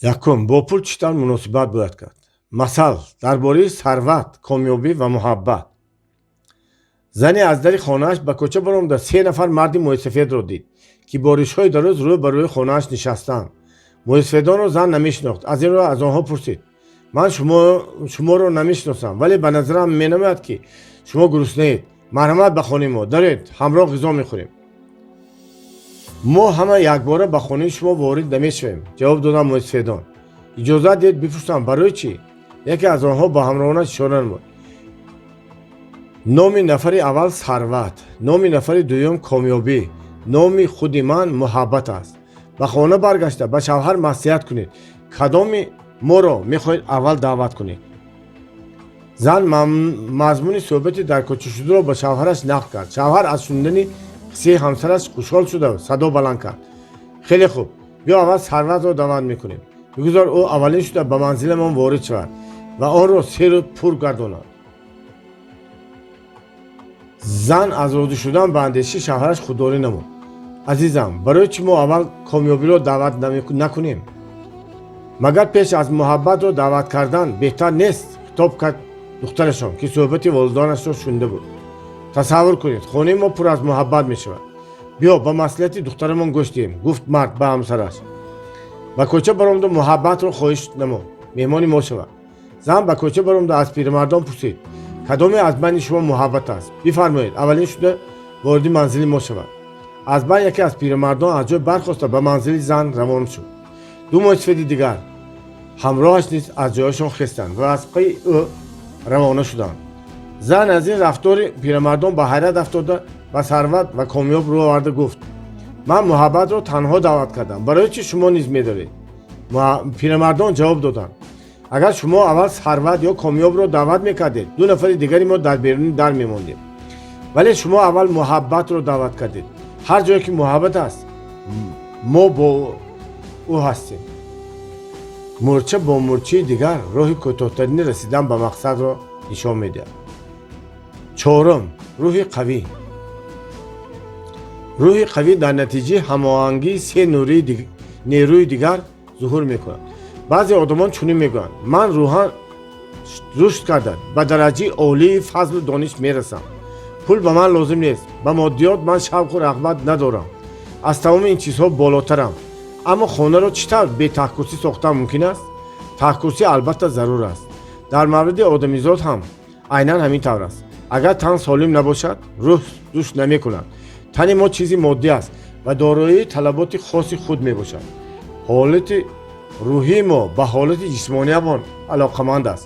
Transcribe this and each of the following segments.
Якум, бо пул чӣ тавр муносибат бояд кард? Масал дар бораи сарват, комёбӣ ва муҳаббат. Зане аз дари хонааш ба кӯча баромада, се нафар марди мӯйсафедро дид, ки бо ришҳои дароз рӯ ба рӯи хонааш нишастаанд. Мӯйсафедонро зан намешинохт, аз ин рӯ аз онҳо пурсид: «Ман шуморо намешиносам, вале ба назарам менамояд, ки шумо гуруснаед. Марҳамат, ба хонаи мо дароед, ҳамроҳ ғизо мехӯрем». «Мо ҳама якбора ба хонаи шумо ворид намешавем», ҷавоб доданд мӯйсафедон. «Иҷозат диҳед бипурсам, барои чӣ?» Яке аз онҳо ба ҳамроҳонаш ишора намуд. «Номи нафари аввал Сарват, номи нафари дуюм Комёбӣ, номи худи ман Муҳаббат аст. Ба хона баргашта, ба шавҳар маслиҳат кунед, кадоми моро мехоҳед аввал даъват кунед». Зан мазмуни суҳбати дар кӯчашударо ба шавҳараш нақл кард. Шавҳар аз шунидани қиссаи ҳамсараш хушҳол шуда, садо баланд кард: «Хеле хуб, биё, аввал Сарватро даъват мекунем. Бигузор ӯ аввалин шуда ба манзиламон ворид шавад ва онро серу пур гардонад». Зан аз розӣ шудан ба андешаи шавҳараш худдорӣ намуд. «Азизам, барои чӣ мо аввал Комёбиро даъват накунем? Магар пеш аз Муҳаббатро даъват кардан беҳтар нест?» хитоб кард духтарашон, ки суҳбати волидонашро шунида буд. «Тасаввур кунед, хонаи мо пур аз муҳаббат мешавад». «Биё, ба маслиҳати духтарамон гӯш диҳем», гуфт мард ба ҳамсараш. Ба кӯча баромаду Муҳаббатро хоҳиш намуд меҳмони мо шавад. Зан ба кӯча баромада, аз пирамардон пурсид: «Кадоме аз байни шумо Муҳаббат аст? Бифармоед, аввалин шуда вориди манзили мо шавад». Аз байн яке аз пирамардон аз ҷой бархоста, ба манзили зан равон шуд. Ду мӯйсафеди дигар ҳамроҳаш низ аз ҷояшон хестанд ва аз пайи ӯ равона шуданд. Зан аз ин рафтори пирамардон ба ҳайрат афтода, ба Сарват ва Комёб рӯ оварда гуфт: «Ман Муҳаббатро танҳо даъват кардам. Барои чӣ шумо низ медоред?» Пирамардон ҷавоб доданд: «Агар шумо аввал Сарват ё Комёбро даъват мекардед, ду нафари дигари мо дар беруни дар мемондем, вале шумо аввал Муҳаббатро даъват кардед. Ҳар ҷое ки муҳаббат аст, мо бо ӯ ҳастем». Мӯрча бо мӯрчаи дигар роҳи кӯтоҳтарини расидан ба мақсадро нишон медиҳад. Чорум, рӯҳи қавӣ. Рӯҳи қавӣ дар натиҷаи ҳамоҳангии се нерӯи дигар зуҳур мекунад. Баъзе одамон чунин мегӯянд: «Ман рӯҳан рушд карда, ба дараҷаи олии фазлу дониш мерасам. Пул ба ман лозим нест. Ба моддиёт ман шавқу рағбат надорам. Аз тамоми ин чизҳо болотарам». Аммо хонаро чӣ тавр бе таҳкурсӣ сохтан мумкин аст? Таҳкурсӣ албатта зарур аст. Дар мавриди одамизод ҳам айнан ҳамин тавр аст. Агар тан солим набошад, рӯҳ рушд намекунад. Тани мо чизи моддӣ аст ва дорои талаботи хоси худ мебошад. Ҳолати рӯҳии мо ба ҳолати ҷисмониямон алоқаманд аст.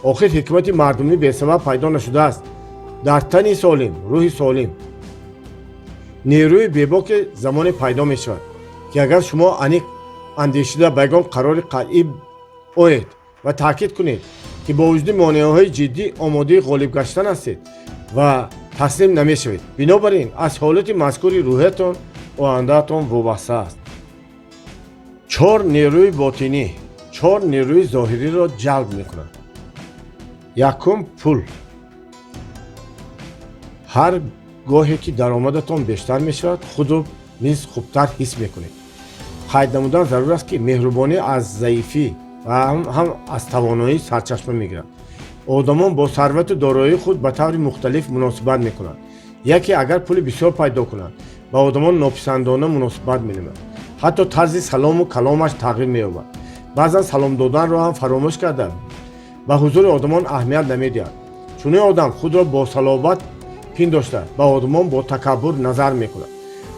Охир ҳикмати мардумӣ бесабаб пайдо нашудааст: «Дар тани солим рӯҳи солим». Нерӯи бебоке замоне пайдо мешавад, ки агар шумо аниқ андешида, ба ягон қарори қатъӣ оед ва таъкид кунед, ки бо вуҷуди монеаҳои ҷиддӣ омодаи ғолиб гаштан ҳастед ва таслим намешавед. Бинобар ин аз ҳолати мазкури рӯҳиятон ояндаатон вобаста аст. Чор нерӯи ботинӣ чор нерӯи зоҳириро ҷалб мекунад. Якум, пул. Ҳар гоҳе ки даромадатон бештар мешавад, худро низ хубтар ҳис мекунед. Қайд намудан зарур аст, ки меҳрубонӣ аз заифӣ ва ҳам аз тавоноӣ сарчашма мегирад. Одамон бо сарвату дороии худ ба таври мухталиф муносибат мекунанд. Яке агар пули бисёр пайдо кунад, ба одамон нописандона муносибат менамояд, ҳатто тарзи салому каломаш тағйир меёбад, баъзан салом доданро ҳам фаромӯш карда, ба ҳузури одамон аҳамият намедиҳад. Чунин одам худро бо салобат пиндошта, ба одамон бо такаббур назар мекунад,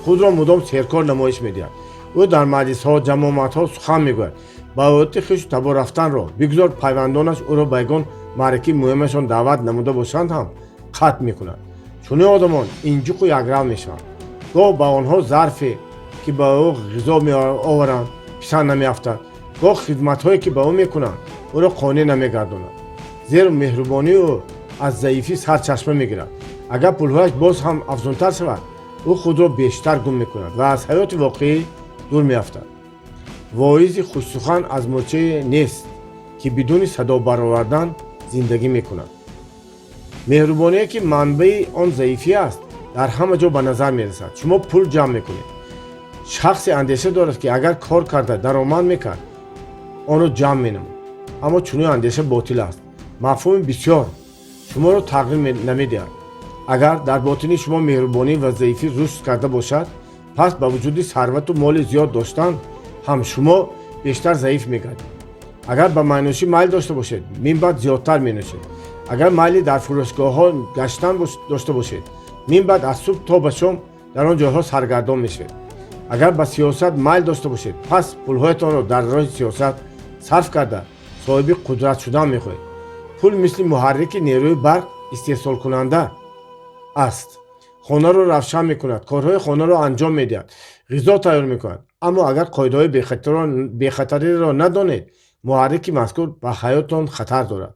худро мудом серкор намоиш медиҳад. Ӯ дар маҷлисҳо, ҷамоматҳо сухан мегӯяд, ба одати хешу табор рафтанро, бигузор пайвандонаш ӯро ба ягон маъракаи муҳимашон даъват намуда бошанд ҳам, қатъ мекунад. Чунин одамон инҷуқу якрав мешаванд. Гоҳ ба онҳо зарфе, ки ба ӯ ғизо меоваранд, писанд намеафтад, гоҳ хидматҳое, ки ба ӯ мекунанд, ӯро қонеъ намегардонад, зеро меҳрубонии ӯ аз заифӣ сарчашма мегирад. Агар пулҳояш боз ҳам афзунтар шавад, ӯ худро бештар гум мекунад ва аз ҳаёти воқеӣ дур меафтад. Воизи хушсухан аз мӯрчае нест, ки бидуни садо баровардан зиндагӣ мекунад. Меҳрубоние, ки манбаи он заифӣ аст, дар ҳама ҷо ба назар мерасад. Шумо пул ҷамъ мекунед. Шахсе андеша дорад, ки агар кор карда даромад мекард. Онро ҷамъ менамуд. Аммо чунин андеша ботил аст. Мафҳуми бисёр шуморо тағйир намедиҳад. Агар дар ботини шумо меҳрубонӣ ва заифӣ рушд карда бошад, пас ба вуҷуди сарвату моли зиёд доштан ҳам шумо бештар заиф мегардед. Агар ба майнӯшӣ майл дошта бошед, минбаъд зиёдтар менӯшед. Агар майли дар фурӯшгоҳҳо гаштан дошта бошед, минбаъд аз субҳ то ба шом дар он ҷойҳо саргардон мешавед. Агар ба сиёсат майл дошта бошед, пас пулҳоятонро дар роҳи сиёсат сарф карда, соҳиби қудрат шудан мехоҳед. Пул мисли муҳаррики нерӯи барқ истеҳсолкунанда аст. Хонаро равшан мекунад, корҳои хонаро анҷом медиҳад, ғизо тайёр мекунад. Аммо агар қоидаҳои бехатариро надонед, муҳаррики мазкур ба ҳаётон хатар дорад.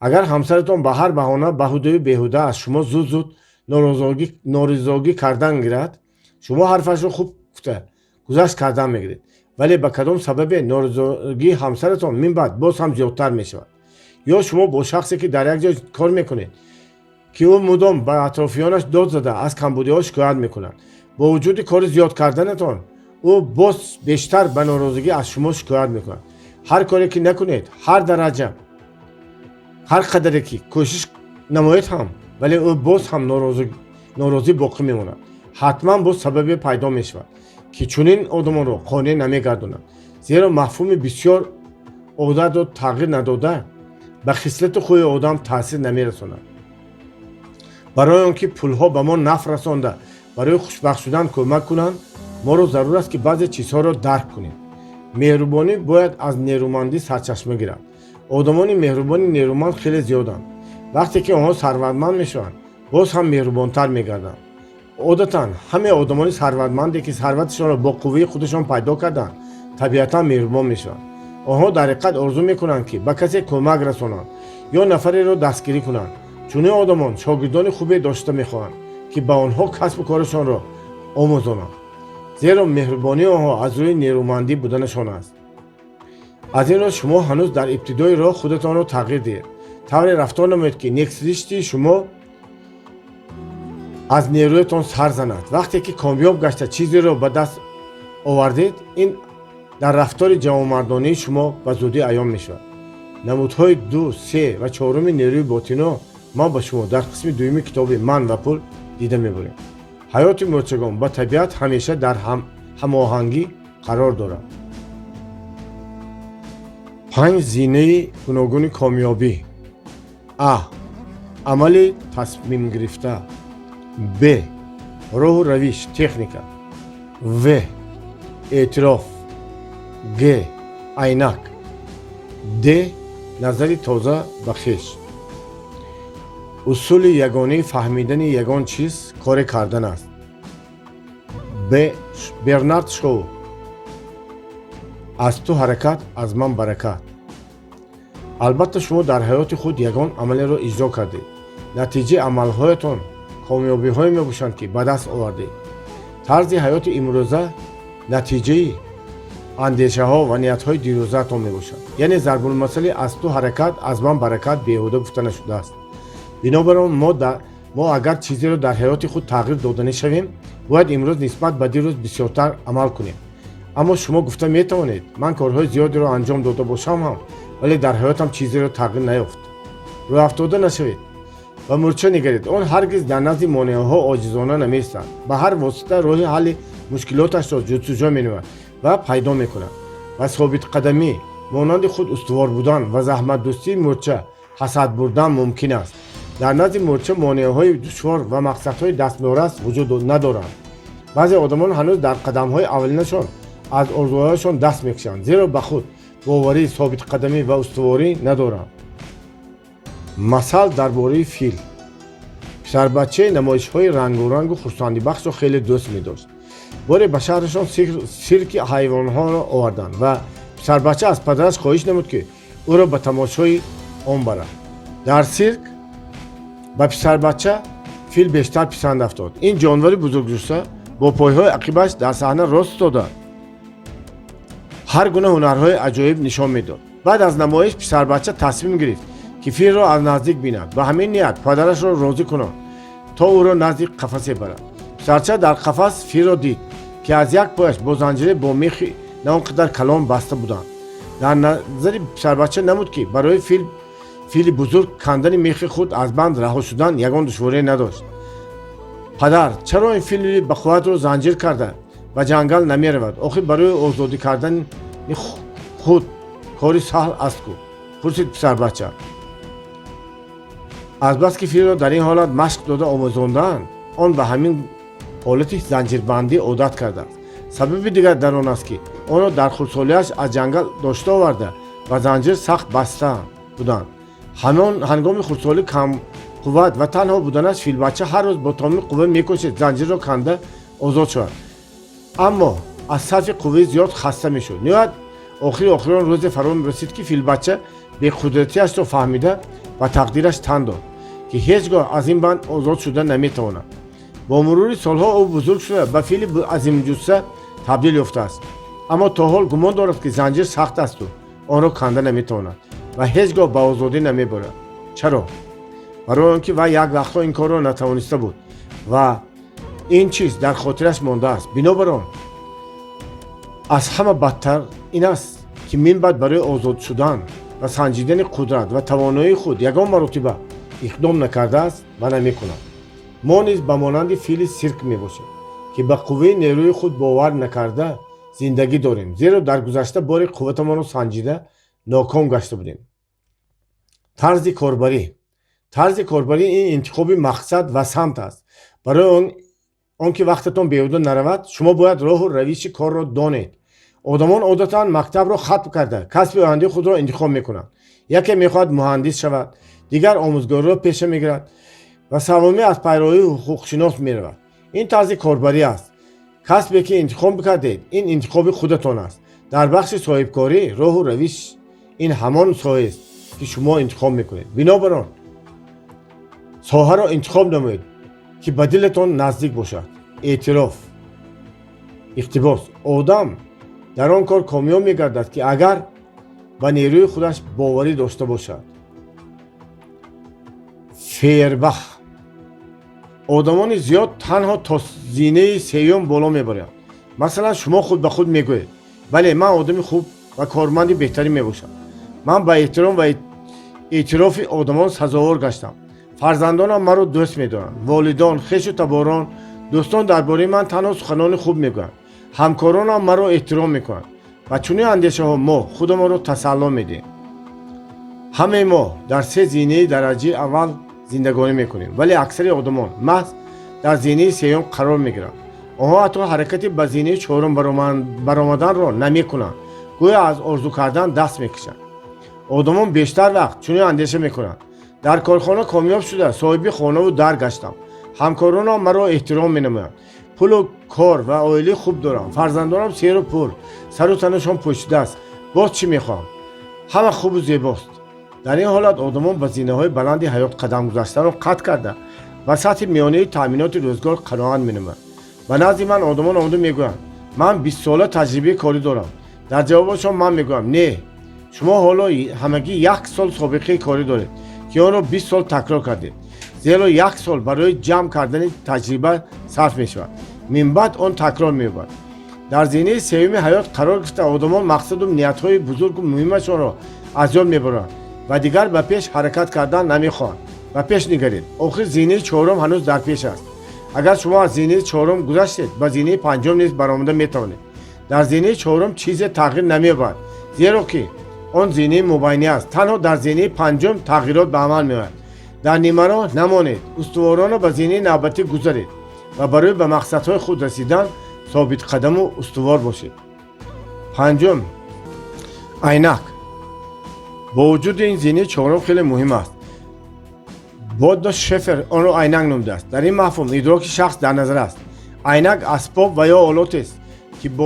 Агар ҳамсаратон ба ҳар баҳона баҳудаю беҳуда аз шумо зуд зуд норизогӣ кардан гирад, шумо ҳарфашро хуб гуфта гузашт кардан мегиред. Вале ба кадом сабабе норизогии ҳамсаратон минбаъд боз ҳам зиёдтар мешавад. Ё шумо бо шахсе, ки дар як ҷой кор мекунед, ки ӯ мудом ба атрофиёнаш дод зада, аз камбудиҳо шикоят мекунад. Бо вуҷуди кори зиёд карданатон, ӯ боз бештар ба норозигӣ аз шумо шикоят мекунад. Ҳар коре ки накунед, ҳар дараҷа, ҳар қадаре ки кӯшиш намоед ҳам, вале ӯ боз ҳам норозӣ боқӣ мемонад. Ҳатман боз сабабе пайдо мешавад, ки чунин одамонро қонеъ намегардонад, зеро мафҳуми бисёр одатро тағйир надода, ба хислату хӯи одам таъсир намерасонад. Барои он ки пулҳо ба мо нафъ расонда, барои хушбахт шудан кӯмак кунанд, моро зарур аст, ки баъзе чизҳоро дарк кунем. Меҳрубонӣ бояд аз нерӯмандӣ сарчашма гирад. Одамони меҳрубони нерӯманд хеле зиёданд. Вақте ки онҳо сарватманд мешаванд, боз ҳам меҳрубонтар мегарданд. Одатан ҳамаи одамони сарватманде, ки сарваташонро бо қувваи худашон пайдо карданд, табиатан меҳрубон мешаванд. Онҳо дар ҳақиқат орзу мекунанд, ки ба касе кӯмак расонанд ё нафареро дастгирӣ кунанд. Чунин одамон шогирдони хубе дошта мехоҳанд, ки ба онҳо касбу корашонро омӯзонанд, зеро меҳрубонии онҳо аз рӯи нерӯмандӣ буданашон аст. Аз ин рӯ шумо ҳанӯз дар ибтидои роҳ худатонро тағйир диҳед. Тавре рафтор намоед, ки нексиришти шумо аз нерӯятон сар занад. Вақте ки комёб гашта, чизеро ба даст овардед, ин дар рафтори ҷавонмардонии шумо ба зудӣ аён мешавад. Намудҳои ду, се ва чоруми нерӯи ботиниро мо ба шумо дар қисми дуюми китоби «Ман ва пул» дида мебарем. Ҳаёти мӯрчагон ба табиат ҳамеша дар ҳамоҳангӣ қарор дорад. Панҷ зинаи гуногуни комёбӣ: А, амали тасмимгирифта, Б, роҳу равиш, техника, В, эътироф, Г, айнак, Д, назари тоза ба хеш. Усули ягонаи фаҳмидани ягон чиз коре кардан аст. Б Бернард Шоу. Аз ту ҳаракат, аз ман баракат. Албатта, шумо дар ҳаёти худ ягон амалеро иҷро кардед. Натиҷаи амалҳоятон комёбиҳое мебошанд, ки ба даст овардед. Тарзи ҳаёти имрӯза натиҷаи андешаҳо ва ниятҳои дирӯзаатон мебошад. Яъне зарбулмасали «аз ту ҳаракат, аз ман баракат» беҳуда гуфта нашудааст. Бинобар он мо агар чизеро дар ҳаёти худ тағйир доданӣ шавем, бояд имрӯз нисбат ба дирӯз бисёртар амал кунем. Аммо шумо гуфта метавонед: «Ман корҳои зиёдеро анҷом дода бошам ҳам, вале дар ҳаётам чизеро тағйир наёфт». Рӯҳафтода нашавед. Ба мӯрча нигаред. Он ҳаргиз дар назди монеаҳо оҷизона намеистад. Ба ҳар восита роҳи ҳалли мушкилоташро ҷустуҷӯ менамояд ва пайдо мекунад. Ва собитқадамӣ, монанди худ устувор будан ва заҳматдӯстии мӯрча ҳасад бурдан мумкин аст. Дар назди мӯрча монеаҳои душвор ва мақсадҳои дастнорас вуҷуд надоранд. Баъзе одамон ҳанӯз дар қадамҳои аввалинашон аз орзуҳояшон даст мекашанд, зеро ба худ боварӣ, собитқадамӣ ва устуворӣ надоранд. Масал дар бораи фил. Писарбачаи намоишҳои рангорангу хурсандибахшро хеле дӯст медошт. Боре ба шаҳрашон сирки ҳайвонҳоро оварданд ва писарбача аз падараш хоҳиш намуд, ки ӯро ба тамошои он барад. Дар сирк ба писарбача фил бештар писанд афтод. Ин ҷонвари бузургҷусса бо пойҳои ақибаш дар саҳна рост истода, ҳар гуна ҳунарҳои аҷоиб нишон медод. Баъд аз намоиш писарбача тасмим гирифт, ки филро аз наздик бинад. Ба ҳамин ният падарашро розӣ кунад, то ӯро назди қафасе барад. Писарча дар қафас филро дид, ки аз як пояш бо занҷире бо мехи на он қадар калон баста буданд. Дар назари писарбача намуд, ки барои фил, фили бузург, кандани мехи худ аз банд раҳо шудан ягон душворӣ надошт. Падар, чаро ин фили бақувватро занҷир карда ба ҷангал намеравад? Охир барои озодӣ кардани худ кори саҳл аст ку, пурсид писарбача. Азбаски филро дар ин ҳолат машқ дода омӯзондаанд, он ба ҳамин ҳолати занҷирбандӣ одат кардааст. Сабаби дигар дар он аст, ки онро дар хурдсолиаш аз ҷангал дошта оварда, ба занҷир сахт баста буданд. Ҳамон ҳангоми хурдсолӣ, камқувват ва танҳо буданаш, филбача ҳар рӯз бо тамоми қувва мекӯшид занҷирро канда озод шавад, аммо аз сарфи қувваи зиёд хаста мешуд. Ниҳоят, охири охирон рӯзе фаро расид, ки филбача беқудратиашро фаҳмида, ба тақдираш тан дод, ки ҳеҷ гоҳ аз ин банд озод шуда наметавонад. Бо мурури солҳо ӯ бузург шуда, ба фили азимҷусса табдил ёфтааст, аммо то ҳол гумон дорад, ки занҷир сахт асту онро канда наметавонад ва ҳеҷ гоҳ ба озодӣ намебарад. Чаро? Барои он ки вай як вақтҳо ин корро натавониста буд ва ин чиз дар хотираш мондааст. Бинобар он аз ҳама бадтар ин аст, ки минбаъд барои озод шудан ва санҷидани қудрат ва тавоноии худ ягон маротиба иқдом накардааст ва намекунад. Мо низ ба монанди фили сирк мебошем, ки ба қувваи нерӯи худ бовар накарда зиндагӣ дорем, зеро дар гузашта бори қувватамонро санҷида ноком гашта будем. Тарзи корбарӣ. Тарзи корбарӣ ин интихоби мақсад ва самт аст. Барои он ки вақтатон беҳуда наравад, шумо бояд роҳу равиши корро донед. Одамон одатан мактабро хатм карда, касби ояндаи худро интихоб мекунанд. Яке мехоҳад муҳандис шавад, дигар омӯзгориро пеша мегирад ва севумӣ аз пайроҳии ҳуқуқшинос меравад. Ин тарзи корбарӣ аст. Касбе ки интихоб кардед, ин интихоби худатон аст. Дар бахши соҳибкорӣ роҳу равиш ин ҳамон соҳаест, ки шумо интихоб мекунед. Бинобар он соҳаро интихоб намоед, ки ба дилатон наздик бошад. Эътироф. Иқтибос: одам дар он кор комёб мегардад, ки агар ба нерӯи худаш боварӣ дошта бошад. Фейербах. Одамони зиёд танҳо то зинаи сеюм боло мебаранд. Масалан, шумо худ ба худ мегӯед: «Бале, ман одами хуб ва корманди беҳтарин мебошам. Ман ба эҳтиром ва эътирофи одамон сазовор гаштам. Фарзандонам маро дӯст медоранд. Волидон, хешу таборон, дӯстон дар бораи ман танҳо суханони хуб мегӯянд. Ҳамкоронам маро эҳтиром мекунанд». Ба чунин андешаҳо мо худамонро тасалло медиҳем. Ҳамаи мо дар се зинаи дараҷаи аввал зиндагонӣ мекунем, вале аксари одамон маҳз дар зинаи сеюм қарор мегиранд. Онҳо ҳатто ҳаракати ба зинаи чорум баромаданро намекунанд, гӯё аз орзу кардан даст мекашанд. Одамон бештар вақт чунин андеша мекунанд: «Дар корхона комёб шуда, соҳиби хонаву дар гаштам. Ҳамкоронам маро эҳтиром менамоянд. Пулу кор ва оилаи хуб дорам. Фарзандонам серу пур, сару танашон пӯшидааст. Боз чӣ мехоҳам? Ҳама хубу зебост». Дар ин ҳолат одамон ба зинаҳои баланди ҳаёт қадам гузаштанро қатъ карда, ба сатҳи миёнаи таъминоти рӯзгор қаноат менамоянд. Ба назди ман одамон омада мегӯянд: «Ман 20сола таҷрибаи корӣ дорам». Дар ҷавобашон ман мегӯям: «Не, шумо ҳоло ҳамагӣ як сол собиқаи корӣ доред, ки онро 20 сол такрор кардед, зеро як сол барои ҷамъ кардани таҷриба сарф мешавад, минбаъд он такрор меёбад». Дар зинаи сеюми ҳаёт қарор гирифта, одамон мақсаду ниятҳои бузургу муҳимашонро аз ёд мебаранд ва дигар ба пеш ҳаракат кардан намехоҳанд. Ба пеш нигаред, охир зинаи чорум ҳанӯз дар пеш аст. Агар шумо аз зинаи чорум гузаштед, ба зинаи панҷум низ баромада метавонед. Дар зинаи чорум чизе тағйир намеёбад, зеро ки он зинаи мобайнӣ аст. Танҳо дар зинаи панҷум тағйирот ба амал меояд. Дар нимароҳ намонед, устуворона ба зинаи навбатӣ гузаред ва барои ба мақсадҳои худ расидан собитқадаму устувор бошед. Панҷум, айнак. Бо вуҷуди ин, зинаи чорум хеле муҳим аст. Бодо Шефер онро айнак номидааст. Дар ин мафҳум идроки шахс дар назар аст. Айнак асбоб ва ё олотест, ки бо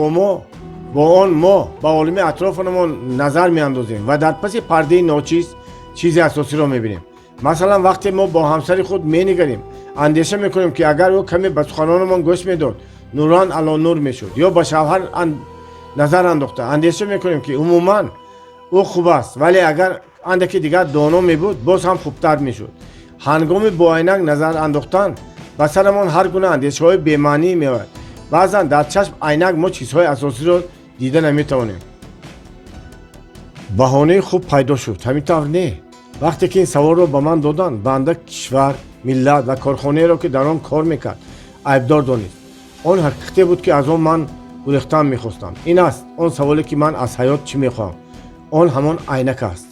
он мо ба олами атрофамон назар меандозем ва дар паси пардаи ночиз чизи асосиро мебинем. Масалан, вақте мо бо ҳамсари худ менигарем, андеша мекунем, ки агар ӯ каме ба суханонамон гӯш медод, нуран ало нур мешуд. Ё ба шавҳар назар андохта, андеша мекунем, ки умуман ӯ хуб аст, вале агар андаке дигар доно мебуд, боз ҳам хубтар мешуд. Ҳангоми бо айнак назар андохтан ба сарамон ҳар гуна андешаҳои бемаънӣ меояд. Баъзан дар чашм айнак мо чизҳои асосиро дида наметавонем. Баҳонаи хуб пайдо шуд, ҳамин тавр не? Вақте ки ин саволро ба ман доданд, банда кишвар, миллат ва корхонаеро, ки дар он кор мекард, айбдор донист. Он ҳақиқате буд, ки аз он ман гурехтан мехостам. Ин аст он саволе, ки ман аз ҳаёт чӣ мехоҳам. Он ҳамон айнак аст.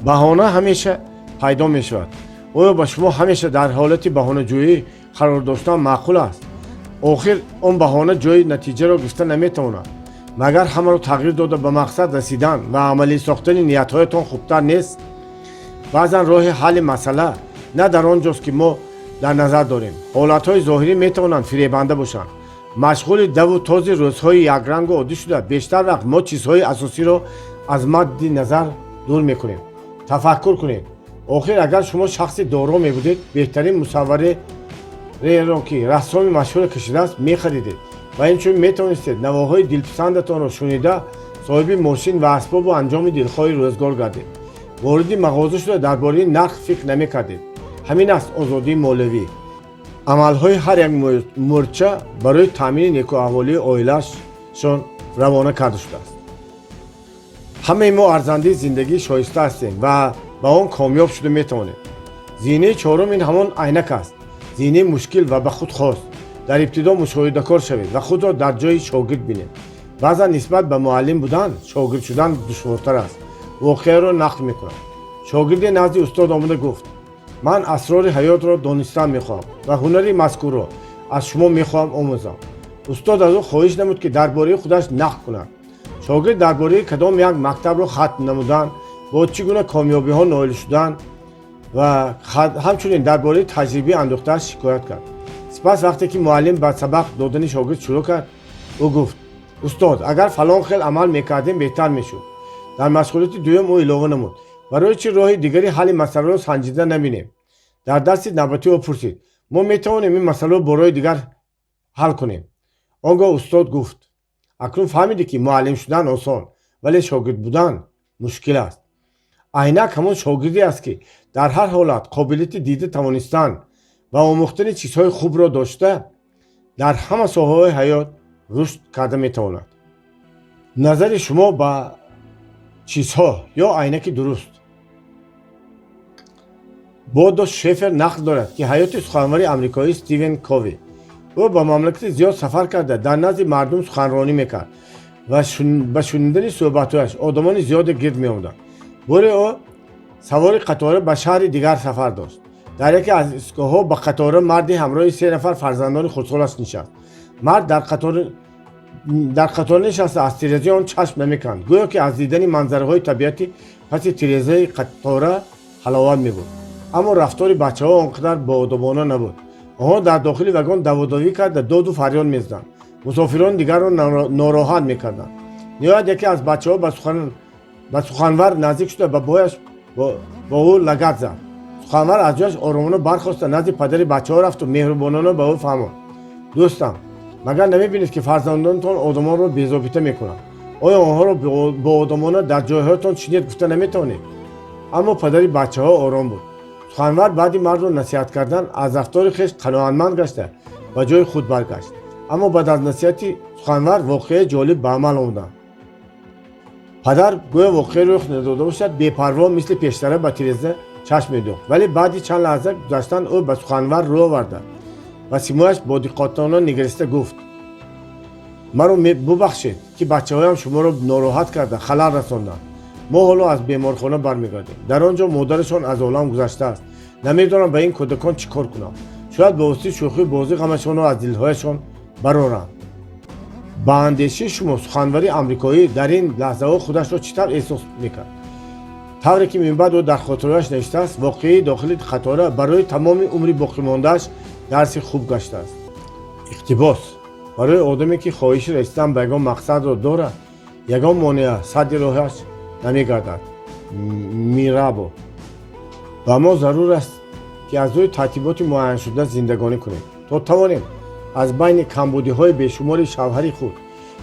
Баҳона ҳамеша пайдо мешавад. Оё ба шумо ҳамеша дар ҳолати баҳонаҷӯӣ қарор доштан маъқул аст? Охир он баҳона ҷои натиҷаро гирифта наметавонад. Магар ҳамаро тағйир дода, ба мақсад расидан ва амалӣ сохтани ниятҳоятон хубтар нест? Баъзан роҳи ҳалли масъала на дар он ҷост, ки мо дар назар дорем. Ҳолатҳои зоҳирӣ метавонанд фиребанда бошанд. Машғули даву този рӯзҳои якрангу оддӣ шуда, бештар вақт мо чизҳои асосиро аз мадди назар дур мекунем. Тафаккур кунед: охир агар шумо шахси доро мебудед, беҳтарин мусаввареро, ки рассоми машҳуре кашидааст, мехаридед ва инчунин метавонистед навоҳои дилписандатонро шунида, соҳиби мошин ва асбобу анҷоми дилхоҳи рӯзгор гардед. Вориди мағоза шуда, дар бораи нарх фикр намекардед. Ҳамин аст озодии молиявӣ. Амалҳои ҳар як мӯрча барои таъмини некӯаҳволии оилаашон равона карда шудааст. Ҳамаи мо арзандаи зиндагии шоиста ҳастем ва ба он комёб шуда метавонем. Зинаи чорум ин ҳамон айнак аст, зинаи мушкил ва ба худ хос. Дар ибтидо мушоҳидакор шавед ва худро дар ҷои шогирд бинед. Баъзан нисбат ба муаллим будан шогирд шудан душвортар аст. Воқеаро нақл мекунам. Шогирде назди устод омада гуфт: «Ман асрори ҳаётро донистан мехоҳам ва ҳунари мазкурро аз шумо мехоҳам омӯзам». Устод аз ӯ хоҳиш намуд, ки дар бораи худаш нақл кунад. Шогирд дар бораи кадом як мактабро хатм намудан, бо чӣ гуна комёбиҳо ноил шудан ва ҳамчунин дар бораи таҷрибаи андӯхтааш шикоят кард. Сипас, вақте ки муаллим ба сабақ додани шогирд шурӯъ кард, ӯ гуфт: «Устод, агар фалон хел амал мекардем, беҳтар мешуд». Дар машғулияти дуюм ӯ илова намуд: «Барои чӣ роҳи дигари ҳалли масъаларо санҷида набинем?» Дар дарси навбатӣ ӯ пурсид: «Мо метавонем ин масъаларо бо роҳи дигар ҳал кунем?» Он гоҳ устод гуфт: «Акнун фаҳмидӣ, ки муаллим шудан осон, вале шогирд будан мушкил аст. Айнак ҳамон шогирде аст, ки дар ҳар ҳолат қобилияти дида тавонистан ва омӯхтани чизҳои хубро дошта, дар ҳама соҳаҳои ҳаёт рушд карда метавонад». Назари шумо ба чизҳо ё айнаки дуруст. Бодо Шефер нақл дорад, ки ҳаёти суханвари амрикоӣ Стивен Кови. Ӯ ба мамлакати зиёд сафар карда, дар назди мардум суханронӣ мекард ва ба шунидани суҳбатҳояш одамони зиёде гирд меомаданд. Боре ӯ савори қатора ба шаҳри дигар сафар дошт. Дар яке аз истгоҳҳо ба қатора марди ҳамроҳи се нафар фарзандони хурдсолаш нишаст. Мард дар қатора нишаста, аз тирезаи он чашм намеканд, гӯё ки аз дидани манзараҳои табиати паси тирезаи қатора ҳаловат мебурд. Аммо рафтори бачаҳо он қадар боодобона набуд. Онҳо дар дохили вагон даводавӣ карда, доду фарёд мезаданд, мусофирони дигарро нороҳат мекарданд. Ниҳоят, яке аз бачаҳо ба суханвар наздик шуда, ба пояш бо ӯ лагад зад. Суханвар аз ҷояш оромона бархоста, назди падари бачаҳо рафту меҳрубонона ба ӯ фаҳмонд: «Дӯстам, магар намебинед, ки фарзандонатон одамонро безобита мекунанд? Оё онҳоро боодобона дар ҷойҳоятон чинед гуфта наметавонед?» Аммо падари бачаҳо ором буд. Суханвар баъди мардро насиҳат кардан аз рафтори хеш қаноатманд гашта, ба ҷои худ баргашт. Аммо баъд аз насиҳати суханвар воқеаи ҷолиб ба амал омаданд. Падар гӯё воқеа рӯх надода бошад, бепарво мисли пештара ба тиреза чашм медӯхт. Вале баъди чанд лаҳза гузаштан ӯ ба суханвар рӯ оварда, ба симояш бодиққатона нигариста гуфт: «Маро бубахшед, ки бачаҳоям шуморо нороҳат карда, халал расонданд. Мо ҳоло аз беморхона бармегардем. Дар он ҷо модарашон аз олам гузаштааст. Намедонам, ба ин кӯдакон чӣ кор кунам. Шояд ба воситаи шӯхию бозӣ ғамашонро аз дилҳояшон барорам». Ба андешаи шумо, суханвари амрикоӣ дар ин лаҳзаҳо худашро чӣ тавр эҳсос мекард? Тавре ки минбаъд ӯ дар хотираҳояш навиштааст, воқеаи дохили қатора барои тамоми умри боқимондааш дарси хуб гаштааст. Иқтибос: «Барои одаме, ки хоҳиши расидан ба ягон мақсадро дорад, ягон монеа садди роҳаш намегардад». Мирабо. Ба мо зарур аст, ки аз рӯи тартиботи муайяншуда зиндагонӣ кунем, то тавонем аз байни камбудиҳои бешумори шавҳари худ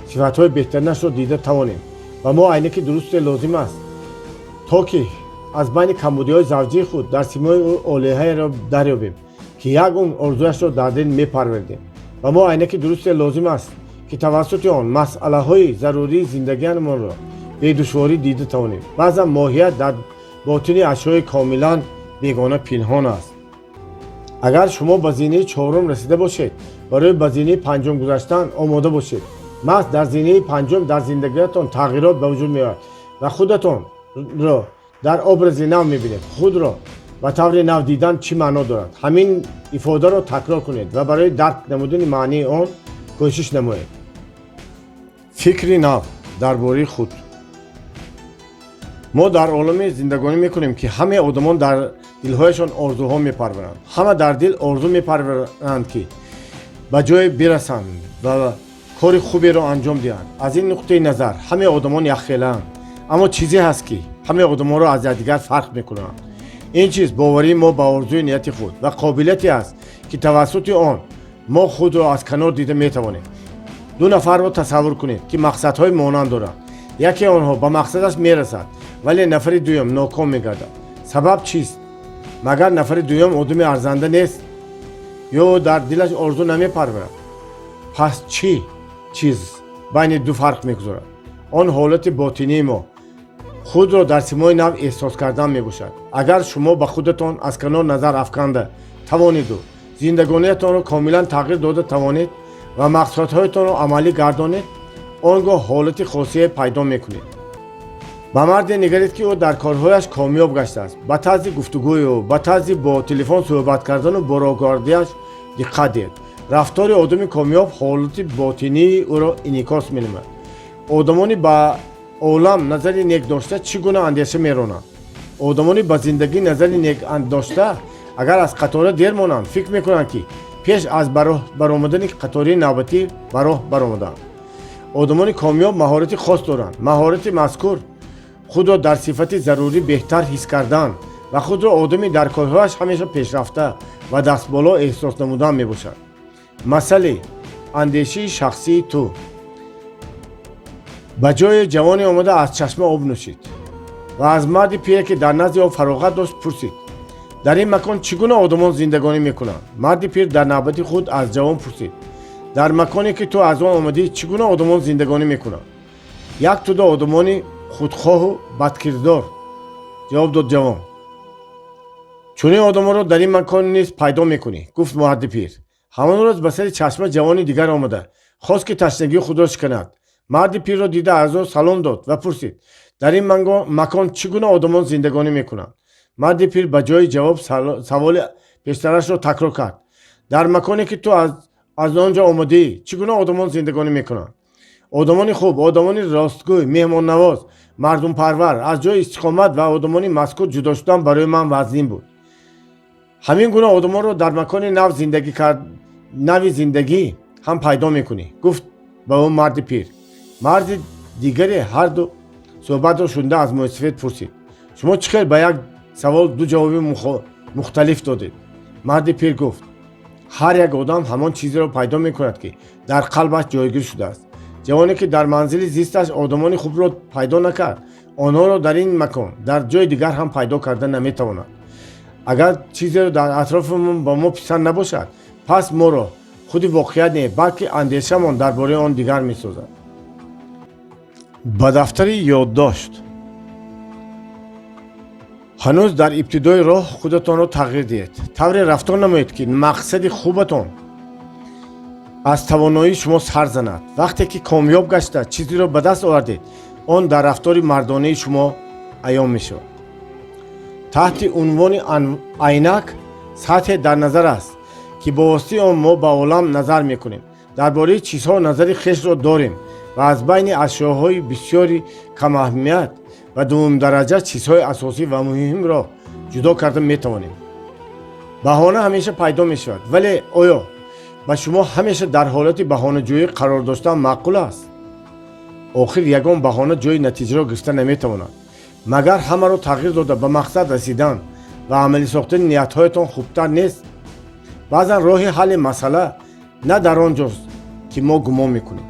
сифатҳои беҳтаринашро дида тавонем. Ба мо айнаки дурусте лозим аст, то ки аз байни камбудиҳои завҷии худ дар симои ӯ олиҳаеро дарёбем, ки як умр орзуяшро дар дил мепарвардем. Ба мо айнаки дурусте лозим аст, ки тавассути он масъалаҳои зарурии зиндагиамонро Бедушворӣ дида тавонем. Баъзан моҳият дар ботини ашёи комилан бегона пинҳон аст. Агар шумо ба зинаи чорум расида бошед, барои ба зинаи панҷум гузаштан омода бошед. Маҳз дар зинаи панҷум дар зиндагиятон тағйирот ба вуҷуд меояд ва худатонро дар образи нав мебинед. Худро ба таври нав дидан чӣ маъно дорад? Ҳамин ифодаро такрор кунед ва барои дарк намудани маънии он кӯшиш намоед. Фикри нав дар бораи худ. Мо дар оламе зиндагонӣ мекунем, ки ҳамаи одамон дар дилҳояшон орзуҳо мепарваранд. Ҳама дар дил орзу мепарваранд, ки ба ҷое бирасанд ва кори хуберо анҷом диҳанд. Аз ин нуқтаи назар ҳамаи одамон якхелаанд, аммо чизе ҳаст, ки ҳамаи одамонро аз якдигар фарқ мекунанд. Ин чиз боварии мо ба орзуи нияти худ ва қобилияте аст, ки тавассути он мо худро аз канор дида метавонем. Ду нафарро тасаввур кунед, ки мақсадҳои монанд доранд. Яке онҳо ба мақсадаш мерасад, вале нафари дуюм ноком мегардад. Сабаб чист? Магар нафари дуюм одами арзанда нест ё дар дилаш орзу намепарварад? Пас чӣ чиз байни ду фарқ мегузорад? Он ҳолати ботинии мо, худро дар симои нав эҳсос кардан мебошад. Агар шумо ба худатон аз канор назар афканда тавониду зиндагониятонро комилан тағйир дода тавонед ва мақсадҳоятонро амалӣ гардонед, он гоҳ ҳолати хосие пайдо мекунед. Ба марде нигаред, ки ӯ дар корҳояш комёб гаштааст. Ба тарзи гуфтугӯи ӯ, ба тарзи бо телефон суҳбат кардану бо роҳгардиаш диққат диҳед. Рафтори одами комёб ҳолати ботинии ӯро инъикос менамояд. Одамони ба олам назари нек дошта чӣ гуна андеша меронанд? Одамони ба зиндагӣ назари нек дошта, агар аз қатора дер монанд, фикр мекунанд, ки пеш аз баромадани қатори навбатӣ ба роҳ баромаданд. Одамони комёб маҳорати хос доранд. Маҳорати мазкур худро дар сифати зарурӣ беҳтар ҳис кардан ва худро одами дар корҳояш ҳамеша пешрафта ва дастболо эҳсос намудан мебошад. Масъале андешии шахсии ту. Ба ҷое ҷавоне омада, аз чашма об нӯшид ва аз марди пире, ки дар назди об фароғат дошт, пурсид: «Дар ин макон чӣ гуна одамон зиндагонӣ мекунанд?» Марди пир дар навбати худ аз ҷавон пурсид: «Дар маконе, ки ту аз он омадӣ, чӣ гуна одамон зиндагонӣ мекунанд?» «Як тӯда одамони худхоҳу бадкирдор», ҷавоб дод ҷавон. «Чунин одамонро дар ин макон низ пайдо мекунӣ», гуфт марди пир. Ҳамон рӯз ба сари чашма ҷавони дигар омада, хост, ки ташнагии худро шиканад. Марди пирро дида, аз ӯ салом дод ва пурсид: «Дар ин макон чӣ гуна одамон зиндагонӣ мекунанд?» Марди пир ба ҷои ҷавоб саволи пештарашро такрор кард: «Дар маконе, ки ту аз он ҷо омадӣ, чӣ гуна одамон зиндагонӣ мекунанд?» «Одамони хуб, одамони ростгӯй, меҳмоннавоз, мардумпарвар. Аз ҷои истиқомат ва одамони мазкур ҷудо шудан барои ман вазнин буд». «Ҳамин гуна одамонро дар макони нави зиндагӣ ҳам пайдо мекунӣ», гуфт ба ӯ марди пир. Марди дигаре ҳарду суҳбатро шунида, аз мӯйсафед пурсид: «Шумо чӣ хел ба як савол ду ҷавоби мухталиф додед?» Марди пир гуфт: «Ҳар як одам ҳамон чизеро пайдо мекунад, ки дар қалбаш ҷойгир шудааст. Ҷавоне, ки дар манзили зисташ одамони хубро пайдо накард, онҳоро дар ин макон дар ҷои дигар ҳам пайдо карда наметавонад. Агар чизеро дар атрофамон ба мо писанд набошад, пас моро худи воқеият не, балки андешаамон дар бораи он дигар месозад». Ба дафтари ёддошт. Ҳанӯз дар ибтидои роҳ худатонро тағйир диҳед. Тавре рафтор намоед, ки мақсади хубатон аз тавоноии шумо сар занад. Вақте ки комёб гашта, чизеро ба даст овардед, он дар рафтори мардонаи шумо аён мешавад. Таҳти унвони айнак сатҳе дар назар аст, ки бо воситаи он мо ба олам назар мекунем, дар бораи чизҳо назари хешро дорем ва аз байни ашёҳои бисёри камаҳамият ва дуввумдараҷа чизҳои асосӣ ва муҳимро ҷудо карда метавонем. Баҳона ҳамеша пайдо мешавад, вале оё ба шумо ҳамеша дар ҳолати баҳонаҷӯӣ қарор доштан маъқул аст? Охир ягон баҳона ҷои натиҷаро гирифта наметавонад. Магар ҳамаро тағйир дода, ба мақсад расидан ва амалӣ сохтани ниятҳоятон хубтар нест? Баъзан роҳи ҳалли масъала на дар он ҷост, ки мо гумон мекунем.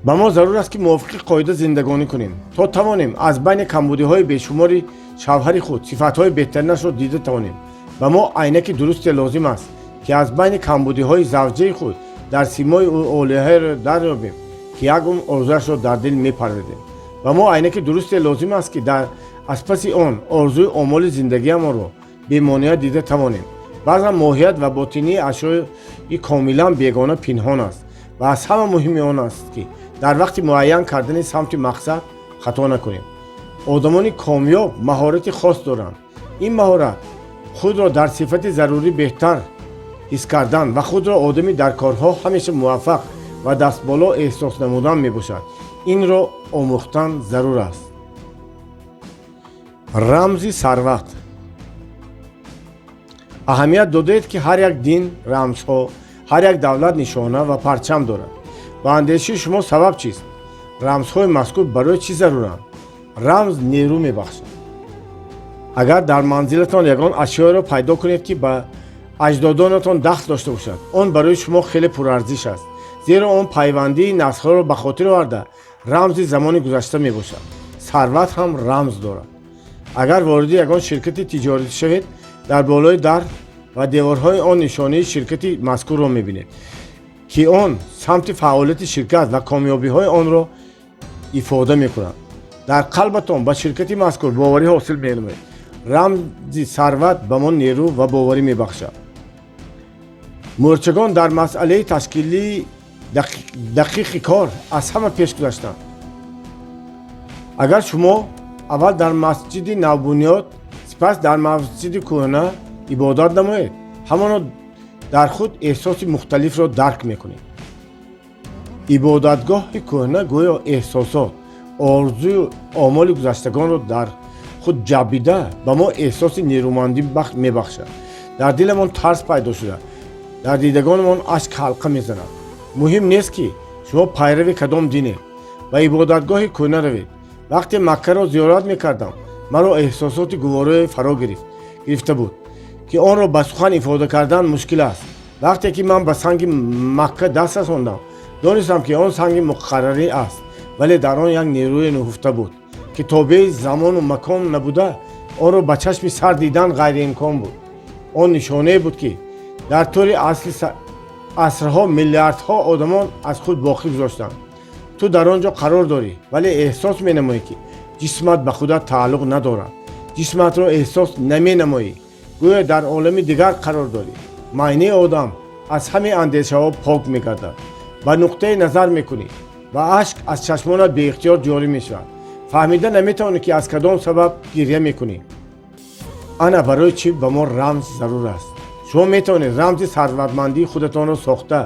Ба мо зарур аст, ки мувофиқи қоида зиндагонӣ кунем, то тавонем аз байни камбудиҳои бешумори шавҳари худ сифатҳои беҳтаринашро дида тавонем. Ба мо айнаки дурусте лозим аст, ки аз байни камбудиҳои завҷаи худ дар симои ӯ олиҳаеро дарёбем, ки як умр орзуяшро дар дил мепарвардем. Ба мо зарур аст, ки айнаки дурусте, ки аз байни Ба мо айнаки дурусте лозим аст, ки дар аз паси он орзуи омоли зиндагиамонро бемонеа дида тавонем. Баъзан моҳият ва ботинии ашёи комилан бегона пинҳон аст ва аз ҳама муҳими он аст, ки дар вақти муайян кардани самти мақсад хато накунем. Одамони комёб маҳорати хос доранд. Ин маҳорат худро дар сифати зарурӣ беҳтар ҳис кардан ва худро одами дар корҳо ҳамеша муваффақ ва дастболо эҳсос намудан мебошад. Инро омӯхтан зарур аст. Рамзи сарват. Аҳамият додаед, ки ҳар як дин рамзҳо, ҳар як давлат нишона ва парчам дорад. Ба андешаи шумо, сабаб чист? Рамзҳои мазкур барои чӣ заруранд? Рамз нерӯ мебахшад. Агар дар манзилатон ягон ашёеро пайдо кунед, ки ба аҷдодонатон дахл дошта бошад, он барои шумо хеле пурарзиш аст, зеро он пайвандии наслҳоро ба хотир оварда, рамзи замони гузашта мебошад. Сарват ҳам рамз дорад. Агар вориди ягон ширкати тиҷоратӣ шавед, дар болои дар ва деворҳои он нишонаи ширкати мазкурро мебинед, ки он самти фаъолияти ширкат ва комёбиҳои онро ифода мекунад. Дар қалбатон ба ширкати мазкур боварӣ ҳосил менамоед. Рамзи сарват ба мо нерӯ ва боварӣ мебахшад. Мӯрчагон дар масъалаи ташкилии дақиқи кор аз ҳама пеш гузаштанд. Агар шумо аввал дар масҷиди навбунёд, сипас дар масҷиди кӯҳна ибодат намоед, ҳамоно дар худ эҳсоси мухталифро дарк мекунед. Ибодатгоҳи кӯҳна гӯё эҳсосот, орзую омоли гузаштагонро дар худ ҷаббида, ба мо эҳсоси нерӯмандӣ мебахшад. Дар диламон тарс пайдо шуда, дар дидагонамон ашк ҳалқа мезанад. Муҳим нест, ки шумо пайрави кадом динед, ба ибодатгоҳи кӯҳна равед. Вақте Маккаро зиёрат мекардам, маро эҳсосоти гуворое фаро гирифта буд, ки онро ба сухан ифода кардан мушкил аст. Вақте ки ман ба санги Макка даст расондам, донистам, ки он санги муқаррарӣ аст, вале дар он як нерӯе нуҳуфта буд, ки тобеи замону макон набуда, онро ба чашми сар дидан ғайриимкон буд. Он нишонае буд, ки дар тӯли асрҳо миллиардҳо одамон аз худ боқӣ гузоштанд. Ту дар он ҷо қарор дорӣ, вале эҳсос менамоӣ, ки ҷисмат ба худат тааллуқ надорад. Ҷисматро эҳсос наменамоӣ, гӯё дар олами дигар қарор дорӣ. Майнаи одам аз ҳамаи андешаҳо пок мегардад. Ба нуқтае назар мекунӣ ва ашк аз чашмонат беихтиёр ҷорӣ мешавад. Фаҳмида наметавонӣ, ки аз кадом сабаб гирья мекунӣ. Ана барои чӣ ба мо рамз зарур аст. Шумо метавонед рамзи сарватмандии худатонро сохта,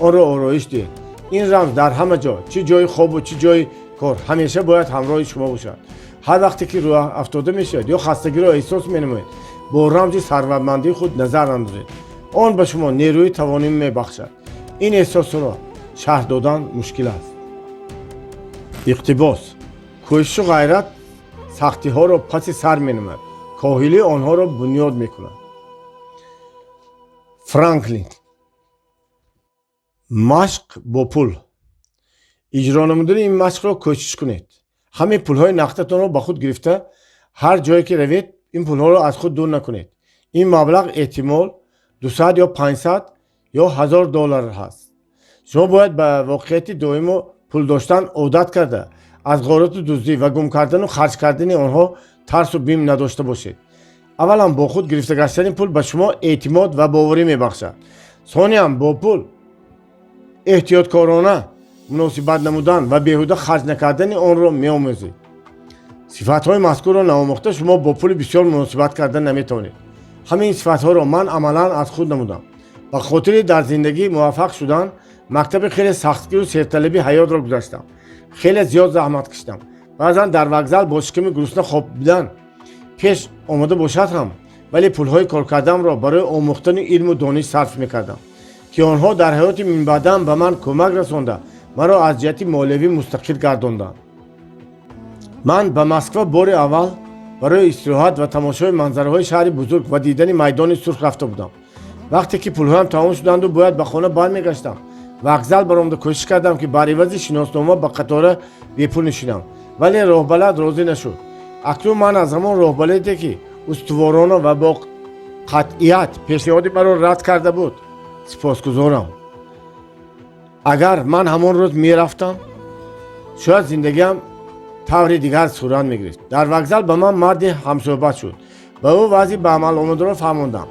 онро ороиш диҳед. Ин рамз дар ҳама ҷо, чӣ ҷои хобу чӣ ҷои кор, ҳамеша бояд ҳамроҳи шумо бошад. Ҳар вақте ки рӯҳафтода мешавед ё хастагиро эҳсос менамоед, бо рамзи сарватмандии худ назар андозед. Он ба шумо нерӯи тавонӣ мебахшад. Ин эҳсосро шарҳ додан мушкил аст. Иқтибос: кӯшишу ғайрат сахтиҳоро паси сар менамояд, коҳилӣ онҳоро бунёд мекунад. Франклин. Машқ бо пул. Иҷро намудани ин машқро кӯшиш кунед. Ҳамаи пулҳои нақдатонро ба худ гирифта, ҳар ҷое ки равед, ин пулҳоро аз худ дур накунед. Ин маблағ эҳтимол 200 ё 500 ё 1000 доллар ҳаст. Шумо бояд ба воқеияти доимо пул доштан одат карда, аз ғорату дуздӣ ва гум кардану харҷ кардани онҳо тарсу бим надошта бошед. Аввалан, бо худ гирифта гаштани пул ба шумо эътимод ва боварӣ мебахшад. Сониян, бо пул эҳтиёткорона муносибат намудан ва беҳуда харҷ накардани онро меомӯзед. Сифатҳои мазкурро наомӯхта, шумо бо пули бисёр муносибат карда наметавонед. Ҳамин сифатҳоро ман амалан аз худ намудам. Ба хотири дар зиндагӣ муваффақ шудан мактаби хеле сахтгиру серталаби ҳаётро гузаштам. Хеле зиёд заҳмат кашидам. Баъзан дар вокзал бо шиками гурусна хобидан пеш омода бошад ҳам, вале пулҳои коркардамро барои омӯхтани илму дониш сарф мекардам, ки онҳо дар ҳаёти минбаъдам ба ман кӯмак расонда, маро аз ҷиҳати молиявӣ мустақил гардонданд. Ман ба Москва бори аввал барои истироҳат ва тамошои манзараҳои шаҳри бузург ва дидани Майдони Сурх рафта будам. Вақте ки пулҳоям тамом шуданду бояд ба хона бармегаштам, вокзал баромада кӯшиш кардам, ки бар ивази шиноснома ба қатора бепул нишинам, вале роҳбалад розӣ нашуд. Акнун ман аз ҳамон роҳбаладе, ки устуворона ва бо қатъият пешниҳоди маро рад карда буд, сипосгузорам. Агар ман ҳамон рӯз мерафтам, шояд зиндагиам Таври дигар сурат мегирифт. Дар вокзал ба ман марде ҳамсӯҳбат шуд. Ба ӯ вазъи ба амал омадаро фаҳмондам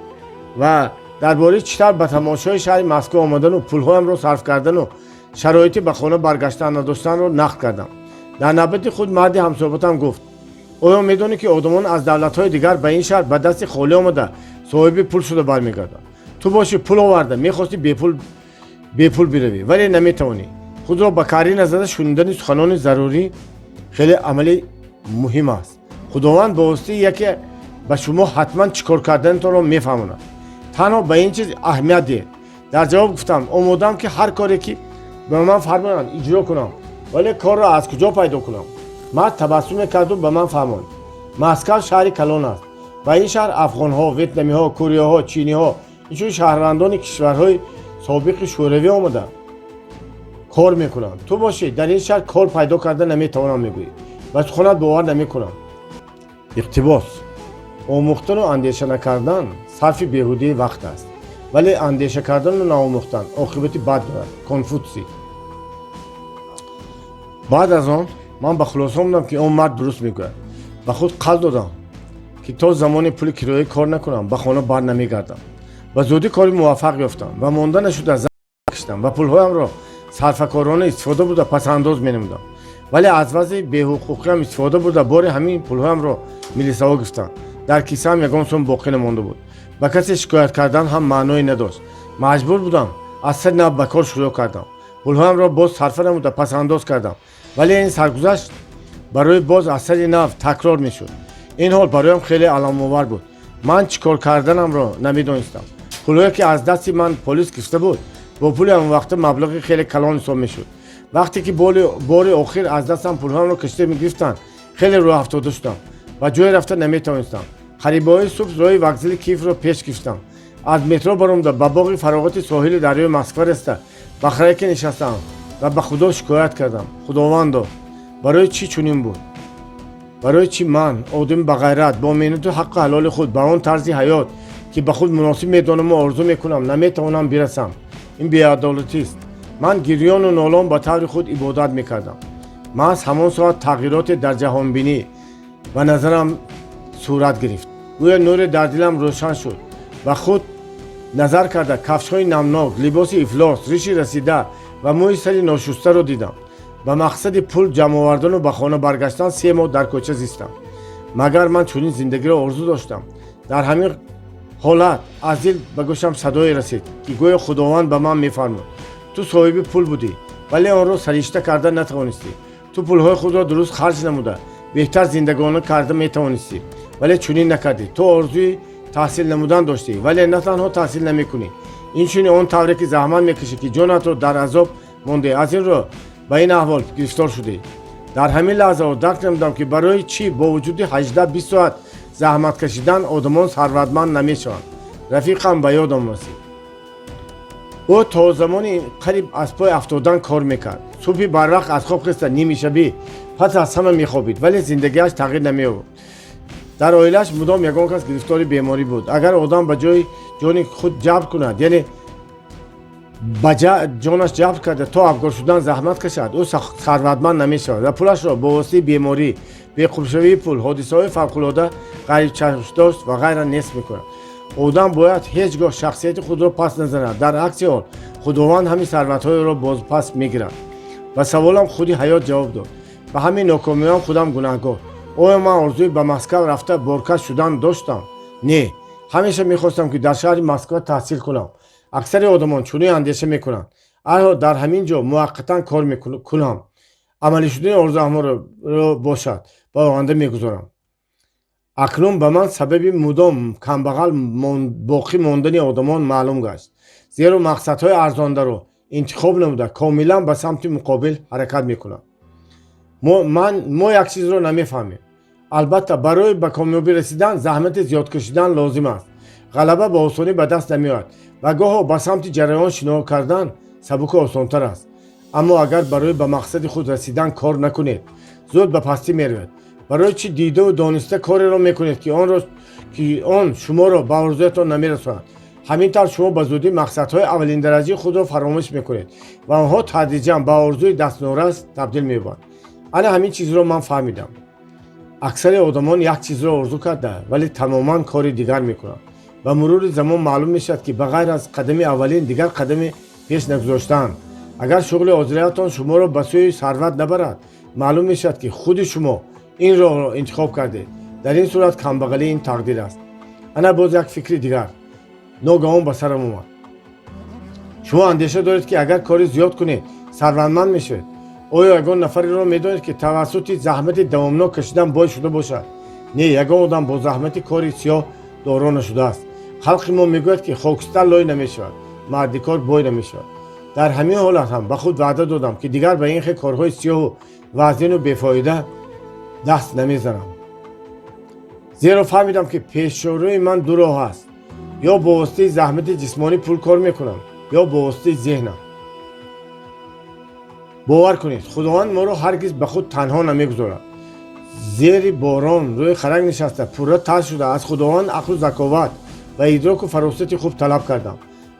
ва дар бораи чӣ тавр ба тамошои шаҳри Москва омадану пулҳоямро сарф кардану шароити ба хона баргаштан надоштанро нақл кардам. Дар навбати худ марди ҳамсӯҳбатам гуфт: «Оё медонӣ, ки одамон аз давлатҳои дигар ба ин шаҳр ба дасти холӣ омада, соҳиби пул шуда бармегарданд? Ту бошӣ, пул оварда, мехостӣ бепул биравӣ, вале наметавонӣ». Худро ба карӣ назада шунидани суханони зарурӣ хеле амали муҳим аст. Худованд ба воситаи яке ба шумо ҳатман чӣ кор карданатонро мефаҳмонад. Танҳо ба ин чиз аҳамият диҳед. Дар ҷавоб гуфтам: «Омодаам, ки ҳар коре, ки ба ман фармоянд, иҷро кунам, вале корро аз куҷо пайдо кунам?» Мард табассуме карду ба ман фаҳмонд: «Москав шаҳри калон аст. Ба ин шаҳр афғонҳо, ветнамиҳо, кореяҳо, чиниҳо, инчунин шаҳрвандони кишварҳои собиқи Шӯравӣ омада кор мекунанд. Ту бошӣ, дар ин шаҳр кор пайдо карда наметавонам мегӯӣ. Ба суханат бовар намекунам». Иқтибос: Омӯхтану андеша накардан сарфи беҳудии вақт аст, вале андеша кардану наомӯхтан оқибати бад дорад. Конфутсий. Баъд аз он ман ба хулоса омадам, ки он мард дуруст мегӯяд. Ба худ қавл додам, ки то замоне пули кироя кор накунам, ба хона бар намегардам. Ба зудӣ кори муваффақ ёфтам ва монда нашуда киштам ва пулҳоямро сарфакорона истифода бурда, пасандоз менамудам. Вале аз вазъи беҳуқуқиам истифода бурда, бори ҳамин пулҳоямро милисаҳо гирифтанд. Дар кисаам ягон сум боқӣ намонда буд. Ба касе шикоят кардан ҳам маъное надошт. Маҷбур будам аз сари нав ба кор шурӯъ кардам. Пулҳоямро боз сарфа намуда, пасандоз кардам, вале ин саргузашт барои боз аз сари нав такрор мешуд. Ин ҳол бароям хеле аламовар буд. Ман чӣ кор карданамро намедонистам. Пулҳое, ки аз дасти ман полис гирифта буд, бо пули ҳамонвақта маблағи хеле калон ҳисоб мешуд. Вақте ки бори охир аз дастам пулҳоямро кашида мегирифтанд, хеле рӯҳафтода шудам ва ҷое рафта наметавонистам. Қарибои субҳ роҳи вокзали Киевро пеш гирифтам. Аз метро баромада, ба боғи фароғати соҳили дарёи Москва раста, ба хараке нишастам ва ба Худо шикоят кардам: «Худовандо, барои чӣ чунин буд? Барои чӣ ман, одами бағайрат, бо меҳнату ҳаққу ҳалоли худ, ба он тарзи ҳаёт, ки ба худ муносиб медонаму орзу мекунам, наметавонам бирасам? Ин беадолатист». Ман гирёну нолон ба таври худ ибодат мекардам. Маҳз ҳамон соат тағйироте дар ҷаҳонбинӣ ба назарам сурат гирифт. Гӯё нуре дар дилам рӯшан шуд. Ба худ назар карда, кафшҳои намнок, либоси ифлос, риши расида ва мӯи сари ношустаро дидам. Ба мақсади пул ҷамъовардану ба хона баргаштан 3 моҳ дар кӯча зистам. Магар ман чунин зиндагиро орзу доштам? Дар ҳамин ҳолат аз дил ба гӯшам садое расид, ки гӯё Худованд ба ман мефармуд: «Ту соҳиби пул будӣ, вале онро саришта карда натавонистӣ. Ту пулҳои худро дуруст харҷ намуда, беҳтар зиндагона карда метавонистӣ, вале чунин накардӣ. Ту орзуи таҳсил намудан доштӣ, вале на танҳо таҳсил намекунӣ, инчунин он тавре ки заҳмат мекашӣ, ки ҷонатро дар азоб монде, аз ин рӯ ба ин аҳвол гирифтор шудӣ». Дар ҳамин лаҳзаҳо дарк намудам, ки барои чӣ бо вуҷуди 18-20 соат заҳмат кашидан одамон сарватманд намешаванд. Рафиқам ба ёдам расид. Ӯ то замони қариб аз пой афтодан кор мекард. Субҳи барвақт аз хоб хеста, нимишабӣ пас аз ҳама мехобид, вале зиндагиаш тағйир намеёфт. Дар оилааш мудом ягон кас гирифтори беморӣ буд. Агар одам ба ҷои ҷони худ ҷабр кунад, яъне ба ҷонаш ҷабр карда, то абгор шудан заҳмат кашад, ӯ сарватманд намешавад ва пулашро бо воситаи беморӣ, беқурбшавии пул, ҳодисаҳои фавқулода, ғайричашмдошт ва ғайра нест мекунад. Одам бояд ҳеҷ гоҳ шахсияти худро пас назанад. Дар акси ҳол Худованд ҳамин сарватҳоеро бозпас мегирад. Ба саволам худи ҳаёт ҷавоб дод. Ба ҳамин нокомиҳоам худам гунаҳгор. Оё ман орзуи ба Москав рафта боркаш шудан доштам? Не, ҳамеша мехостам, ки дар шаҳри Москва таҳсил кунам. Аксари одамон чунин андеша мекунанд. Ҳарҳол дар ҳамин ҷо муваққатан кор кунам, амалӣ шудани орзуҳаморо бошад, ба оянда мегузорам. Акнун ба ман сабаби мудом камбағал боқӣ мондани одамон маълум гашт, зеро мақсадҳои арзондаро интихоб намуда, комилан ба самти муқобил ҳаракат мекунанд. Мо як чизро намефаҳмем. Албатта, барои ба комёбӣ расидан заҳмати зиёд кашидан лозим аст. Ғалаба ба осонӣ ба даст намеояд ва гоҳо ба самти ҷараён шино кардан сабуку осонтар аст. Аммо агар барои ба мақсади худ расидан кор накунед, зуд ба пастӣ меравед. Барои чӣ дидаву дониста кореро мекунед, ки он шуморо ба орзуятон намерасонад? Ҳамин тавр шумо ба зудӣ мақсадҳои аввалиндараҷаи худро фаромӯш мекунед ва онҳо тадриҷан ба орзуи дастнорас табдил меёбанд. Ана ҳамин чизро ман фаҳмидам. Аксари одамон як чизро орзу карда, вале тамоман кори дигар мекунанд. Ба мурури замон маълум мешавад, ки ба ғайр аз қадами аввалин дигар қадами пеш нагузоштаанд. Агар шуғли ҳозираятон шуморо ба сӯи сарват набарад, маълум мешавад, ки худи шумо ин роҳро интихоб кардед. Дар ин сурат камбағалӣ ин тақдир аст. Ана боз як фикри дигар ногаҳон ба сарам омад. Шумо андеша доред, ки агар кори зиёд кунед, сарватманд мешавед. Оё ягон нафареро медонед, ки тавассути заҳмати давомнок кашидан бой шуда бошад? Не, ягон одам бо заҳмати кори сиёҳ доро нашудааст. Халқи мо мегӯяд, ки хокистар лой намешавад, мардикор бой намешавад. Дар ҳамин ҳолат ҳам ба худ ваъда додам, ки дигар ба ин хел корҳои сиёҳу вазнину бефоида даст намезанам, зеро фаҳмидам, ки пешрӯи ман ду роҳ аст: ё бо воситаи заҳмати ҷисмонӣ пул кор мекунам, ё бо воситаи зеҳнам. Бовар кунед, Худованд моро ҳаргиз ба худ танҳо намегузорад. Зери борон рӯи харак нишаста, пурра тар шуда, аз Худованд ақлу заковат ва идроку фаросати хуб талаб кардам.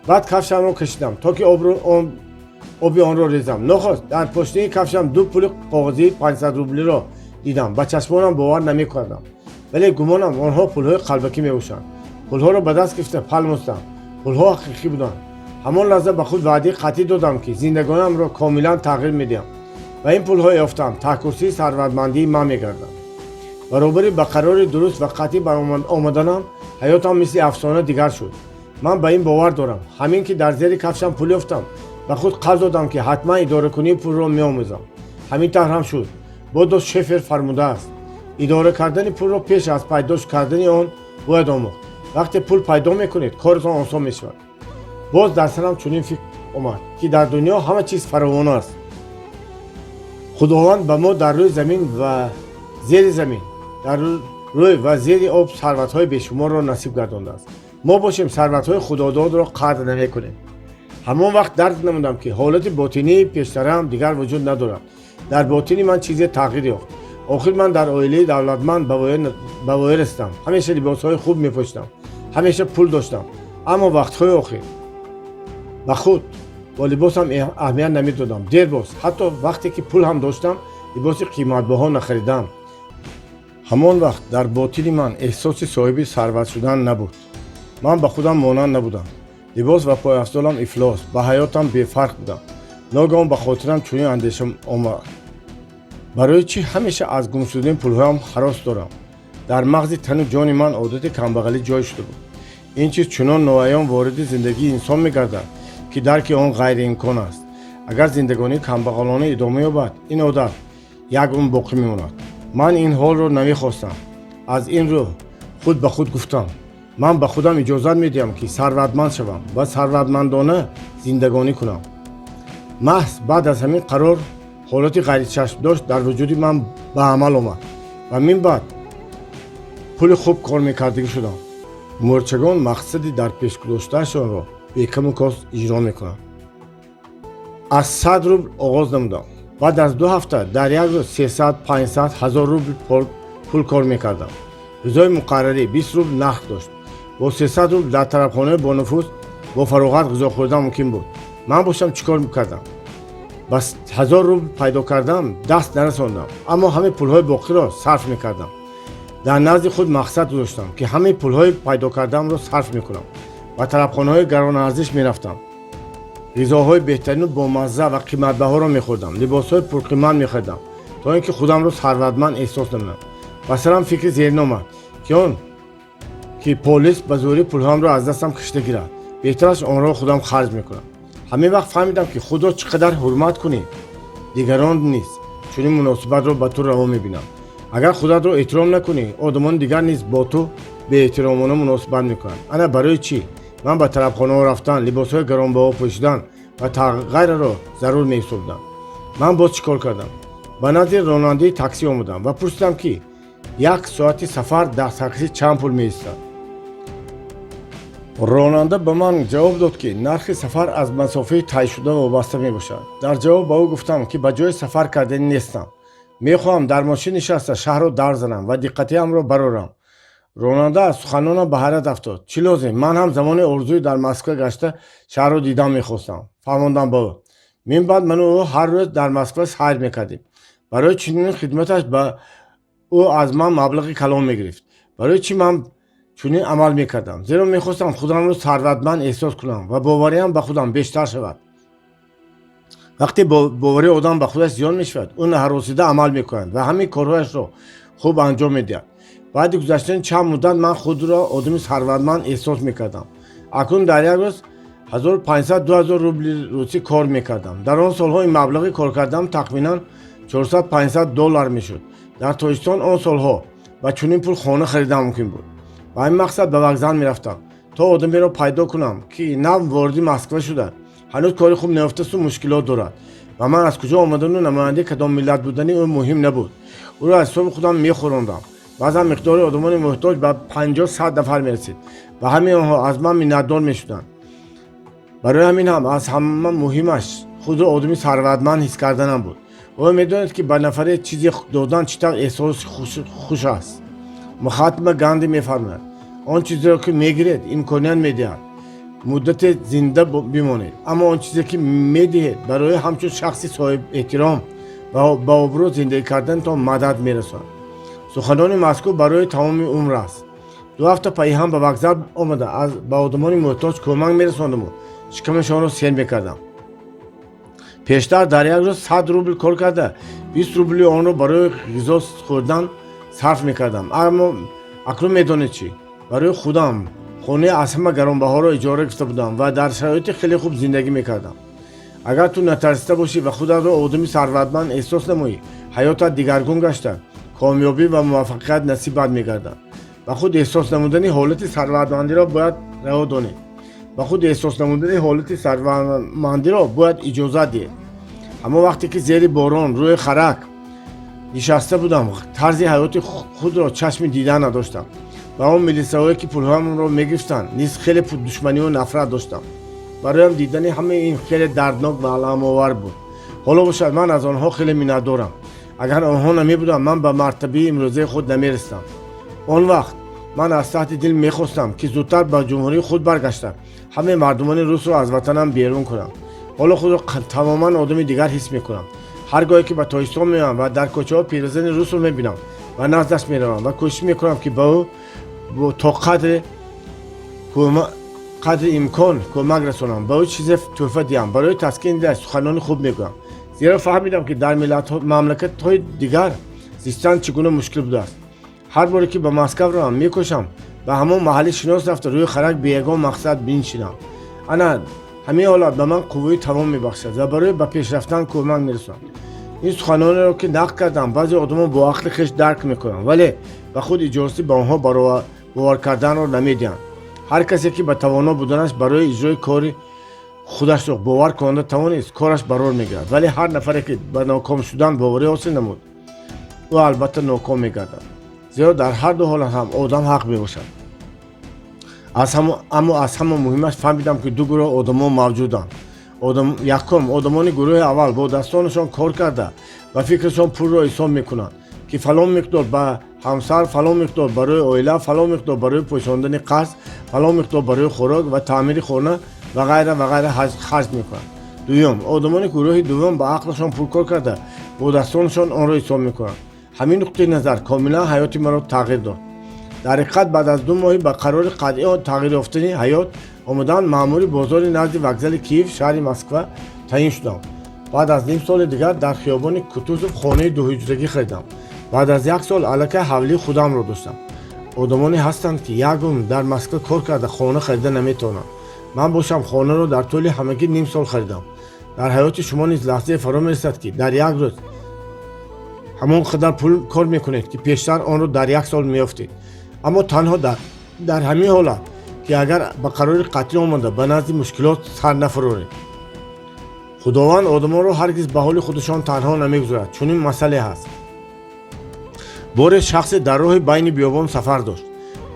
Баъд кафшамро кашидам, то ки оби онро резам. Нохост дар пошнаи кафшам ду пули коғозии 500 рублиро дидам. Ба чашмонам бовар намекардам, вале гумонам, онҳо пулҳои қалбакӣ мебошанд. Пулҳоро ба даст гирифта палмостам. Пулҳо ҳақиқӣ буданд. Ҳамон лаҳза ба худ ваъдаи қатъӣ додам, ки зиндагониамро комилан тағйир медиҳам ва ин пулҳо ёфтам таҳкурсии сарватмандии ман мегарданд. Баробари ба қарори дуруст ва қатъӣ омаданам, ҳаётам мисли афсона дигар шуд. Ман ба ин бовар дорам: ҳамин ки дар зери кафшам пул ёфтам, ба худ қавл додам, ки ҳатман идоракунии пулро меомӯзам. Ҳамин тавр ҳам шуд. Бодо Шефер фармудааст: «Идора кардани пулро пеш аз пайдо кардани он бояд омӯхт. Вақте пул пайдо мекунед, коритон осон мешавад». Боз дар сарам чунин фикр омад, ки дар дунё ҳама чиз фаровон аст. Худованд ба мо дар рӯи замин ва зери замин, дар рӯй ва зери об сарватҳои бешуморро насиб гардондааст. Мо бошем, сарватҳои худододро қадр намекунем. Ҳамон вақт дарк намудам, ки ҳолати ботинии пештараам дигар вуҷуд надорад. Дар ботини ман чизе тағйир ёфт. Охир ман дар оилаи давлатманд ба воя расидам, ҳамеша либосҳои хуб мепӯшидам, ҳамеша пул доштам. Аммо вақтҳои охир ба худ бо либосам аҳамият намедодам. Дербоз ҳатто вақте ки пул ҳам доштам, либоси қиматбаҳо нахаридам. Ҳамон вақт дар ботини ман эҳсоси соҳиби сарват шудан набуд. Ман ба худам монанд набудам. Либос ва пойафзолам ифлос, ба ҳаётам бефарқ будам. Ногаҳон ба хотирам чунин андеша омад: барои чӣ ҳамеша аз гум шудани пулҳоям ҳарос дорам? Дар мағзи тану ҷони ман одати камбағалӣ ҷой шуда буд. Ин чиз чунон ноаён вориди зиндагии инсон мегардад, ки дарки он ғайриимкон аст. Агар зиндагонии камбағалона идома ёбад, ин одат як умр боқӣ мемонад. Ман ин ҳолро намехостам. Аз ин рӯ худ ба худ гуфтам: ман ба худам иҷозат медиҳам, ки сарватманд шавам ва сарватмандона зиндагонӣ кунам. Маҳз баъд аз ҳамин қарор ҳолати ғайричашмдошт дар вуҷуди ман ба амал омад ва мин баъд пули хуб кор мекардагӣ шудам. Мӯрчагон мақсади дар пеш гузоштаашонро бекаму кост иҷро мекунанд. Аз 100 рубл оғоз намудам. Баъд аз 2 ҳафта дар як рӯз 300, 500, 1000 рубл пул кор мекардам. Рӯзҳои муқаррарӣ 20 рубл нарх дошт. Бо 300 рубл дар тарабхонаи бонуфуз бо фароғат ғизо хӯрдан мумкин буд. Ман бошам, чӣ кор мекардам? Ба 1000 рубл пайдо кардам даст нарасондам, аммо ҳамаи пулҳои боқиро сарф мекардам. Дар назди худ мақсад гузоштам, ки ҳамаи пулҳои пайдо кардаамро сарф мекунам. Ба тарабхонаҳои гаронарзиш мерафтам, ғизоҳои беҳтарину бомазза ва қиматбаҳоро мехӯрдам, либосҳои пурқимат мехаридам, то ин ки худамро сарватманд эҳсос намудам. Ба сарам фикри зерин омад, ки он ки полис ба зӯрӣ пулҳоямро аз дастам кашида гирад, беҳтараш онро худам харҷ мекунам. Ҳамин вақт фаҳмидам, ки худро чӣ қадар ҳурмат кунӣ, дигарон низ чунин муносибатро ба ту раво мебинанд. Агар худатро эҳтиром накунӣ, одамони дигар низ бо ту беэҳтиромона муносибат мекунанд. Ана барои чӣ ман ба тарабхонаҳо рафтан, либосҳои гаронбаҳо пӯшидан ва ғайраро зарур меҳисобидам. Ман боз чӣ кор кардам? Ба назди ронандаи таксӣ омадам ва пурсидам, ки як соати сафар дар таксӣ чанд пул меистад. Ронанда ба ман ҷавоб дод, ки нархи сафар аз масофаи тай шуда вобаста мебошад. Дар ҷавоб ба ӯ гуфтам, ки ба ҷои сафар кардани нестам, мехоҳам дар мошин нишаста шаҳрро давр занам ва диққатиамро барорам. Ронанда аз суханонам ба ҳайрат афтод. Чӣ лозим? Ман ҳам замоне орзуи дар Москва гашта, шаҳрро дидан мехостам, фаҳмондам ба ӯ. Мин баъд ману ӯ ҳар рӯз дар Москва сайр мекардем. Барои чунин хидматаш ба ӯ аз ман маблағи калон мегирифт. Барои чӣ ман чунин амал мекардам? Зеро мехостам худамро сарватманд эҳсос кунам ва бовариам ба худам бештар шавад. Вақте боварии одам ба худаш зиёд мешавад, ӯ наҳаросида амал мекунад ва ҳамин корҳояшро хуб анҷом медиҳад. Баъди гузаштани чанд муддат ман худро одами сарватманд эҳсос мекардам. Акнун дар як рӯз 1500-2000 рубли русӣ кор мекардам. Дар он солҳо ин маблағи кор кардам тахминан 400-500 доллар мешуд. Дар Тоҷикистон он солҳо ба чунин пул хона харидан мумкин буд. Ба ин мақсад ба вокзал мерафтам, то одамеро пайдо кунам, ки нав вориди Москва шуда, ҳанӯз кори хуб наёфтасту мушкилот дорад. Ва ман аз куҷо омадану намояндаи кадом миллат будани ӯ муҳим набуд. Ӯро аз ҳисоби худам мехӯрондам. Баъзан миқдори одамони муҳтоҷ ба 50-100 нафар мерасид ва ҳамаи онҳо аз ман миннатдор мешуданд. Барои ҳамин ҳам аз ҳама муҳимаш худро одами сарватманд ҳис карданам буд. Оё медонед, ки ба нафаре чизе додан чӣ тавр эҳсоси хуш аст? Махатма Ганди мефармояд: «Он чизеро, ки мегиред, имконият медиҳад муддате зинда бимонед, аммо он чизе, ки медиҳед, барои ҳамчун шахси соҳибэҳтиром ва ба обрӯ зиндагӣ карданатон мадад мерасонад». Суханони мазкур барои тамоми умр аст. 2 ҳафта пайҳам ба вокзал омада, ба одамони муҳтоҷ кӯмак мерасондаму шикамашонро сер мекардам. Пештар дар як рӯз 100 рубл кор карда, 20 рубли онро барои ғизо хӯрдан сарф мекардам. Аммо акнун медонед чӣ? Барои худам хонаи аз ҳама гаронбаҳоро иҷора гирифта будам ва дар шароити хеле хуб зиндагӣ мекардам. Агар ту натарсида бошӣ ва худатро одами сарватманд эҳсос намоӣ, ҳаётат дигаргун гашта, комёбӣ ва муваффақият насибат мегардад. Ба худ эҳсос намудани ҳолати сарватмандиро бояд раво донед. Ба худ эҳсос намудани ҳолати сарватмандиро бояд иҷозат диҳед. Ҳамон вақте ки зери борон рӯи харак нишаста будам, тарзи ҳаёти худро чашми дидан надоштам. Ба он милисаҳое, ки пулҳоямро мегирифтанд, низ хеле душманию нафрат доштам. Бароям дидани ҳамаи ин хеле дарднок ва аламовар буд. Ҳоло бошад, ман аз онҳо хеле миннатдорам. Агар онҳо намебуданд, ман ба мартабаи имрӯзаи худ намерасидам. Он вақт ман аз таҳти дил мехостам, ки зудтар ба ҷумҳурии худ баргашта, ҳамаи мардумони русро аз ватанам берун кунам. Ҳоло худро тамоман одами дигар ҳис мекунам. Ҳар гоҳе ки ба Тоҷикистон меоям ва дар кӯчаҳо пиразани русро мебинам, ба наздаш меравам ва кӯшиш мекунам, ки ба ӯ то қадри имкон кӯмак расонам, ба ӯ чизе тӯҳфа диҳам, барои таскини дилаш суханони хуб мегӯям, зеро фаҳмидам, ки дар мамлакатҳои дигар зистан чӣ гуна мушкил будааст. Ҳар боре ки ба Москав равам, мекӯшам ба ҳамон маҳалли шинос рафта, рӯи харак бе ягон мақсад биншинам. Ана ҳамин ҳолат ба ман қувваи тавон мебахшад ва барои ба пеш рафтан кӯмак мерасонад. Ин суханонеро, ки нақл кардам, баъзе одамон бо ақли хеш дарк мекунанд, вале ба худ иҷозати ба онҳо бовар карданро намедиҳанд. Ҳар касе, ки ба тавоно буданаш барои иҷрои кори худашро бовар кунанда тавонист, кораш барор мегирад, вале ҳар нафаре, ки ба ноком шудан боварӣ ҳосил намуд, ӯ албатта ноком мегардад, зеро дар ҳар ду ҳолат ҳам одам ҳақ мебошад. Аммо аз ҳама муҳимаш, фаҳмидам, ки ду гурӯҳ одамон мавҷуданд. Якум, одамони гурӯҳи аввал бо дастонашон кор карда ва фикрашон пулро ҳисоб мекунанд, ки фалон миқдор ба ҳамсар, фалон миқдор барои оила, фалон миқдор барои пӯшондани қарз, фалон миқдор барои хӯрок ва таъмири хона ва ғайра ва ғайра харҷ мекунанд. Дуюм, одамони гурӯҳи дуввум ба ақлашон пул кор карда, бо дастонашон онро ҳисоб мекунанд. Ҳамин нуқтаи назар комилан ҳаёти маро тағйир дод. Дар ҳақиқат, баъд аз 2 моҳи ба қарори қатъӣ тағйир ёфтани ҳаёт омадан, маъмури бозори назди вокзали Киев, шаҳри Москва таъин шудам. Баъд аз ним соли дигар дар хиёбони Кутузов хонаи дуҳуҷрагӣ харидам. Баъд аз як сол аллакай ҳавлии худамро доштам. Одамоне ҳастанд, ки як умр дар Москва кор карда, хона харида наметавонанд. Ман бошам, хонаро дар тӯли ҳамагӣ ним сол харидам. Дар ҳаёти шумо низ лаҳзае фаро мерасад, ки дар як рӯз ҳамон қадар пул кор мекунед, ки пештар онро дар як сол меёфтед. Аммо танҳо дар ҳамин ҳолат, ки агар ба қарори қатъӣ омада, ба назди мушкилот сар нафуроред. Худованд одамонро ҳаргиз ба ҳоли худашон танҳо намегузорад. Чунин масъале ҳаст: боре шахсе дар роҳи байни биёбон сафар дошт.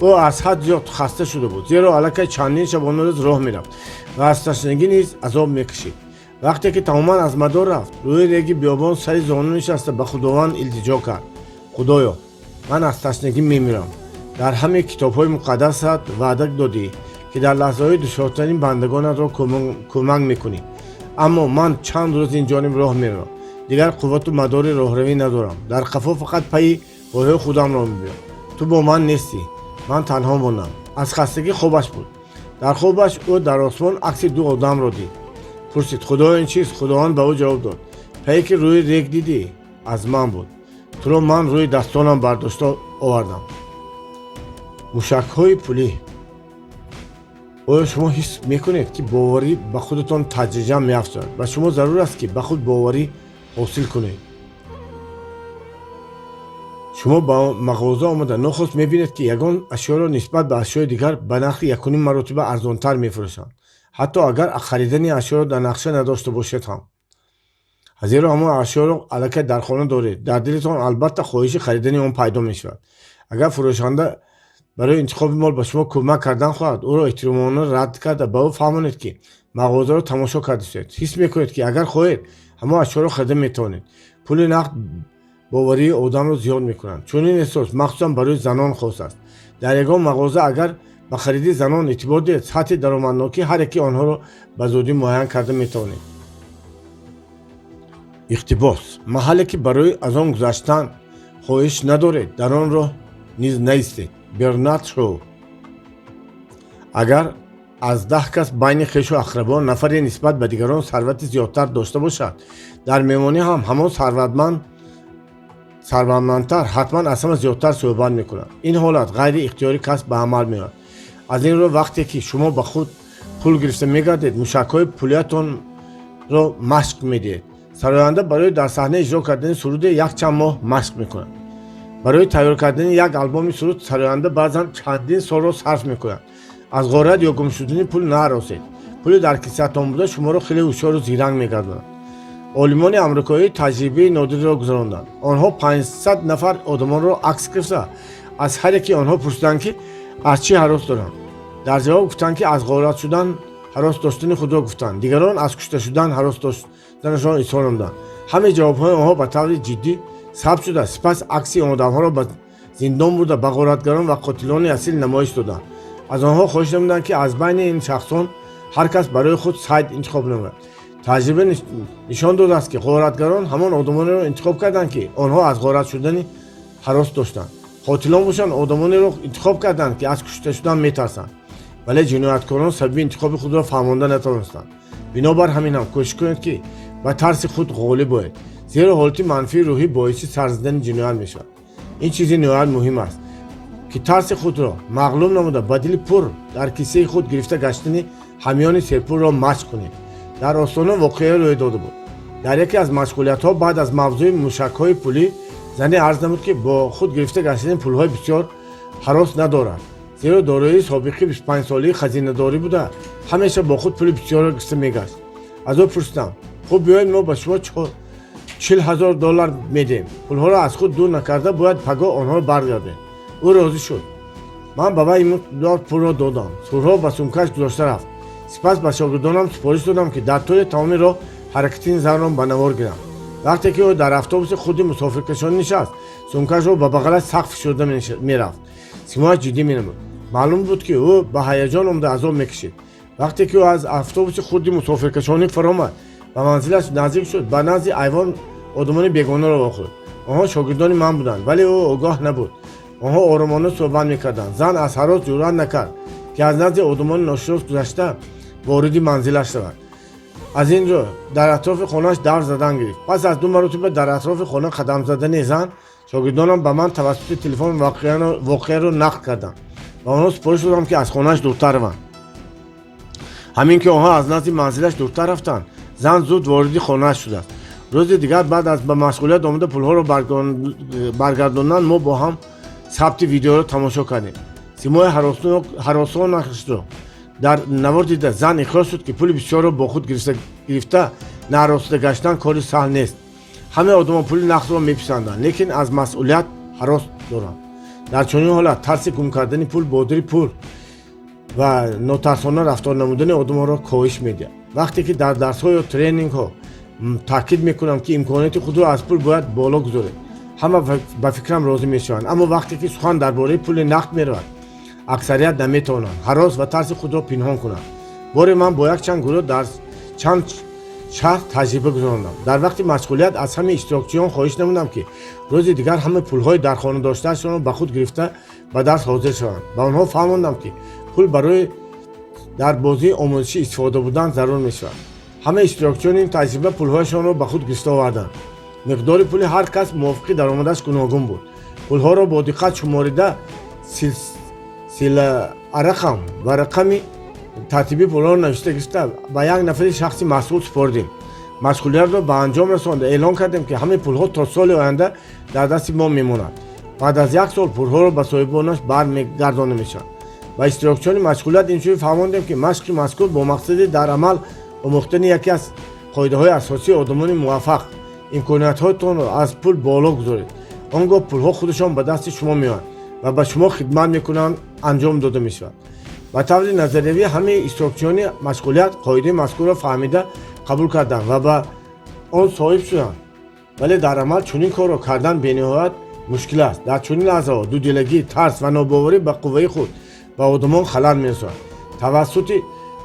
Ӯ аз ҳад зиёд хаста шуда буд, зеро аллакай чандин шабонарӯз роҳ мерафт ва аз ташнагӣ низ азоб мекашид. Вақте ки тамоман аз мадор рафт, рӯи реги биёбон сари зону нишаста, ба Худованд илтиҷо кард: «Худоё, ман аз ташнагӣ мемирам. Дар ҳамаи китобҳои муқаддасат ваъда додӣ, ки дар лаҳзаҳои душвортарин бандагонатро кӯмак мекунӣ. Аммо ман чанд рӯз ин ҷониб роҳ меравам, Дигар қуввату мадори роҳравӣ надорам. Дар қафо фақат пайи пойҳои худамро мебинам. Ту бо ман нестӣ, ман танҳо мондам. Аз хастагӣ хобаш буд. Дар хобаш ӯ дар осмон акси ду одамро дид. Пурсид: «Худоё, ин чист?» Худованд ба ӯ ҷавоб дод: «Пае, ки рӯи рег дидӣ, аз ман буд. Туро ман рӯи дастонам бардошта овардам». Мушакҳои пулӣ. Оё шумо ҳис мекунед, ки боварӣ ба худатон тадриҷан меафзояд ва шумо зарур аст, ки ба худ боварӣ ҳосил кунед? Шумо ба мағоза омада, нохост мебинед, ки ягон ашёро нисбат ба ашёи дигар ба нархи 1,5 маротиба арзонтар мефурӯшанд, ҳатто агар харидани ашёро дар нақша надошта бошед ҳам, зеро ҳамон ашёро аллакай дар хона доред. Дар дилатон албатта хоҳиши харидани он пайдо мешавад. Агар фурӯшанда барои интихоби мол ба шумо кӯмак кардан хоҳад, ӯро эҳтиромона рад карда, ба ӯ фаҳмонед, ки мағозаро тамошо кардастед, ҳис мекунед, ки агар хоҳед, ҳамон ашёро харида метавонед. Пули нақд боварии одамро зиёд мекунанд. Чунин эҳсос махсусан барои занон хос аст. Дар ягон мағоза агар ба хариди занон эътибор диҳед, сатҳи даромаднокии ҳар яки онҳоро ба зудӣ муайян карда метавонед. Иқтибос: «Маҳалле, ки барои аз он гузаштан хоҳиш надоред, дар он роҳ низ наистед». Бернард Шоу. Агар аз 10 кас байни хешу ақрабо нафаре нисбат ба дигарон сарвати зиёдтар дошта бошад, дар меҳмонӣ ҳам ҳамон сарватмандтар ҳатман аз ҳама зиёдтар суҳбат мекунад. Ин ҳолат ғайри ихтиёри кас ба амал меояд. Аз ин рӯ, вақте ки шумо ба худ пул гирифта мегардед, мушакҳои пулиятонро машқ медиҳед. Сароянда барои дар саҳна иҷро кардани суруде якчанд моҳ машқ мекунад. Барои тайёр кардани як албоми суруд сароянда баъзан чандин солро сарф мекунад. Аз ғорат ё гумшудани пул наҳаросед. Пули дар кисаатон буда шуморо хеле ҳушёру зиранг мегардонад. Олимони амрикоӣ таҷрибаи нодирро гузаронданд. Онҳо 500 нафар одамонро акс гирифта, аз ҳар яки онҳо пурсиданд, ки аз чӣ ҳарос доранд. Дар ҷавоб гуфтанд, ки аз ғорат шудан ҳарос доштани худро гуфтанд. Дигарон аз кушта шудан ҳарос доштанашон изҳор намуданд. Ҳамаи ҷавобҳои онҳо ба таври ҷиддӣ сабт шуда, сипас акси одамҳоро ба зиндон бурда, ба ғоратгарон ва қотилони асил намоиш доданд. Аз онҳо хоҳиш намуданд, ки аз байни ин шахсон ҳар кас барои худ сайд интихоб намояд. Таҷриба нишон додааст, ки ғоратгарон ҳамон одамонеро интихоб карданд, ки онҳо аз ғорат шудани ҳарос доштанд. Қотилон бошанд, одамонеро интихоб карданд, ки аз кушта шудан метарсанд. Вале ҷинояткорон сабаби интихоби худро фаҳмонда натавонистанд. Бинобар ҳамин ҳам кӯшиш кунед, ки ба тарси худ ғолиб оед, зеро ҳолати манфии рӯҳӣ боиси сар задани ҷиноят мешавад. Ин чизи ниҳоят муҳим аст, ки тарси худро мағлуб намуда, ба дили пур дар кисаи худ гирифта гаштани ҳамёни серпулро машқ кунед. Дар Остона воқеа рӯй дода буд. Дар яке аз машғулиятҳо баъд аз мавзӯи мушакҳои пулӣ зане арз намуд, ки бо худ гирифта гаштани пулҳои бисёр ҳарос надорад, зеро дорои собиқи 25-солаи хазинадорӣ буда, ҳамеша бо худ пули бисёрро гирифта мегашт. Аз ӯ пурсидам: «Хуб, биёед, мо ба шумо 40 000 доллар медиҳем. Пулҳоро аз худ дур накарда, бояд пагоҳ онҳоро баргардонед». Ӯ розӣ шуд. Ман ба вай ин миқдор пулро додам. Пулҳо ба сумкаш гузошта рафт. Сипас ба шогирдонам супориш додам, ки дар тӯли тамоми роҳ ҳаракати ин занро ба навор гиранд. Вақте ки ӯ дар автобуси хурди мусофиркашонӣ нишаст, сумкашро ба бағалаш сахт фишурда мерафт. Симояш ҷиддӣ менамуд. Маълум буд, ки ӯ ба ҳаяҷон омада азоб мекашид. Вақте ки ӯ аз автобуси хурди мусофиркашонӣ фаромад, ба манзилаш наздик шуд, ба назди айвон одамони бегонаро вохӯрд. Онҳо шогирдони ман буданд, вале ӯ огоҳ набуд. Онҳо оромона суҳбат мекарданд. Зан аз ҳарос ҷуръат накард, ки аз назди одамони ношинос гузашта, вориди манзилаш шавад. Аз ин рӯ дар атрофи хонааш давр задан гирифт. Пас аз ду маротиба дар атрофи хона қадам задани зан, шогирдонам ба ман тавассути телефон воқеаро нақл карданд. Ба онҳо супориш додам, ки аз хонааш дуртар раванд. Ҳамин ки онҳо аз назди манзилаш дуртар рафтанд, зан зуд вориди хонааш шудааст. Рӯзи дигар баъд аз ба машғулият омада пулҳоро баргардондан, мо бо ҳам сабти видеоро тамошо кардем. Симои ҳаросонашро дар навор дида, зан иқрор шуд, ки пули бисёрро бо худ гирифта наҳаросида гаштан кори саҳл нест. Ҳамаи одамон пули нақдро меписанданд, лекин аз масъулият ҳарос доранд. Дар чунин ҳолат тарси гум кардани пул бодири пул ва нотарсона рафтор намудани одамонро коҳиш медиҳад. Вақте ки дар дарсҳо ё тренингҳо таъкид мекунам, ки имконияти худро аз пул бояд боло гузоред, ҳама ба фикрам розӣ мешаванд. Аммо вақте ки сухан дар бораи пули нақд меравад, аксарият наметавонанд ҳарос ва тарси худро пинҳон кунанд. Боре ман бо якчанд гурӯҳ дар чанд Шаҳр таҷриба гузарондам. Дар вақти машғулият аз ҳамаи иштирокчиён хоҳиш намудам, ки рӯзи дигар ҳама пулҳои дар хона доштаашонро ба худ гирифта ба дарс ҳозир шаванд. Ба онҳо фаҳмондам, ки пул барои дар бозии омӯзишӣ истифода будан зарур мешавад. Ҳамаи иштирокчиёни ин таҷриба пулҳояшонро ба худ гирифта оварданд. Миқдори пули ҳар кас мувофиқи даромадаш гуногун буд. Пулҳоро бо диққат шуморида, силсиларақам ва рақами тартибии пулҳоро навишта гирифта, ба як нафари шахси масъул супордем. Машғулиятро ба анҷом расонда, эълон кардем, ки ҳамаи пулҳо то соли оянда дар дасти мо мемонад. Баъд аз як сол пулҳоро ба соҳибонаш бармегардонда мешаванд. Ба иштирокчиёни машғулият инчунин фаҳмондем, ки машқи мазкур бо мақсади дар амал омӯхтани яке аз қоидаҳои асосии одамони муваффақ: имкониятҳоятонро аз пул боло гузоред, он гоҳ пулҳо худашон ба дасти шумо меоянд ва ба шумо хидмат мекунанд, анҷом дода мешавад. Ба таври назариявӣ ҳамаи иштирокчиёни машғулият қоидаи мазкурро фаҳмида қабул карданд ва ба он соҳиб шуданд, вале дар амал чунин корро кардан бениҳоят мушкил аст. Дар чунин лаҳзаҳо дудилагӣ, тарс ва нобоварӣ ба қувваи худ ба одамон халал мерасонад. Тавассути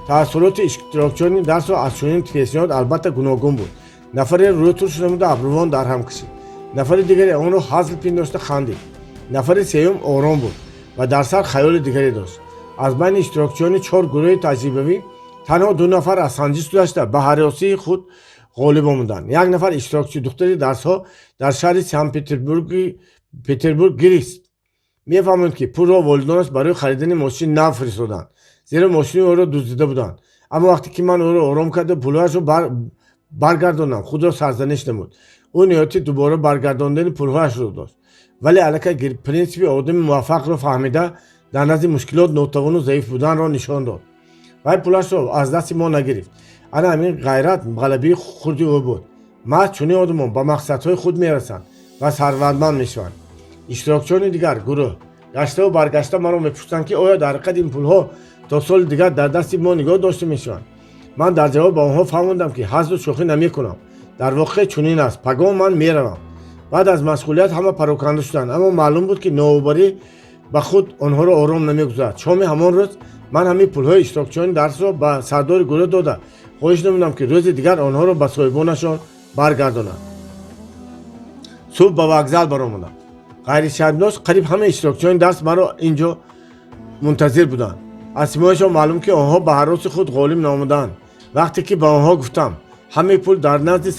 таассуроти иштирокчиёни дарсро аз чунин пешниҳод албатта гуногун буд. Нафаре рӯй турш намуда, абрувон дар ҳам кашид. Нафари дигаре онро ҳазл пиндошта хандид. Нафари сеюм ором буд ва дар сар хаёли дигаре дошт. Аз байни иштирокчиёни чор гурӯҳи таҷрибавӣ танҳо ду нафар аз санҷиш гузашта, ба ҳаросии худ ғолиб омаданд. Як нафар иштирокчи, духтари дарсҳо дар шаҳри Санкт Петербург гирист. Мефаҳмонд, ки пулро волидонаш барои харидани мошини нав фиристоданд, зеро мошини ӯро дуздида буданд. Аммо вақте ки ман ӯро ором карда, пулҳояшро баргардондам, худро сарзаниш намуд. Ӯ ниёти дубора баргардондани пулҳояшро дошт, вале аллакай принсипи одами муваффақро фаҳмида, дар назди мушкилот нотавону заиф буданро нишон дод. Вай пулашро аз дасти мо нагирифт. Ана ҳамин ғайрат ғалабаи хурди ӯ буд. Маҳз чунин одамон ба мақсадҳои худ мерасанд ва сарватманд мешаванд. Иштирокчиёни дигар гурӯҳ гаштаву баргашта маро мепурсанд, ки оё дар ҳақиқат ин пулҳо то соли дигар дар дасти мо нигоҳ дошта мешаванд. Ман дар ҷавоб ба онҳо фаҳмондам, ки ҳазлу шӯхӣ намекунам. Дар воқеъ чунин аст. Пагоҳ ман меравам. Баъд аз машғулият ҳама пароканда шуданд, аммо маълум буд, ки нобоварӣ ба худ онҳоро ором намегузорад. Шоми ҳамон рӯз ман ҳамин пулҳои иштирокчиёни дарсро ба сардори гурӯҳ дода, хоҳиш намудам, ки рӯзи дигар онҳоро ба соҳибонашон баргардонанд. Субҳ ба вокзал баромадам. Ғайришабнос қариб ҳама иштирокчиёни дарс маро ин ҷо мунтазир буданд. Аз симояшон маълум, ки онҳо ба ҳароси худ ғолиб наомаданд. Вақте ки ба онҳо гуфтам, ҳамаи пул дар назди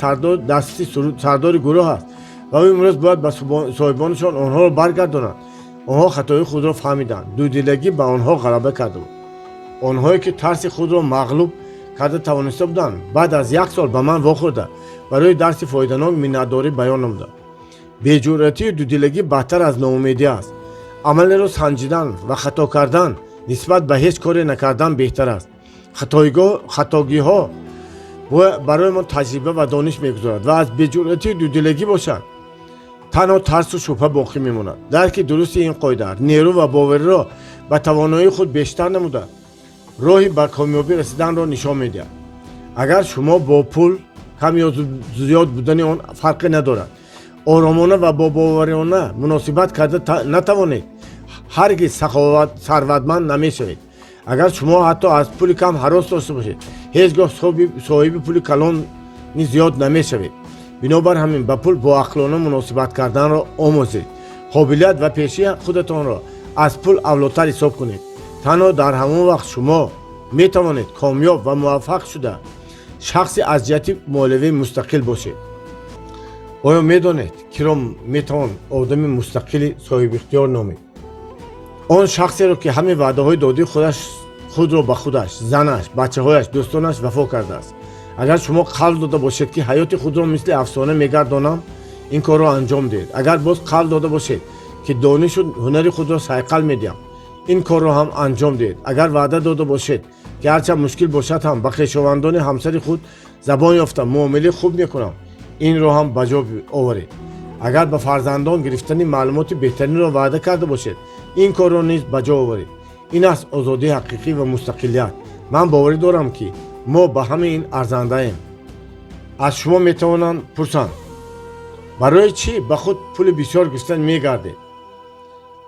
дасти сардори гурӯҳ аст ва ӯ имрӯз бояд ба соҳибонашон онҳоро баргардонад, онҳо хатои худро фаҳмиданд. Дудилагӣ ба онҳо ғалаба карда буд. Онҳое ки тарси худро мағлуб карда тавониста буданд, баъд аз як сол ба ман вохӯрда, барои дарси фоиданок миннатдорӣ баён намуданд. Беҷуръатию дудилагӣ бадтар аз ноумедӣ аст. Амалеро санҷидан ва хато кардан нисбат ба ҳеҷ коре накардан беҳтар аст. Хатогиҳо барои мо таҷриба ва дониш мегузорад ва аз беҷуръатию дудилагӣ бошад, танҳо тарсу шубҳа боқӣ мемонад. Дарки дурусти ин қоида нерӯ ва бовариро ба тавоноии худ бештар намуда, роҳи ба комёбӣ расиданро нишон медиҳад. Агар шумо бо пул, кам ё зиёд будани он фарқе надорад, оромона ва бо бовариона муносибат карда натавонед, ҳаргиз сарватманд намешавед. Агар шумо ҳатто аз пули кам ҳарос дошта бошед, ҳеҷ гоҳ соҳиби пули калони зиёд намешавед. Бинобар ҳамин ба пул боақлона муносибат карданро омӯзед. Қобилият ва пешии худатонро аз пул авлотар ҳисоб кунед. Танҳо дар ҳамон вақт шумо метавонед комёб ва муваффақ шуда, шахси аз ҷиҳати молиявӣ мустақил бошед. Оё медонед, киро метавон одами мустақили соҳибихтиёр номид? Он шахсеро, ки ҳамин ваъдаҳои додии худаш худро ба худаш, занаш, бачаҳояш, дӯстонаш вафо кардааст. Агар шумо қавл дода бошед, ки ҳаёти худро мисли афсона мегардонам, ин корро анҷом диҳед. Агар боз қавл дода бошед, ки донишу ҳунари худро сайқал медиҳам, ин корро ҳам анҷом диҳед. Агар ваъда дода бошед, ки ҳарчанд мушкил бошад ҳам, ба хешовандони ҳамсари худ забон ёфта, муомилаи хуб мекунам, инро ҳам ба ҷо оваред. Агар ба фарзандон гирифтани маълумоти беҳтаринро ваъда карда бошед, ин корро низ ба ҷо оваред. Ин аст озодии ҳақиқӣ ва мустақилият. Ман боварӣ дорам, ки мо ба ҳамаи ин арзандаем. Аз шумо метавонанд пурсанд: барои чӣ ба худ пули бисёр гирифтан мегардед?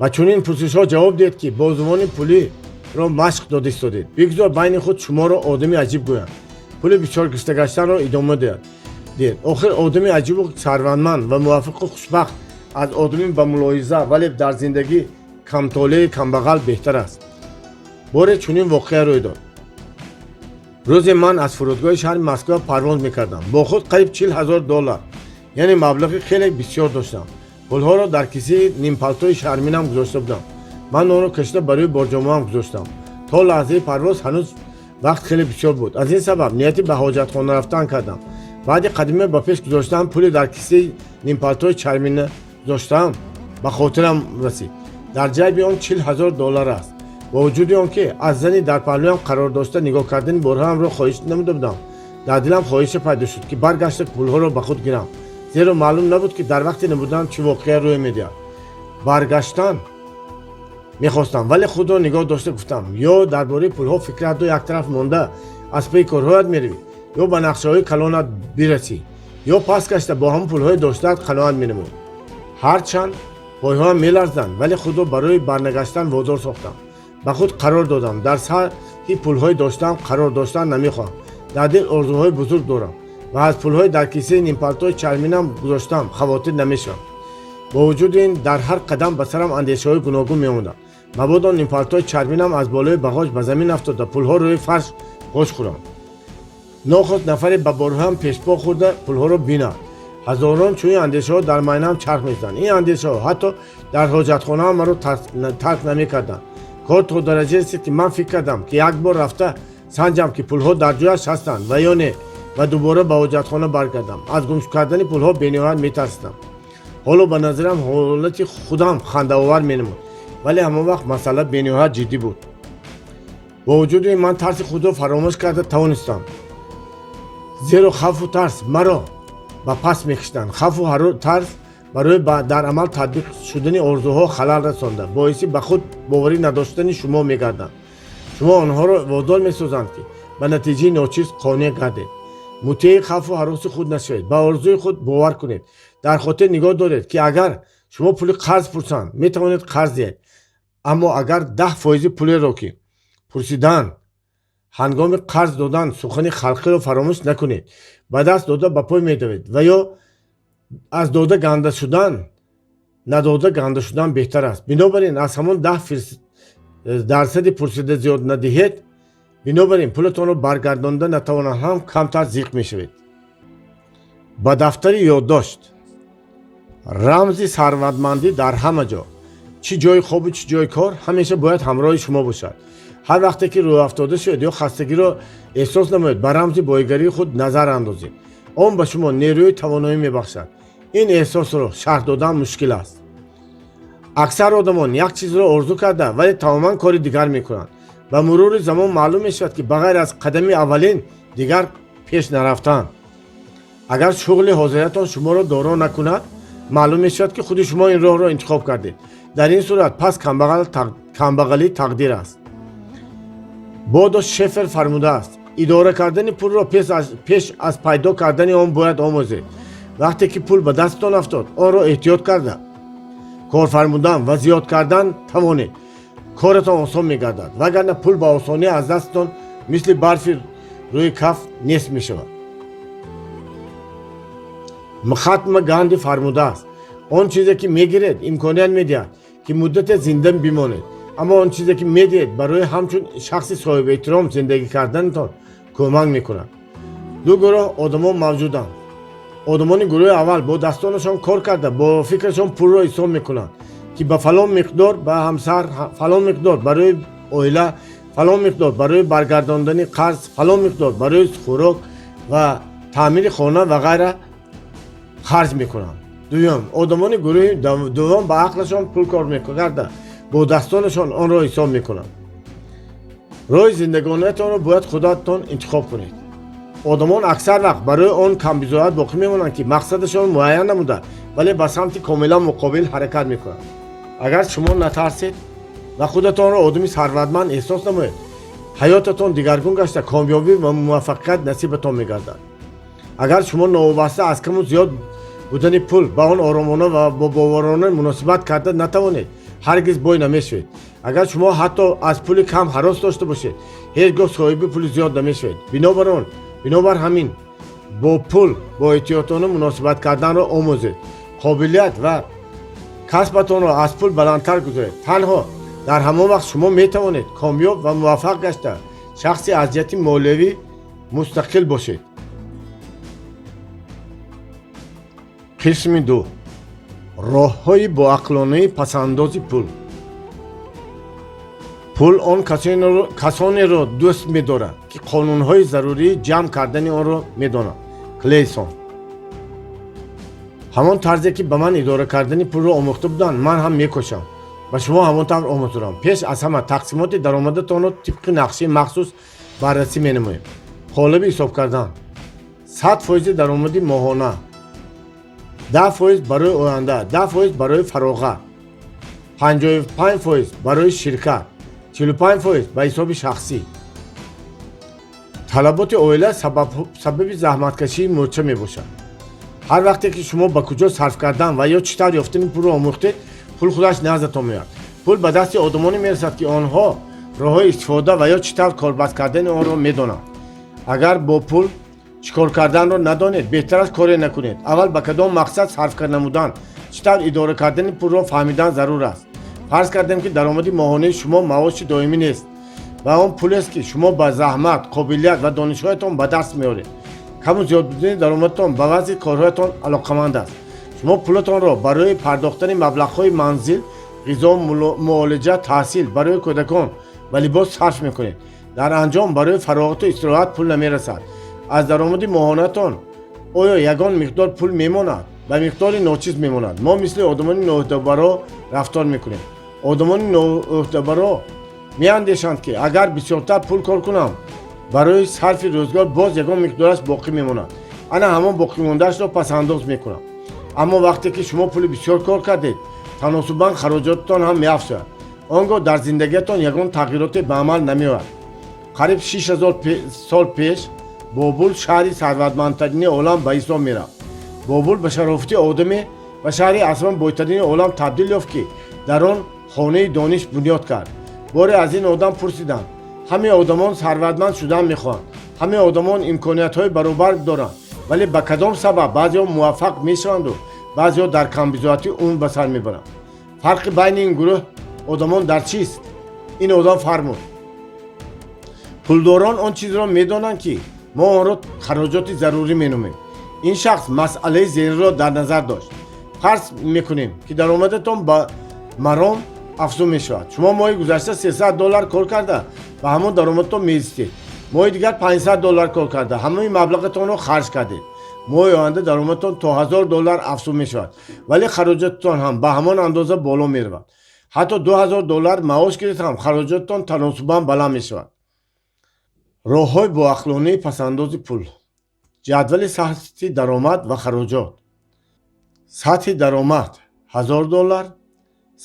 Ба чунин пурсишҳо ҷавоб диҳед, ки бозувони пулиро машқ дода истодед. Бигзор байни худ шуморо одами аҷиб гӯянд. Пули бисёр гирифта гаштанро идома диҳед. Охир одами аҷибу сарватманд ва муваффиқу хушбахт аз одами ба мулоҳиза, вале дар зиндагӣ камтолеи камбағал беҳтар аст. Боре чунин воқеа рӯй дод. Рӯзе ман аз фурудгоҳи шаҳри Москва парвоз мекардам. Бо худ қариб 40 000 доллар, яъне маблағи хеле бисёр доштам. Пулҳоро дар кисаи нимпалтои шарминам гузошта будам. Ман онро кашида ба рӯи борҷомаам гузоштам. То лаҳзаи парвоз ҳанӯз вақт хеле бисёр буд. Аз ин сабаб нияти ба ҳоҷатхона рафтан кардам. Баъди қадаме ба пеш гузоштаам, пули дар кисаи нимпалтои чармина гузоштаам ба хотирам расид. Дар ҷайби он 40 000 доллар аст. Бо вуҷуди он ки аз зани дар паҳлӯям қарор дошта нигоҳ кардани борҳоамро хоҳиш намуда будам, дар дилам хоҳише пайдо шуд, ки баргашта пулҳоро ба худ гирам, зеро маълум набуд, ки дар вақти набудаам чӣ воқеа рӯй медиҳад. Баргаштан мехостам, вале худро нигоҳ дошта гуфтам: ё дар бораи пулҳо фикратро яктараф монда аз паи корҳоят меравӣ, ё ба нақшаҳои калонат бирасӣ, ё пас гашта бо ҳамон пулҳои доштаат қаноат менамоӣ. Ҳарчанд пойҳоам меларзанд, вале худро барои барнагаштан водор сохтам. Ба худ қарор додам: дар сатҳи пулҳои доштаам қарор доштан намехоҳам. Дар дил орзуҳои бузург дорам ва аз пулҳои дар кисаи нимпалтои чарминам гузоштаам хавотир намешавам. Бо вуҷуди ин, дар ҳар қадам ба сарам андешаҳои гуногун меомаданд: мабодо нимпалтои чарминам аз болои бағоҷ ба замин афтода, пулҳо рӯи фарш ғош хӯранд, нохост нафаре ба борҳоям пешпо хӯрда, пулҳоро бинад. Ҳазорон чунин андешаҳо дар майнаам чарх мезаданд. Ин андешаҳо ҳатто дар ҳоҷатхонаам маро тарк намекарданд. Кор то дараҷае расид, ки ман фикр кардам, ки як бор рафта санҷам, ки пулҳо дар ҷояш ҳастанд ва ё не, ва дубора ба ҳоҷатхона баргардам. Аз гум кардани пулҳо бениҳоят метарсидам. Ҳоло ба назарам ҳолати худам хандаовар менамуд, вале ҳамон вақт масъала бениҳоят ҷиддӣ буд. Бо вуҷуди ин, ман тарси худро фаромӯш карда тавонистам, зеро хавфу тарс маро ба пас мекашиданд. Хавфу тарс барои дар амал татбиқ шудани орзуҳо халал расонда, боиси ба худ боварӣ надоштани шумо мегарданд. Шумо онҳоро водор месозанд, ки ба натиҷаи ночиз қонеъ гардед. Мутеи хавфу ҳароси худ нашавед, ба орзуи худ бовар кунед. Дар хотир нигоҳ доред, ки агар шумо пули қарз пурсанд, метавонед қарз диҳед, аммо агар 10 фоизи пулеро ки пурсиданд ҳангоми қарз додан, сухани халқиро фаромӯш накунед, ба даст дода ба пой медавед, ва ё аз дода ганда шудан надода ганда шудан беҳтар аст. Бинобар ин, аз ҳамон 10 дарсади пурсида зиёд надиҳед. Бинобар ин, пулатонро баргардонда натавонанд ҳам, камтар зиқ мешавед. Ба дафтари ёддошт. Рамзи сарватмандӣ дар ҳама ҷо, чӣ ҷои хобу чӣ ҷои кор, ҳамеша бояд ҳамроҳи шумо бошад. Ҳар вақте ки рӯҳафтода шуед ё хастагиро эҳсос намоед, ба рамзи боигарии худ назар андозед. Он ба шумо нерӯи тавоноӣ мебахшад. Ин эҳсосро шарҳ додан мушкил аст. Аксар одамон як чизро орзу карда, вале тамоман кори дигар мекунанд. Ба мурури замон маълум мешавад, ки ба ғайр аз қадами аввалин дигар пеш нарафтанд. Агар шуғли ҳозиратон шуморо доро накунад, маълум мешавад, ки худи шумо ин роҳро интихоб кардед. Дар ин сурат пас камбағалӣ тақдир аст. Бодо Шефер фармудааст: идора кардани пулро пеш аз пайдо кардани он бояд омӯзед. Вақте ки пул ба дасттон афтод, онро эҳтиёт карда кор фармудан ва зиёд кардан тавонед, коратон осон мегардад, вагарна пул ба осонӣ аз дасттон мисли барфи рӯи каф нест мешавад. Махатма Ганди фармудааст: он чизе ки мегиред, имконият медиҳад, ки муддате зинда бимонед, аммо он чизе ки медиҳед, барои ҳамчун шахси соҳибэҳтиром зиндагӣ карданатон кӯмак мекунад. Ду гурӯҳ одамон мавҷуданд. Одамони гурӯҳи аввал бо дастонашон кор карда, бо фикрашон пулро ҳисоб мекунанд, ки ба фалон миқдор ба ҳамсар, фалон миқдор барои оила, фалон миқдор барои баргардондани қарз, фалон миқдор барои хӯрок ва таъмири хона ва ғайра харҷ мекунанд. Дуюм, одамони гурӯҳи дуввум ба ақлашон пул кор карда, бо дастонашон онро ҳисоб мекунанд. Роҳи зиндагониятонро бояд худатон интихоб кунед. Одамон аксар вақт барои он камбизоат боқӣ мемонанд, ки мақсадашон муайян намуда, вале ба самти комилан муқобил ҳаракат мекунанд. Агар шумо натарсед ва худатонро одами сарватманд эҳсос намоед, ҳаётатон дигаргун гашта, комёбӣ ва муваффақият насибатон мегардад. Агар шумо новобаста аз каму зиёд будани пул ба он оромона ва бо боварона муносибат карда натавонед, ҳаргиз бой намешавед. Агар шумо ҳатто аз пули кам ҳарос дошта бошед, ҳеҷ гоҳ соҳиби пули зиёд намешавед. Бинобар он Бинобар ҳамин бо пул бо эҳтиётона муносибат карданро омӯзед. Қобилият ва касбатонро аз пул баландтар гузоред. Танҳо дар ҳамон вақт шумо метавонед комёб ва муваффақ гашта, шахси аз ҷиҳати молиявӣ мустақил бошед. Қисми ду: роҳҳои боақлонаи пасандози пул. Пул он касонеро дӯст медорад, ки қонунҳои зарурии ҷамъ кардани онро медонанд. Клейсон. Ҳамон тарзе, ки ба ман идора кардани пулро омӯхта буданд, ман ҳам мекӯшам ба шумо ҳамон тавр омӯзонам. Пеш аз ҳама тақсимоти даромадатонро тибқи нақшаи махсус баррасӣ менамоем. Қолаби ҳисоб кардан: 100 фоизи даромади моҳона, 10% барои оянда, 10% барои фароғат, 55% барои ширкат, 45% ба ҳисоби шахсӣ. Талаботи оила сабаби заҳматкашии мӯрча мебошад. Ҳар вақте ки шумо ба куҷо сарф кардан ва ё чӣ тавр ёфтани пулро омӯхтед, пул худаш наздатон меояд. Пул ба дасти одамоне мерасад, ки онҳо роҳҳои истифода ва ё чӣ тавр корбаст кардани онро медонанд. Агар бо пул чӣ кор карданро надонед, беҳтар аст коре накунед. Аввал ба кадом мақсад сарф намудан, чӣ тавр идора кардани пулро фаҳмидан зарур аст. Фарз кардем, ки даромади моҳонаи шумо маоши доимӣ нест ва он пулест, ки шумо ба заҳмат, қобилият ва донишҳоятон ба даст меоред. Каму зиёд будани даромадатон ба вазъи корҳоятон алоқаманд аст. Шумо пулатонро барои пардохтани маблағҳои манзил, ғизо, муолиҷа, таҳсил барои кӯдакон ва либос сарф мекунед. Дар анҷом барои фароғату истироҳат пул намерасад. Аз даромади моҳонатон оё ягон миқдор пул мемонад? Ба миқдори ночиз мемонад. Мо мисли одамони ноӯҳдабаро рафтор мекунем. Одамони ноӯҳдабаро меандешанд, ки агар бисёртар пул кор кунам, барои сарфи рӯзгор боз ягон миқдораш боқӣ мемонад, ана ҳамон боқимондаашро пасандоз мекунам. Аммо вақте ки шумо пули бисёр кор кардед, таносубан хароҷотатон ҳам меафзояд. Он гоҳ дар зиндагиятон ягон тағйироте ба амал намеояд. Қариб 6000 сол пеш Бобул шаҳри сарватмандтарини олам ба ҳисоб мерафт. Бобул ба шарофати одаме ба шаҳри аз ҳама бойтарини олам табдил ёфт, ки дар он хонаи дониш бунёд кард. Боре аз ин одам пурсиданд: «Ҳамаи одамон сарватманд шудан мехоҳанд, ҳамаи одамон имкониятҳои баробар доранд, вале ба кадом сабаб баъзеҳо муваффақ мешаванду баъзеҳо дар камбизоатӣ умр ба сар мебаранд? Фарқи байни ин гурӯҳ одамон дар чист?» Ин одам фармуд: «Пулдорон он чизро медонанд, ки мо онро хароҷоти зарурӣ меномем». Ин шахс масъалаи зеринро дар назар дошт. Фарз мекунем, ки даромадатон ба маром афзун мешавад. Шумо моҳи гузашта 300 доллар кор карда, ба ҳамон даромадатон мезистед. Моҳи дигар 500 доллар кор карда, ҳамаи маблағатонро харҷ кардед. Моҳи оянда даромадатон то 1000 доллар афзун мешавад, вале хароҷотатон ҳам ба ҳамон андоза боло меравад. Ҳатто 2000 доллар маош гирифт ҳам хароҷотатон таносубан баланд мешавад. Роҳҳои боақлонаи пасандози пул. Ҷадвали сатҳи даромад ва хароҷот. Сатҳи даромад 1000 доллар,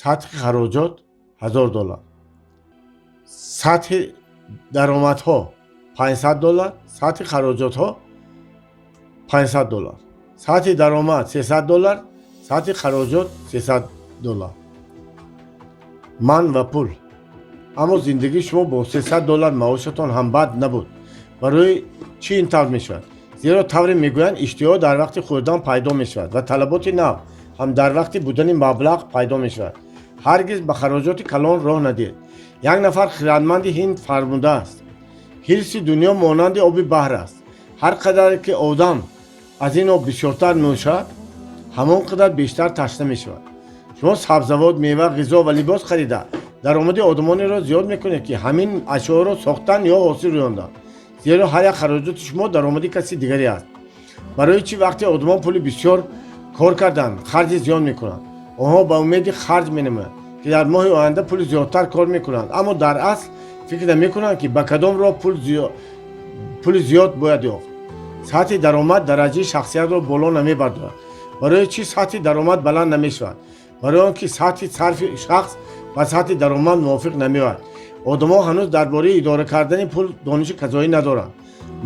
сатҳи хароҷот 1000 доллар. Сатҳи даромадҳо 500 доллар, сатҳи хароҷотҳо 500 доллар. Сатҳи даромад 300 доллар, сатҳи хароҷот 300 доллар. Ман ва пул. Аммо зиндагии шумо бо 300 доллар маошатон ҳам бад набуд. Барои чӣ ин тавр мешавад? Зеро тавре мегӯянд, иштиҳо дар вақти хӯрдан пайдо мешавад ва талаботи нав ҳам дар вақти будани маблағ пайдо мешавад. Ҳаргиз ба хароҷоти калон роҳ надиҳед. Як нафар хирадманди ҳинд фармудааст: «Ҳирси дунё монанди оби баҳр аст. Ҳар қадаре ки одам аз ин об бисёртар нӯшад, ҳамон қадар бештар ташна мешавад». Шумо сабзавот, мева, ғизо ва либос харида, даромади одамонеро зиёд мекунед, ки ҳамин ашёро сохтан ё ҳосил рӯёнданд, зеро ҳар як хароҷоти шумо даромади каси дигаре аст. Барои чӣ вақте одамон пули бисёр кор карданд, харҷи зиёд мекунанд? Онҳо ба умеди харҷ менамоянд, ки дар моҳи оянда пули зиёдтар кор мекунанд, аммо дар асл фикр намекунанд, ки ба кадом роҳ пули зиёд бояд ёфт. Сатҳи даромад дараҷаи шахсиятро боло намебардорад. Барои чӣ сатҳи даромад баланд намешавад? Барои он ки сатҳи сарфи шахс ба сатҳи даромад мувофиқ намеояд. Одамҳо ҳанӯз дар бораи идора кардани пул дониши казоӣ надоранд,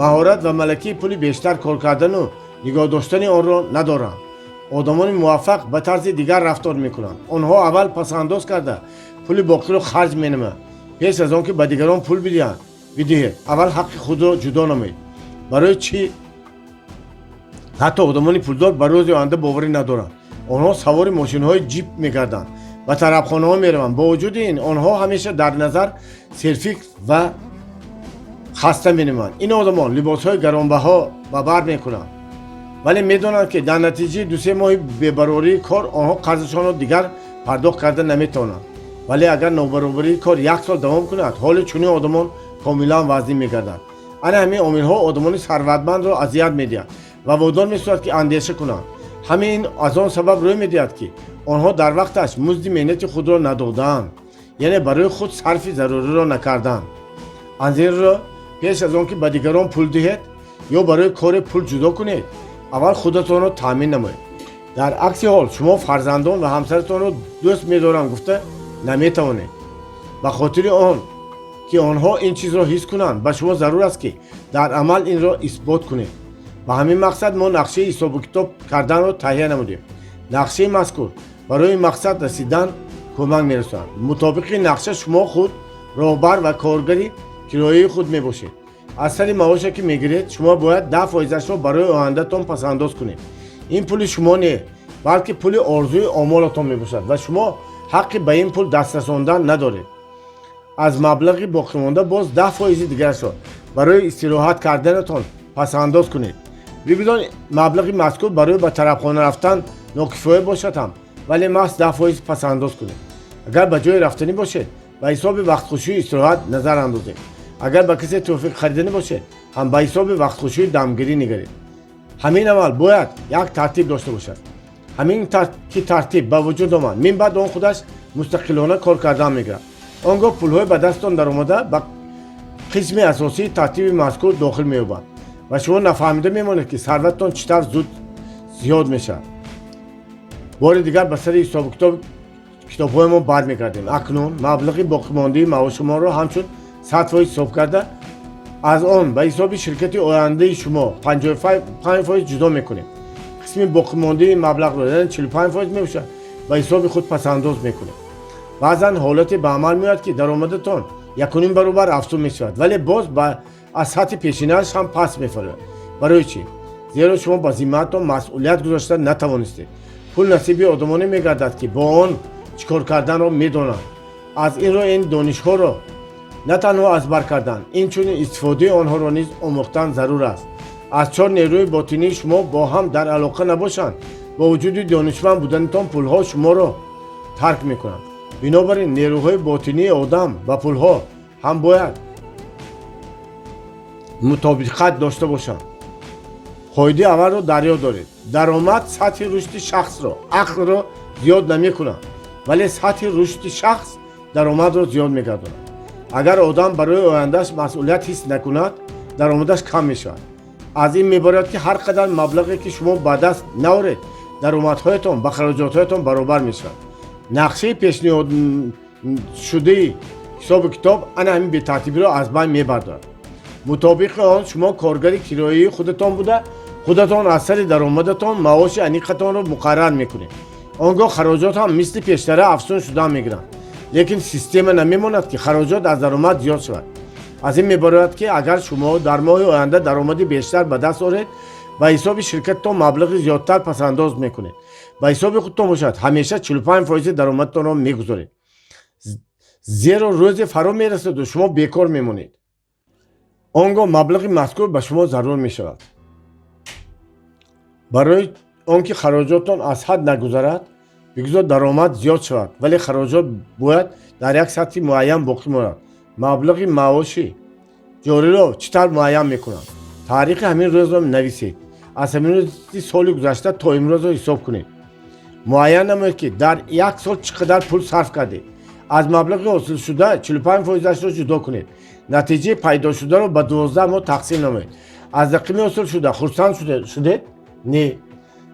маҳорат ва малакаи пули бештар кор кардану нигоҳ доштани онро надоранд. Одамони муваффақ ба тарзи дигар рафтор мекунанд. Онҳо аввал пасандоз карда, пули боқиро харҷ менамоянд. Пеш аз он ки ба дигарон пул бидиҳед, аввал ҳаққи худро ҷудо намоед. Барои чӣ ҳатто одамони пулдор ба рӯзи оянда боварӣ надоранд? Онҳо савори мошинҳои ҷип мегарданд, ба тарабхонаҳо мераванд. Бо вуҷуди ин, онҳо ҳамеша дар назар серфикр ва хаста менамоянд. Ин одамон либосҳои гаронбаҳо ба бар мекунанд, вале медонанд, ки дар натиҷаи 2-се моҳи бебарории кор онҳо қарзашонро дигар пардохт карда наметавонанд. Вале агар нобаробарии кор як сол давом кунад, ҳоли чунин одамон комилан вазнин мегардад. Ана ҳамин омилҳо одамони сарватмандро азият медиҳад ва водор месозад, ки андеша кунанд. Ҳамин ин аз он сабаб рӯй медиҳад, ки онҳо дар вақташ музди меҳнати худро надодаанд, яъне барои худ сарфи заруриро накарданд. Аз ин рӯ, пеш аз он ки ба дигарон пул диҳед ё барои коре пул ҷудо кунед, аввал худатонро таъмин намоед. Дар акси ҳол шумо фарзандон ва ҳамсаратонро дӯст медорам гуфта наметавонед. Ба хотири он ки онҳо ин чизро ҳис кунанд, ба шумо зарур аст, ки дар амал инро исбот кунед. Ба ҳамин мақсад мо нақшаи ҳисобу китоб карданро таҳия намудем. Нақшаи мазкур барои мақсад расидан кӯмак мерасонад. Мутобиқи нақша, шумо худ роҳбар ва коргари кирояи худ мебошед. Аз сари маоше, ки мегиред, шумо бояд 10 фоизашро барои ояндатон пасандоз кунед. Ин пули шумо не, балки пули орзуи омолатон мебошад ва шумо ҳаққи ба ин пул даст расондан надоред. Аз маблағи боқимонда боз 10 фоизи дигарашро барои истироҳат карданатон пасандоз кунед. Бигузор маблағи мазкур барои ба тарабхона рафтан нокифоя бошад ҳам, вале маҳз 10 фоиз пасандоз кунед. Агар ба ҷое рафтанӣ бошед, ба ҳисоби вақтхушию истироҳат назар андозед. Агар ба касе тӯҳфа хариданӣ бошед ҳам, ба ҳисоби вақтхушию дамгирӣ нигаред. Ҳамин амал бояд як тартиб дошта бошад. Ҳамин ки тартиб ба вуҷуд омад, мин баъд он худаш мустақилона кор кардан мегирад. Он гоҳ пулҳои ба дасттон даромада ба қисми асосии тартиби мазкур дохил меёбанд ва шумо нафаҳмида мемонед, ки сарваттон чӣ тавр зуд зиёд мешавад. Бори дигар ба сари ҳисобу китоб китобҳоямон бармегардем. Акнун маблағи боқимондаи маошумонро ҳамчун 100 фоиз ҳисоб карда, аз он ба ҳисоби ширкати ояндаи шумо 55 фоиз ҷудо мекунем. Қисми боқимондаи маблағро, яъне 45 фоиз мебошад, ба ҳисоби худ пасандоз мекунем. Баъзан ҳолате ба амал меояд, ки даромадатон 1.5 баробар афзун мешавад, вале боз аз сатҳи пешинааш ҳам паст мефарояд. Барои чӣ? Зеро шумо ба зиммаатон масъулият гузошта натавонистед. Пул насиби одамоне мегардад, ки бо он чӣ кор карданро медонанд. Аз ин рӯ, ин донишҳоро на танҳо аз бар кардан, инчунин истифодаи онҳоро низ омӯхтан зарур аст. Аз чор нерӯи ботинии шумо бо ҳам дар алоқа набошанд, бо вуҷуди донишманд буданатон пулҳо шуморо тарк мекунанд. Бинобар ин, нерӯҳои ботинии одам ба пулҳо ҳам бояд мутобиқат дошта бошанд. Қоидаи аввалро дар ёд доред: даромад сатҳи рушди шахсро, ақлро зиёд намекунад, вале сатҳи рушди шахс даромадро зиёд мегардонад. Агар одам барои ояндааш масъулият ҳис накунад, даромадаш кам мешавад. Аз ин мебарояд, ки ҳар қадар маблағе ки шумо ба даст наоред, даромадҳоятон ба хароҷотҳоятон баробар мешавад. Нақшаи пешниҳодшудаи ҳисобу китоб ана ҳамин бетартибиро аз байн мебардорад. Мутобиқи он, шумо коргари кирояии худатон буда, худатон аз сари даромадатон маоши аниқатонро муқаррар мекунед. Он гоҳ хароҷот ҳам мисли пештара афзун шудан мегиранд, лекин система намемонад, ки хароҷот аз даромад зиёд шавад. Аз ин мебарояд, ки агар шумо дар моҳи оянда даромади бештар ба даст оред, ба ҳисоби ширкататон маблағи зиёдтар пасандоз мекунед. Ба ҳисоби худтон бошад, ҳамеша 45 фоизи даромадатонро мегузоред, зеро рӯзе фаро мерасаду шумо бекор мемонед. Он гоҳ маблағи мазкур ба шумо зарур мешавад. Барои он ки хароҷоттон аз ҳад нагузарад, бигузор даромад зиёд шавад, вале хароҷот бояд дар як сатҳи муайян боқӣ монад. Маблағи маоши ҷориро чӣ тавр муайян мекунанд? Таърихи ҳамин рӯзро нависед. Аз ҳамин рӯзи соли гузашта то имрӯзро ҳисоб кунед. Муайян намоед, ки дар як сол чӣ қадар пул сарф кардед. Аз маблағи ҳосилшуда 45 фоизашро ҷудо кунед. Натиҷаи пайдошударо ба 12 моҳ тақсим намоед. Аз рақами ҳосилшуда хурсанд шудед? Не.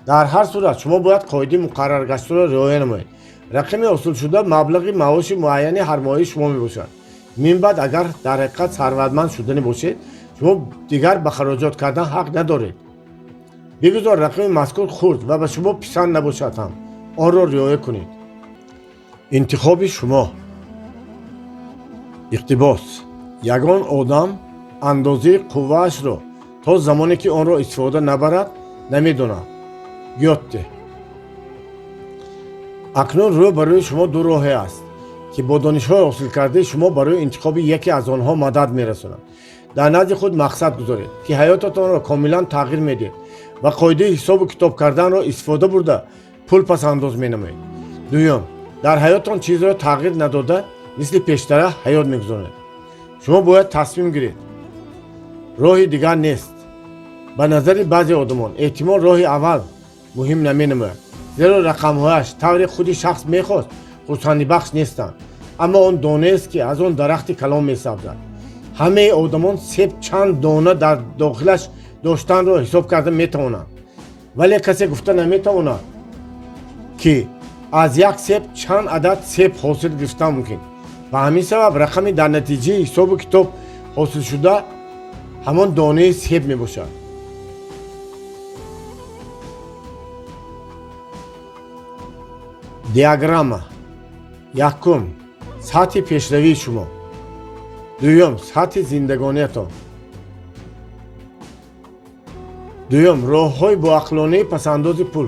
Дар ҳар сурат шумо бояд қоидаи муқарраргаштаро риоя намоед. Рақами ҳосилшуда маблағи маоши муайяни ҳармоҳии шумо мебошад. Мин баъд, агар дар ҳақиқат сарватманд шуданӣ бошед, шумо дигар ба хароҷот кардан ҳақ надоред. Бигузор рақами мазкур хурд ва ба шумо писанд набошад ҳам, онро риоя кунед. Интихоби шумо. Иқтибос: ягон одам андозаи қувваашро То замоне ки онро истифода набарад, намедонад. Гёте. Акнун рӯ барои шумо ду роҳе аст, ки бо донишҳои ҳосилкардаи шумо барои интихоби яке аз онҳо мадад мерасонад. Дар назди худ мақсад гузоред, ки ҳаётатонро комилан тағйир медиҳед ва қоидаи ҳисобу китоб карданро истифода бурда, пул пасандоз менамоед. Дуюм, дар ҳаётон чизро тағйир надода, мисли пештара ҳаёт мегузаронед. Шумо бояд тасмим гиред, роҳи дигар нест. Ба назари баъзе одамон, эҳтимол, роҳи аввал муҳим наменамояд, зеро рақамҳояш тавре худи шахс мехост хурсандибахш нестанд. Аммо он донест, ки аз он дарахти калон месабзад. Ҳамаи одамон себ чанд дона дар дохилаш доштанро ҳисоб карда метавонанд, вале касе гуфта наметавонад, ки аз як себ чанд адад себ ҳосил гирифтан мумкин. Ба ҳамин сабаб рақами дар натиҷаи ҳисобу китоб ҳосилшуда ҳамон донаи себ мебошад. Диаграмма. Якум, сатҳи пешравии шумо. Дуюм, сатҳи зиндагониятон. Дуюм, роҳҳои боақлонаи пасандози пул.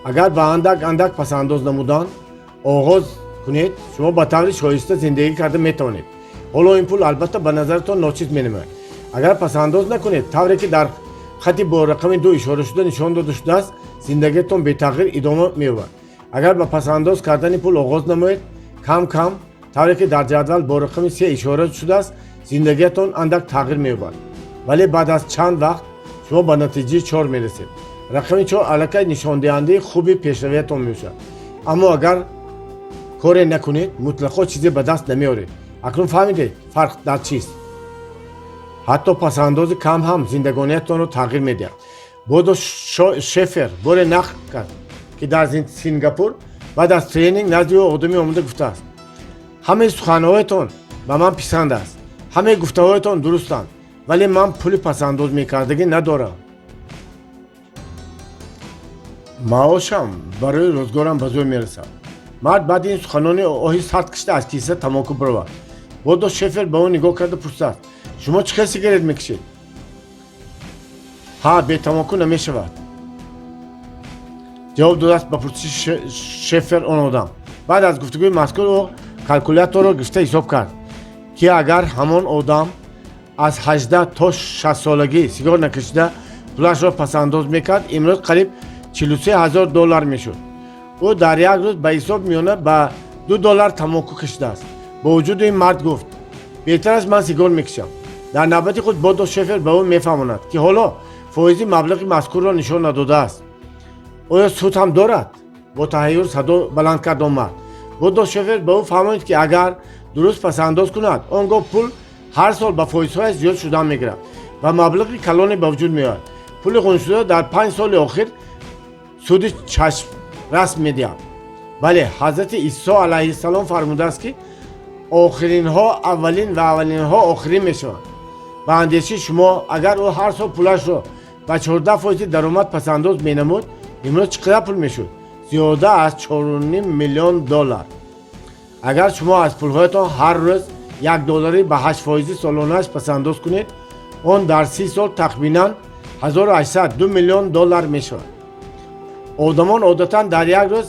Агар ба андак андак пасандоз намудан оғоз кунед, шумо ба таври шоиста зиндагӣ карда метавонед. Ҳоло ин пул, албатта, ба назаратон ночиз менамояд. Агар пасандоз накунед, тавре ки дар хати бо рақами ду ишорашуда нишон дода шудааст, зиндагиатон бетағйир идома меёбад. Агар ба пасандоз кардани пул оғоз намоед, кам кам, тавре ки дар ҷадвал бо рақами се ишора шудааст, зиндагиатон андак тағйир меёбад, вале баъд аз чанд вақт шумо ба натиҷаи чор мерасед. Рақами чор аллакай нишондиҳандаи хуби пешравиятон мебошад. Аммо агар коре накунед, мутлақо чизе ба даст намеоред. Акнун фаҳмидед, фарқ дар чист? Ҳатто пасандози кам ҳам зиндагониятонро тағйир медиҳад. Бодо Шефер боре нақл кард, ки дар Сингапур баъд аз тренинг назди ӯ одаме омада гуфтааст: «Ҳамаи суханҳоятон ба ман писанд аст, ҳамаи гуфтаҳоятон дурустанд, вале ман пули пасандоз мекардагӣ надорам. Маошам барои рӯзгорам ба зӯр мерасад». Мард баъди ин суханони оҳи сард кашида, аз киса тамоку баровард. Бодо Шефер ба ӯ нигоҳ карда пурсидааст: «Шумо чӣ хел сигарет мекашед?» «Ҳа, бетамоку намешавад», ҷавоб додааст ба пурсиши Шефер он одам. Баъд аз гуфтугӯи мазкур ӯ калкуляторро гирифта ҳисоб кард, ки агар ҳамон одам аз 18 то 60-солагӣ сигор накашида пулашро пасандоз мекард, имрӯз қариб 43 ҳазор доллар мешуд. Ӯ дар як рӯз ба ҳисоб миёна ба 2 доллар тамоку кашидааст. Бо вуҷуди ин мард гуфт: «Беҳтар аст ман сигор мекашам». Дар навбати худ Бодо Шефер ба ӯ мефаҳмонад, ки ҳоло фоизи маблағи мазкурро нишон надодааст. «Оё суд ҳам дорад?» бо таҳайюр садо баланд кард он мард. Бодо Шефер ба ӯ фаҳмонид, ки агар дуруст пасандоз кунад, он гоҳ пул ҳар сол ба фоизҳояш зиёд шудан мегирад ва маблағи калоне ба вуҷуд меояд. Пули ғуншуда дар 5 соли охир суди чашмрас медиҳад. Бале, Ҳазрати Исо алайҳиссалом фармудааст, ки охиринҳо аввалин ва аввалинҳо охирин мешаванд. Ба андешаи шумо, агар ӯ ҳар сол пулашро ба 14 фоизи даромад пасандоз менамуд, имрӯз чӣ қадар пул мешуд? Зиёда аз 4,5 миллион доллар. Агар шумо аз пулҳоятон ҳар рӯз 1 долларӣ ба 8 фоизи солонааш пасандоз кунед, он дар 30 сол тахминан 1802 миллион доллар мешавад. Одамон одатан дар як рӯз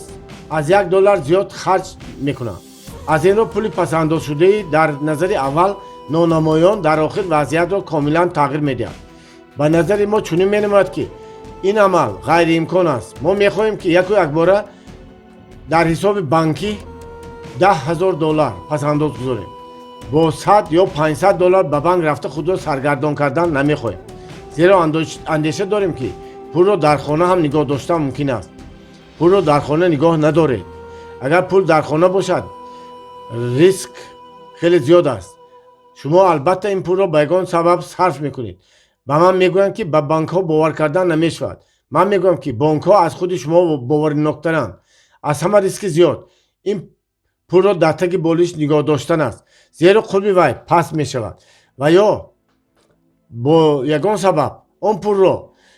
аз 1 доллар зиёд харҷ мекунанд. Аз ин рӯ пули пасандозшудаи дар назари аввал нонамоён дар охир вазъиятро комилан тағйир медиҳад. Ба назари мо чунин менамояд, ки ин амал ғайриимкон аст. Мо мехоҳем, ки яку якбора дар ҳисоби банкӣ 10 000 доллар пасандоз гузорем. Бо 100 ё 500 доллар ба банк рафта худро саргардон кардан намехоҳем, зеро андеша дорем, ки пулро дар хона ҳам нигоҳ доштан мумкин аст. Пулро дар хона нигоҳ надоред. Агар пул дар хона бошад, риск хеле зиёд аст. Шумо албатта ин пулро ба ягон сабаб сарф мекунед. Ба ман мегӯянд, ки ба банкҳо бовар кардан намешавад. Ман мегӯям, ки бонкҳо аз худи шумо бовариноктаранд. Аз ҳама риски зиёд ин пулро дар таги болиш нигоҳ доштан аст, зеро қурби вай паст мешавад ва ё бо ягон сабаб он пулро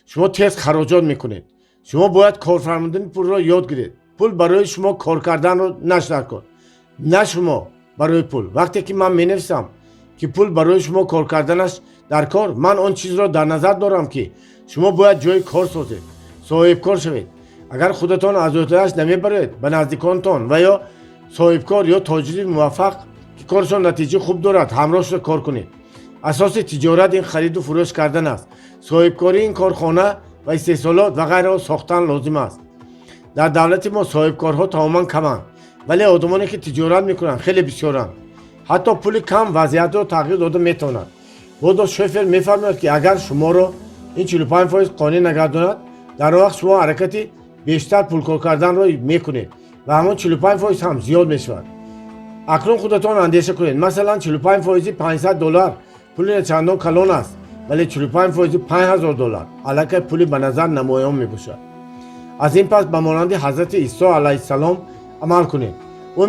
шумо тез хароҷот мекунед. Шумо бояд корфармудани пулро ёд гиред. Пул барои шумо кор карданро нашдар кор, на шумо барои пул. Вақте ки ман менависам, ки пул барои шумо кор карданаш Дар кор ман он чизро дар назар дорам, ки шумо бояд ҷои кор созед, соҳибкор шавед. Агар худатон аз ӯҳдааш намебароед, ба наздиконтон ва ё соҳибкор ё тоҷири муваффақ, ки коршон натиҷаи хуб дорад, ҳамроҳ шуда кор кунед. Асоси тиҷорат ин хариду фурӯш кардан аст. Соҳибкорӣ ин корхона ва истеҳсолот ва ғайраро сохтан лозим аст. Дар давлати мо соҳибкорҳо тамоман каманд, вале одамоне, ки тиҷорат мекунанд, хеле бисёранд. Ҳатто пули кам вазъиятро тағйир дода метавонад. Бодо Шофер мефармояд, ки агар шуморо ин 45% қонеъ нагардонад, дар он вақт шумо ҳаракати бештар пулкор карданро мекунед ва ҳамон 45% ҳам зиёд мешавад. Акнун худатон андеша кунед. Масалан, 45 фоизи 500 доллар пули начандон калон аст, вале 45 фоизи 5000 доллар аллакай пули ба назар намоён мебошад. Аз ин пас ба монанди ҳазрати Исо алайҳиссалом амал кунед. Ӯ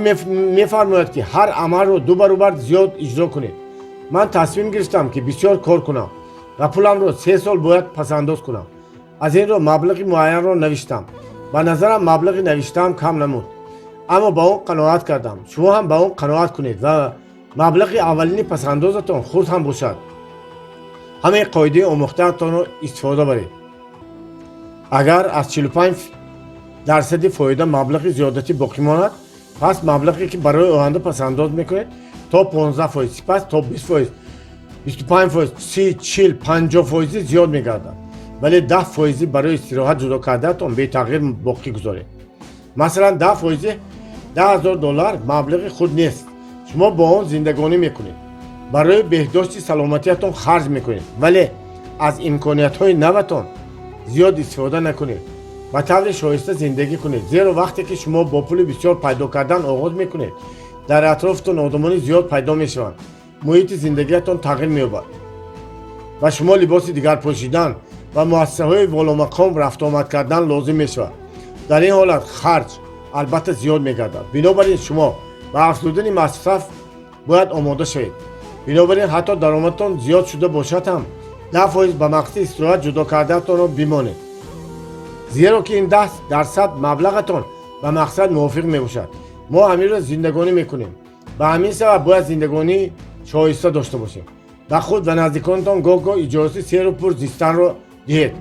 мефармояд, ки ҳар амалро ду баробар зиёд иҷро кунед. Ман тасмим гирифтам, ки бисёр кор кунам ва пуламро 3 сол бояд пасандоз кунам. Аз ин рӯ маблағи муайянро навиштам. Ба назарам, маблағи навиштаам кам намуд, аммо ба он қаноат кардам. Шумо ҳам ба он қаноат кунед ва маблағи аввалини пасандозатон хурд ҳам бошад, ҳамаи қоидаи омӯхтаатонро истифода баред. Агар аз 45 дарсади фоида маблағи зиёдатӣ боқӣ монад, пас маблағе, ки барои оянда пасандоз мекунед, то 15%, сипас то 20%, 25%, 30, 40, 50 фоизӣ зиёд мегардад. Вале 10 фоизӣ барои истироҳат ҷудо кардаатон бетағйир боқӣ гузоред. Масалан, 10 фоизи 10 000 доллар маблағи худ нест. Шумо бо он зиндагонӣ мекунед, барои беҳдошти саломатиятон харҷ мекунед, вале аз имкониятҳои наватон зиёд истифода накунед. Ба таври шоиста зиндагӣ кунед, зеро вақте ки шумо бо пули бисёр пайдо кардан оғоз мекунед, дар атрофтон одамони зиёд пайдо мешаванд, муҳити зиндагиятон тағйир меёбад ва шумо либоси дигар пӯшидан ва муассисаҳои воломақом рафтуомад кардан лозим мешавад. Дар ин ҳолат харҷ албатта зиёд мегардад. Бинобар ин шумо ба афзудани масраф бояд омода шавед. Бинобар ин ҳатто даромадтон зиёд шуда бошад ҳам, 10% ба мақсади истироҳат ҷудо кардаатонро бимонед, зеро ки ин 10% маблағатон ба мақсад мувофиқ мебошад. Мо ҳаминро зиндагонӣ мекунем. Ба ҳамин сабаб бояд зиндагонии шоиста дошта бошем. Ба худ ва наздиконатон гоҳ-гоҳ иҷозати серу пур зистанро диҳед,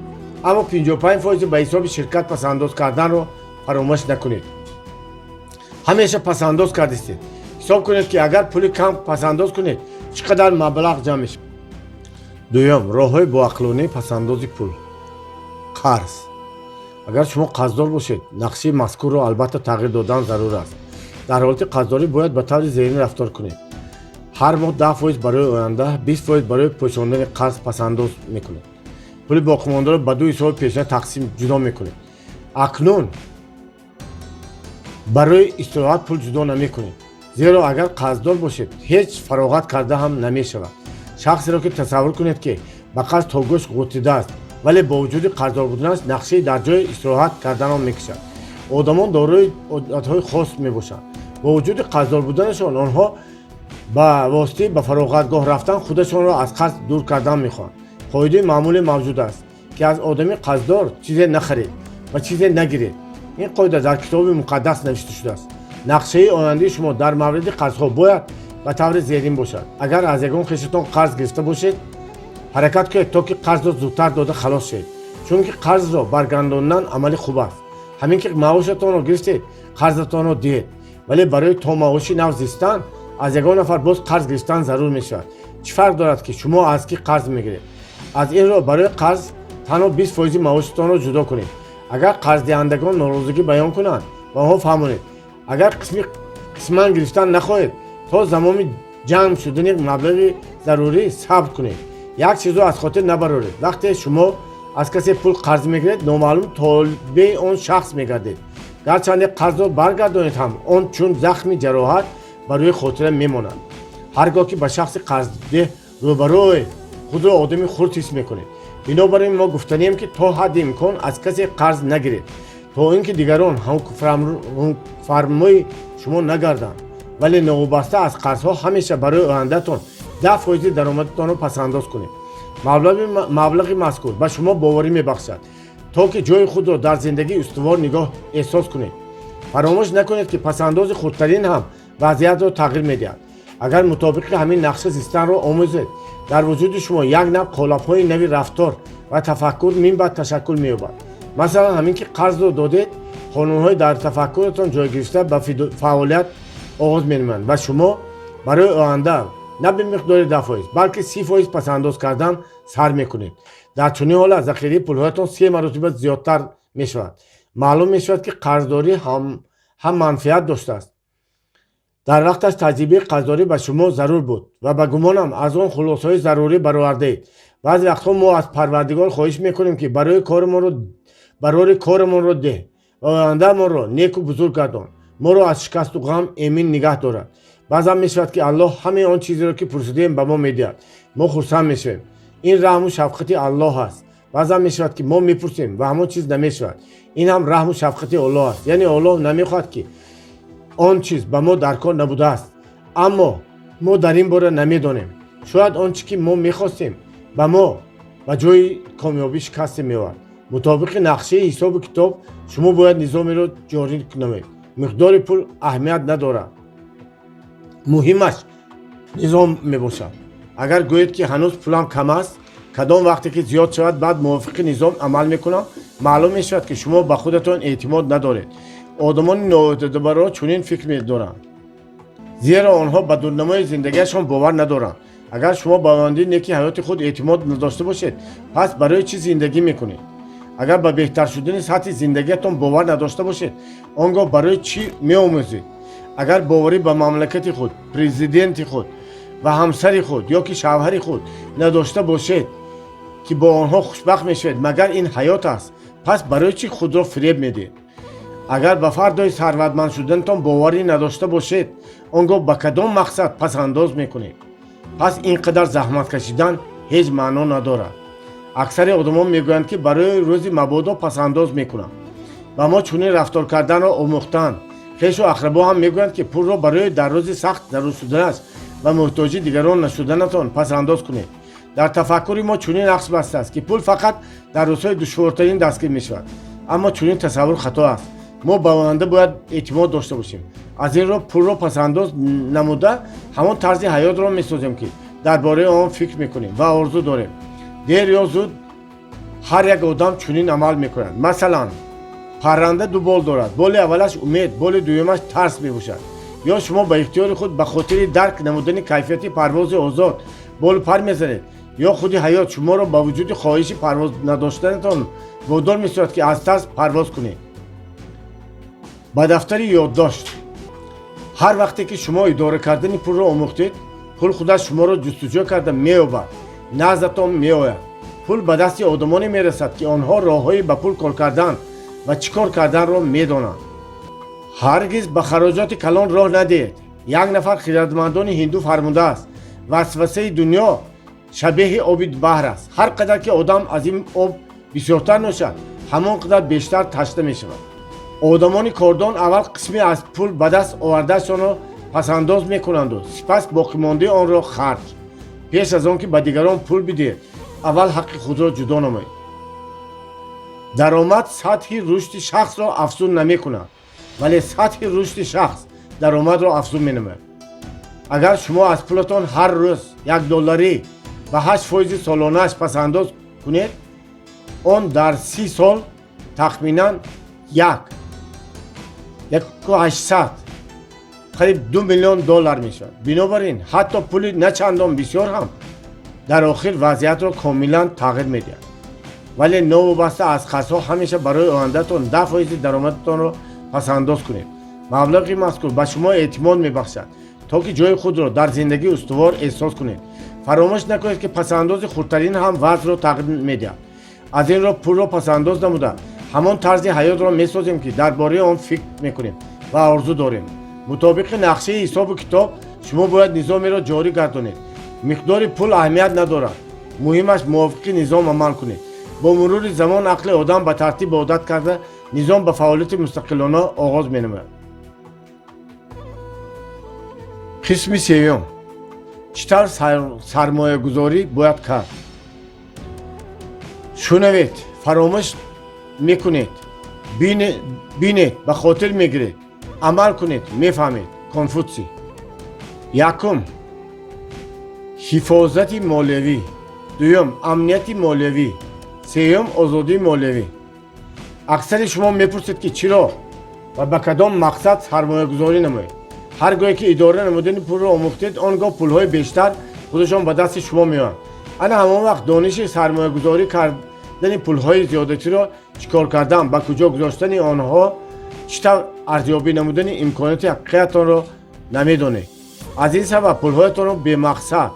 аммо 55 фоизи ба ҳисоби ширкат пасандоз карданро фаромӯш накунед. Ҳамеша пасандоз кардистед. Ҳисоб кунед, ки агар пули кам пасандоз кунед, чӣ қадар маблағ ҷамъ мешавад. Дуюм, роҳҳои боақлонии пасандози пул. Қарз. Агар шумо қарздор бошед, нақшаи мазкурро албатта тағйир додан зарур аст. Дар ҳолати қарздорӣ бояд ба таври зерин рафтор кунед. Ҳар моҳ 10% барои оянда, 20% барои пӯшондани қарз пасандоз мекунед. Пули боқимондаро ба ду ҳисоби пешина тақсим ҷудо мекунед. Акнун барои истироҳат пул ҷудо намекунед, зеро агар қарздор бошед, ҳеҷ фароғат карда ҳам намешавад. Шахсеро ки тасаввур кунед, ки ба қарз то гӯш ғутидааст, вале бо вуҷуди қарздор буданаш нақшаи дар ҷои истироҳат карданро мекашад. Одамон дорои одатҳои хос мебошанд. Бо вуҷуди қарздор буданашон, онҳо ба воситаи ба фароғатгоҳ рафтан худашонро аз қарз дур кардан мехоҳанд. Қоидаи маъмуле мавҷуд аст, ки аз одами қарздор чизе нахаред ва чизе нагиред. Ин қоида дар Китоби Муқаддас навишта шудааст. Нақшаи ояндаи шумо дар мавриди қарзҳо бояд ба таври зерин бошад. Агар аз ягон хешатон қарз гирифта бошед, ҳаракат кунед, то ки қарзро зудтар дода халос шавед, чунки қарзро баргардондан амали хуб аст. Ҳамин ки маошатонро гирифтед, қарзатонро диҳед. Вале барои то маоши нав зистан аз ягон нафар боз қарз гирифтан зарур мешавад. Чӣ фарқ дорад, ки шумо аз кӣ қарз мегиред? Аз ин рӯ барои қарз танҳо 20 фоизи маошатонро ҷудо кунед. Агар қарздиҳандагон норозигӣ баён кунанд, ба онҳо фаҳмонед: агар қисман гирифтан нахоҳед, то замони ҷамъ шудани маблағи зарурӣ сабр кунед. Як чизро аз хотир набароред: вақте шумо аз касе пул қарз мегиред, номаълум толибаи он шахс мегардед. Гарчанде қарзро баргардонед ҳам, он чун захми ҷароҳат ба рӯи хотира мемонад. Ҳар гоҳ ки ба шахси қарздеҳ рӯбарӯ оед, худро одами хурд ҳис мекунед. Бинобар ин мо гуфтанием, ки то ҳадди имкон аз касе қарз нагиред, то ин ки дигарон ҳукмфармои шумо нагарданд. Вале новобаста аз қарзҳо, ҳамеша барои ояндатон 10 фоизи даромадатонро пасандоз кунед. Маблағи мазкур ба шумо боварӣ мебахшад, то ки ҷои худро дар зиндагӣ устувор нигоҳ эҳсос кунед. Фаромӯш накунед, ки пасандози хурдтарин ҳам вазъиятро тағйир медиҳад. Агар мутобиқи ҳамин нақша зистанро омӯзед, дар вуҷуди шумо як нав қолабҳои нави рафтор ва тафаккур минбаъд ташаккул меёбад. Масалан, ҳамин ки қарзро додед, қонунҳои дар тафаккуратон ҷойгирифта ба фаъолият оғоз менамоянд ва шумо барои оянда на ба миқдори 10%, балки 30% пасандоз кардан сар мекунед. Дар чунин ҳолат захираи пулҳоятон се маротиба зиёдтар мешавад. Маълум мешавад, ки қарздорӣ ҳам манфиат доштааст. Дар вақташ таҷрибаи қарздорӣ ба шумо зарур буд ва, ба гумонам, аз он хулосаҳои зарурӣ баровардаед. Баъзе вақтҳо мо аз Парвардигор хоҳиш мекунем, ки барои барори корамонро деҳ ва ояндаамонро неку бузург гардон, моро аз шикасту ғам эмин нигаҳ дорад. Баъзан мешавад, ки Аллоҳ ҳамаи он чизеро, ки пурсидаем, ба мо медиҳад. Мо хурсанд мешавем. Ин раҳму шафқати Аллоҳ аст. Баъзан мешавад, ки мо мепурсем ва ҳамон чиз намешавад. Ин ҳам раҳму шафқати Аллоҳ аст, яъне Аллоҳ намехоҳад, ки он чиз ба мо дар кор набудааст, аммо мо дар ин бора намедонем. Шояд он чӣ ки мо мехостем, ба мо ба ҷои комёбӣ шикасте меовард. Мутобиқи нақшаи ҳисобу китоб шумо бояд низомеро ҷорӣ намоед. Миқдори пул аҳамият надорад, муҳимаш низом мебошад. Агар гӯед, ки ҳанӯз пулам кам аст, кадом вақте ки зиёд шавад, баъд мувофиқи низом амал мекунам, маълум мешавад, ки шумо ба худатон эътимод надоред. Одамони ноэътиборро чунин фикр медоранд, зеро онҳо ба дурнамои зиндагиашон бовар надоранд. Агар шумо ба ояндаи неки ҳаёти худ эътимод надошта бошед, пас барои чӣ зиндагӣ мекунед? Агар ба беҳтар шудани сатҳи зиндагиатон бовар надошта бошед, он гоҳ барои чӣ меомӯзед? Агар боварӣ ба мамлакати худ, президенти худ ва ҳамсари худ ё ки шавҳари худ надошта бошед, ки бо онҳо хушбахт мешавед, магар ин ҳаёт аст? Пас барои чӣ худро фиреб медиҳед? Агар ба фардои сарватманд шуданатон боварӣ надошта бошед, он гоҳ ба кадом мақсад пасандоз мекунед? Пас ин қадар заҳмат кашидан ҳеҷ маъно надорад. Аксари одамон мегӯянд, ки барои рӯзи мабодо пасандоз мекунам. Ба мо чунин рафтор карданро омӯхтанд. Хешу ақрабо ҳам мегӯянд, ки пулро барои дар рӯзи сахт зарур шуданаш ва муҳтоҷи дигарон нашуданатон пасандоз кунед. Дар тафаккури мо чунин нақш бастааст, ки пул фақат дар рӯзҳои душвортарин дастгир мешавад. Аммо чунин тасаввур хато аст. Мо ба оянда бояд эътимод дошта бошем. Аз ин рӯ пулро пасандоз намуда, ҳамон тарзи ҳаётро месозем, ки дар бораи он фикр мекунем ва орзу дорем. Дер ё зуд ҳар як одам чунин амал мекунад. Масалан, парранда ду бол дорад: боли аввалаш умед, боли дуюмаш тарс мебошад. Ё шумо ба ихтиёри худ ба хотири дарк намудани кайфияти парвози озод болу пар мезанед, ё худи ҳаёт шуморо ба вуҷуди хоҳиши парвоз надоштанатон водор месозад, ки аз тарс парвоз кунед. Ба дафтари ёддошт. Ҳар вақте ки шумо идора кардани пулро омӯхтед, пул худаш шуморо ҷустуҷӯ карда меёбад, наздатон меояд. Пул ба дасти одамоне мерасад, ки онҳо роҳҳои ба пул кор кардан ва чӣ кор карданро медонанд. Ҳаргиз ба хароҷоти калон роҳ надиҳед. Як нафар хирадмандони ҳинду фармудааст: «Васвасаи дунё шабеҳи оби баҳр аст. Ҳар қадар ки одам аз ин об бисёртар нӯшад, ҳамон қадар бештар ташна мешавад». Одамони кордон аввал қисме аз пул ба даст овардаашонро пасандоз мекунанду сипас боқимондаи онро харҷ. Пеш аз он ки ба дигарон пул бидиҳед, аввал ҳаққи худро ҷудо намоед. Даромад сатҳи рушди шахсро афзун намекунад, вале сатҳи рушди шахс даромадро афзун менамояд. Агар шумо аз пулатон ҳар рӯз 1 долларӣ ба 8 фоизи солонааш пасандоз кунед, он дар 30 сол тахминан 1 1 800, қариб 2 миллион доллар мешавад. Бинобар ин ҳатто пули начандон бисёр ҳам дар охир вазъиятро комилан тағйир медиҳад. Вале новобаста аз қарзҳо ҳамеша барои ояндатон 10 фоизи даромадатонро пасандоз кунед. Маблағи мазкур ба шумо эътимод мебахшад, то ки ҷои худро дар зиндагӣ устувор эҳсос кунед. Фаромӯш накунед, ки пасандози хурдтарин ҳам вазъро тағйир медиҳад. Аз ин рӯ пулро пасандоз намуда, ҳамон тарзи ҳаётро месозем, ки дар бораи он фикр мекунем ва орзу дорем. Мутобиқи нақшаи ҳисобу китоб шумо бояд низомеро ҷорӣ гардонед. Миқдори пул аҳамият надорад, муҳимаш мувофиқи низом амал кунед. Бо мурури замон ақли одам ба тартиб одат карда, низом ба фаъолияти мустақилона оғоз менамояд. Қисми сеюм: чӣ тавр сармоягузорӣ бояд кард? Шунавед, фаромӯш мекунед, бинед, ба хотир мегиред, амал кунед, мефаҳмед. Конфутсий. Якум, ҳифозати молиявӣ, дуюм, амнияти молиявӣ, сеюм, озодии молиявӣ. Аксари шумо мепурсед, ки чиро ва ба кадом мақсад сармоягузорӣ намоед. Ҳар гоҳе ки идора намудани пулро омӯхтед, он гоҳ пулҳои бештар худашон ба дасти шумо меоянд. Ана ҳамон вақт дониши сармоягузорӣ кардани пулҳои зиёдатиро, чӣ кор кардан, ба куҷо гузоштани онҳо, чӣ тавр арзёбӣ намудани имконоти ҳақиқиятонро намедонед. Аз ин сабаб пулҳоятонро бемақсад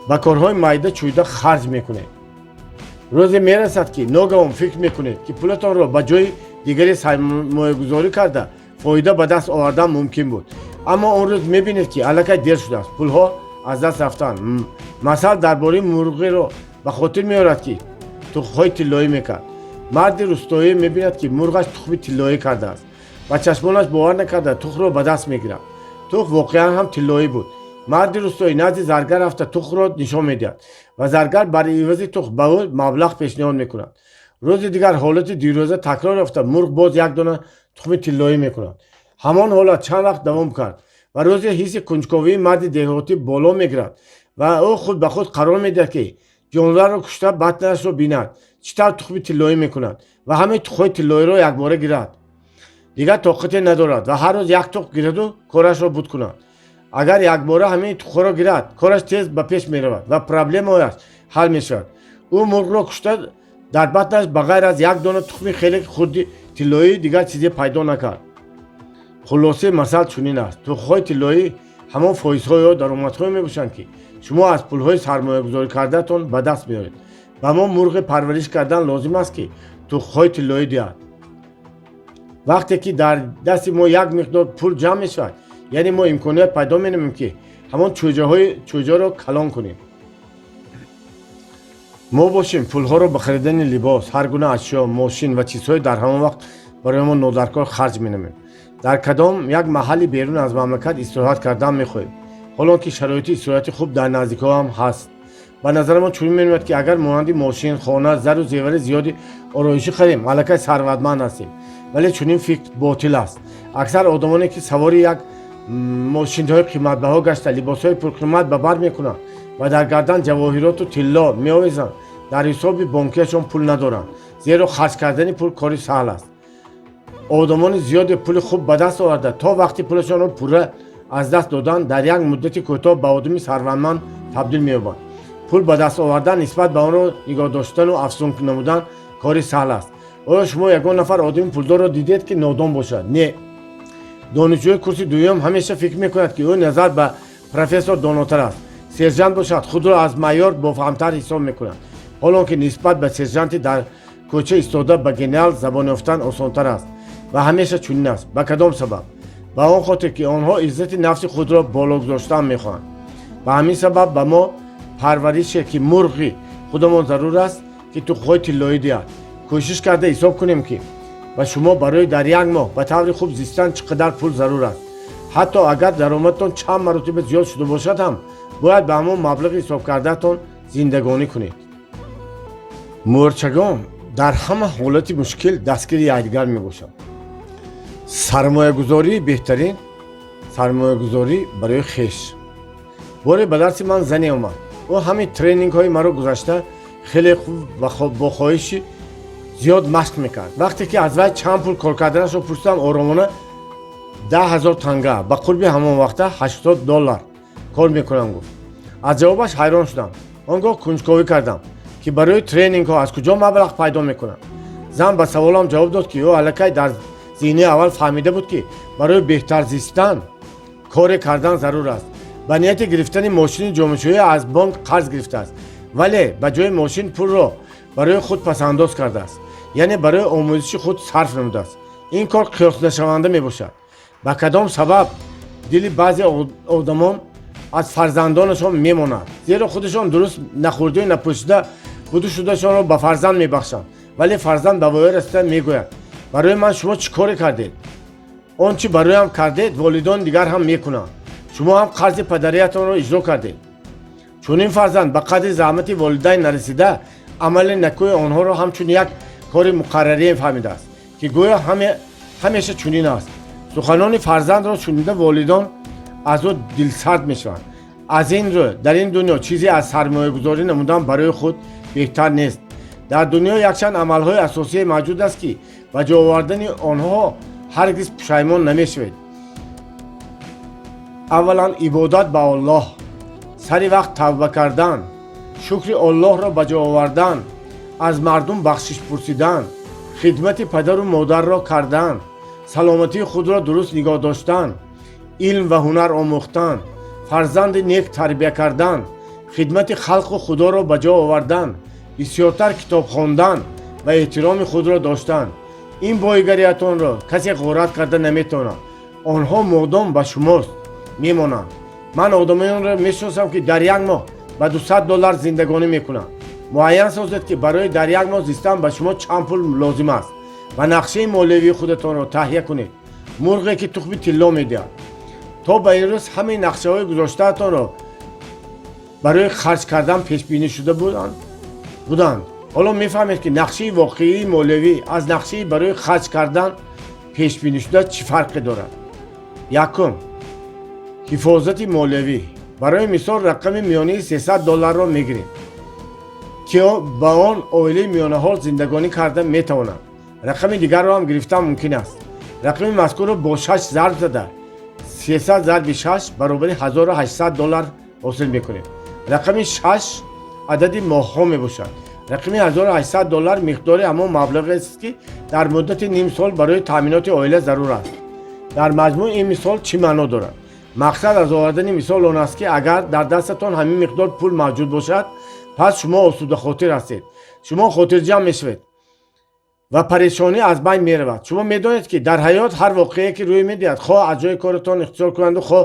ба корҳои майда чӯйда харҷ мекунед. Рӯзе мерасад, ки ногаҳон фикр мекунед, ки пулатонро ба ҷои дигаре сармоягузорӣ карда, фоида ба даст овардан мумкин буд. Аммо он рӯз мебинед, ки аллакай дер шудааст, пулҳо аз даст рафтанд. Масал дар бораи мурғеро ба хотир меорад, ки тухмҳои тиллоӣ мекард. Марди рустоӣ мебинад, ки мурғаш тухми тиллоӣ кардааст. Ба чашмонаш бовар накарда, тухмро ба даст мегирад. Тухм воқеан ҳам тиллоӣ буд. Марди рустоӣ назди заргар рафта, тухмро нишон медиҳад ва заргар бар ивази тухм ба ӯ маблағ пешниҳод мекунад. Рӯзи дигар ҳолати дирӯза такрор ёфта, мурғ боз як дона тухми тиллоӣ мекунад. Ҳамон ҳолат чанд вақт давом кард ва рӯзе ҳисси кунҷковии марди деҳотӣ боло мегирад ва ӯ худ ба худ қарор медиҳад, ки ҷонварро кушта, батнашро бинад, чӣ тавр тухми тиллоӣ мекунад ва ҳамаи тухмҳои тиллоиро якбора гирад. Дигар тоқате надорад ва ҳар рӯз як тухм гираду корашро буд кунад. Агар якбора ҳамаи тухмҳоро гирад, кораш тез ба пеш меравад ва проблемаҳояш ҳал мешавад. Ӯ мурғро кушта, дар батнаш ба ғайр аз як дона тухми хеле хурди тиллоӣ дигар чизе пайдо накард. Хулосаи масал чунин аст: тухмҳои тиллоӣ ҳамон фоизҳо ё даромадҳое мебошанд, ки шумо аз пулҳои сармоягузорӣ кардаатон ба даст меоред. Ба мо мурғе парвариш кардан лозим аст, ки тухмҳои тиллоӣ диҳад. Вақте ки дар дасти мо як миқдор пул ҷамъ мешавад, яъне мо имконият пайдо менамоем, ки ҳамон чӯҷаҳои чӯҷаро калон кунем. Мо бошем, пулҳоро ба харидани либос, ҳар гуна ашё, мошин ва чизҳои дар ҳамон вақт барои мо нодаркор харҷ менамоем. Дар кадом як маҳалли берун аз мамлакат истироҳат кардан мехоҳем, ҳолон ки шароити истироҳати хуб дар наздикҳо ҳам ҳаст. Ба назари мо чунин менамояд, ки агар монанди мошин, хона, зару зевари зиёди ороишӣ харем, аллакай сарватманд ҳастем. Вале чунин фикр ботил аст. Аксар одамоне, ки савори як мошинҳои қиматбаҳо гашта, либосҳои пурқимат ба бар мекунанд ва дар гардан ҷавоҳироту тилло меовезанд, дар ҳисоби бонкиашон пул надоранд, зеро харҷ кардани пул кори саҳл аст. Одамони зиёде пули хуб ба даст оварда, то вақти пулашонро пурра аз даст додан, дар як муддати кӯтоҳ ба одами сарватманд табдил меёбанд. Пул ба даст овардан нисбат ба онро нигоҳ доштану афзун намудан кори саҳл аст. Оё шумо ягон нафар одами пулдорро дидед, ки нодон бошад? Не. Донишҷӯи курси дуюм ҳамеша фикр мекунад, ки ӯ назар ба профессор донотар аст. Сержант бошад, худро аз майор бофаҳмтар ҳисоб мекунад, ҳолон ки нисбат ба сержанти дар кӯча истода ба генерал забон ёфтан осонтар аст. Ва ҳамеша чунин аст. Ба кадом сабаб? Ба он хотир, ки онҳо иззати нафси худро боло гузоштан мехоҳанд. Ба ҳамин сабаб ба мо парварише ки мурғи худамон зарур аст, ки тухмҳои тиллоӣ диҳад. Кӯшиш карда ҳисоб кунем, ки ба шумо барои дар як моҳ ба таври хуб зистан чӣ қадар пул зарур аст. Ҳатто агар даромадтон чанд маротиба зиёд шуда бошад ҳам, бояд ба ҳамон маблағи ҳисобкардаатон зиндагонӣ кунед. Мӯрчагон дар ҳама ҳолати мушкил дастгири якдигар мебошанд. Сармоягузории беҳтарин — сармоягузорӣ барои хеш. Боре ба дарси ман зане омад. Ӯ ҳамин тренингҳои маро гузашта, хеле хуб ва бо хоҳиши зиёд машқ мекард. Вақте ки аз вай чанд пул кор карданашро пурсидам, оромона 10 000 танга, ба қурби ҳамон вақта 80 доллар кор мекунам, гуфт. Аз ҷавобаш ҳайрон шудам. Он гоҳ кунҷковӣ кардам, ки барои тренингҳо аз куҷо маблағ пайдо мекунад. Зан ба саволам ҷавоб дод, ки ӯ аллакай дар зинаи аввал фаҳмида буд, ки барои беҳтар зистан коре кардан зарур аст. Ба нияти гирифтани мошини ҷомашӯӣ аз бонк қарз гирифтааст, вале ба ҷои мошин пулро барои худ пасандоз кардааст, яъне барои омӯзиши худ сарф намудааст. Ин кор қиёснашаванда мебошад. Ба кадом сабаб дили баъзе одамон аз фарзандонашон мемонад? Зеро худашон дуруст нахӯрдаю напӯшида буду шудашонро ба фарзанд мебахшанд, вале фарзанд ба воя расида мегӯяд: «Барои ман шумо чӣ коре кардед? Он чӣ бароям кардед, волидони дигар ҳам мекунанд. Шумо ҳам қарзи падариятонро иҷро кардед». Чунин фарзанд ба қадри заҳмати волидайн нарасида, амали накӯи онҳоро ҳамчун як кори муқаррарие фаҳмидааст, ки гӯё ҳамеша чунин аст. Суханони фарзандро шунида, волидон Аз ӯ дилсард мешаванд. Аз ин рӯ дар ин дунё чизе аз сармоягузорӣ намудан барои худ беҳтар нест. Дар дунё якчанд амалҳои асосие мавҷуд аст, ки ба ҷо овардани онҳо ҳаргиз пушаймон намешавед. Аввалан, ибодат ба Оллоҳ, сари вақт тавба кардан, шукри Оллоҳро ба ҷо овардан, аз мардум бахшиш пурсидан, хидмати падару модарро кардан, саломатии худро дуруст нигоҳ доштан, илм ва ҳунар омӯхтан, фарзанди нек тарбия кардан, хидмати халқу Худоро ба ҷо овардан, бисёртар китоб хондан ва эҳтироми худро доштан. Ин боигариятонро касе ғорат карда наметавонад. Онҳо модом ба шумост мемонанд. Ман одамонро мешиносам, ки дар як моҳ ба 200 доллар зиндагонӣ мекунанд. Муайян созед, ки барои дар як моҳ зистан ба шумо чанд пул лозим аст, ва нақшаи молиявии худатонро таҳия кунед. Мурғе, ки тухми тилло медиҳад. То ба ин рӯз ҳамаи нақшаҳои гузоштаатонро барои харҷ кардан пешбинӣ шуда буданд. Ҳоло мефаҳмед, ки нақшаи воқеии молиявӣ аз нақшаи барои харҷ кардан пешбинӣ шуда чӣ фарқе дорад. Якум, ҳифозати молиявӣ. Барои мисол, рақами миёнии 300 долларро мегирем, ки ба он оилаи миёнаҳол зиндагонӣ карда метавонанд. Рақами дигарро ҳам гирифтан мумкин аст. Рақами мазкурро бо шаш зарб зада, 300 зарби шаш баробари 1800 доллар ҳосил мекунем. Рақами шаш адади моҳҳо мебошад. Рақами 1800 доллар миқдори ҳамон маблағест, ки дар муддати ним сол барои таъминоти оила зарур аст. Дар маҷмӯъ ин мисол чӣ маъно дорад? Мақсад аз овардани мисол он аст, ки агар дар дастатон ҳамин миқдор пул мавҷуд бошад, пас шумо осудахотир ҳастед. Шумо хотирҷамъ мешавед ва парешонӣ аз байн меравад. Шумо медонед, ки дар ҳаёт ҳар воқеае, ки рӯй медиҳад, хоҳ аз ҷои коратон ихтисор кунанду, хоҳ,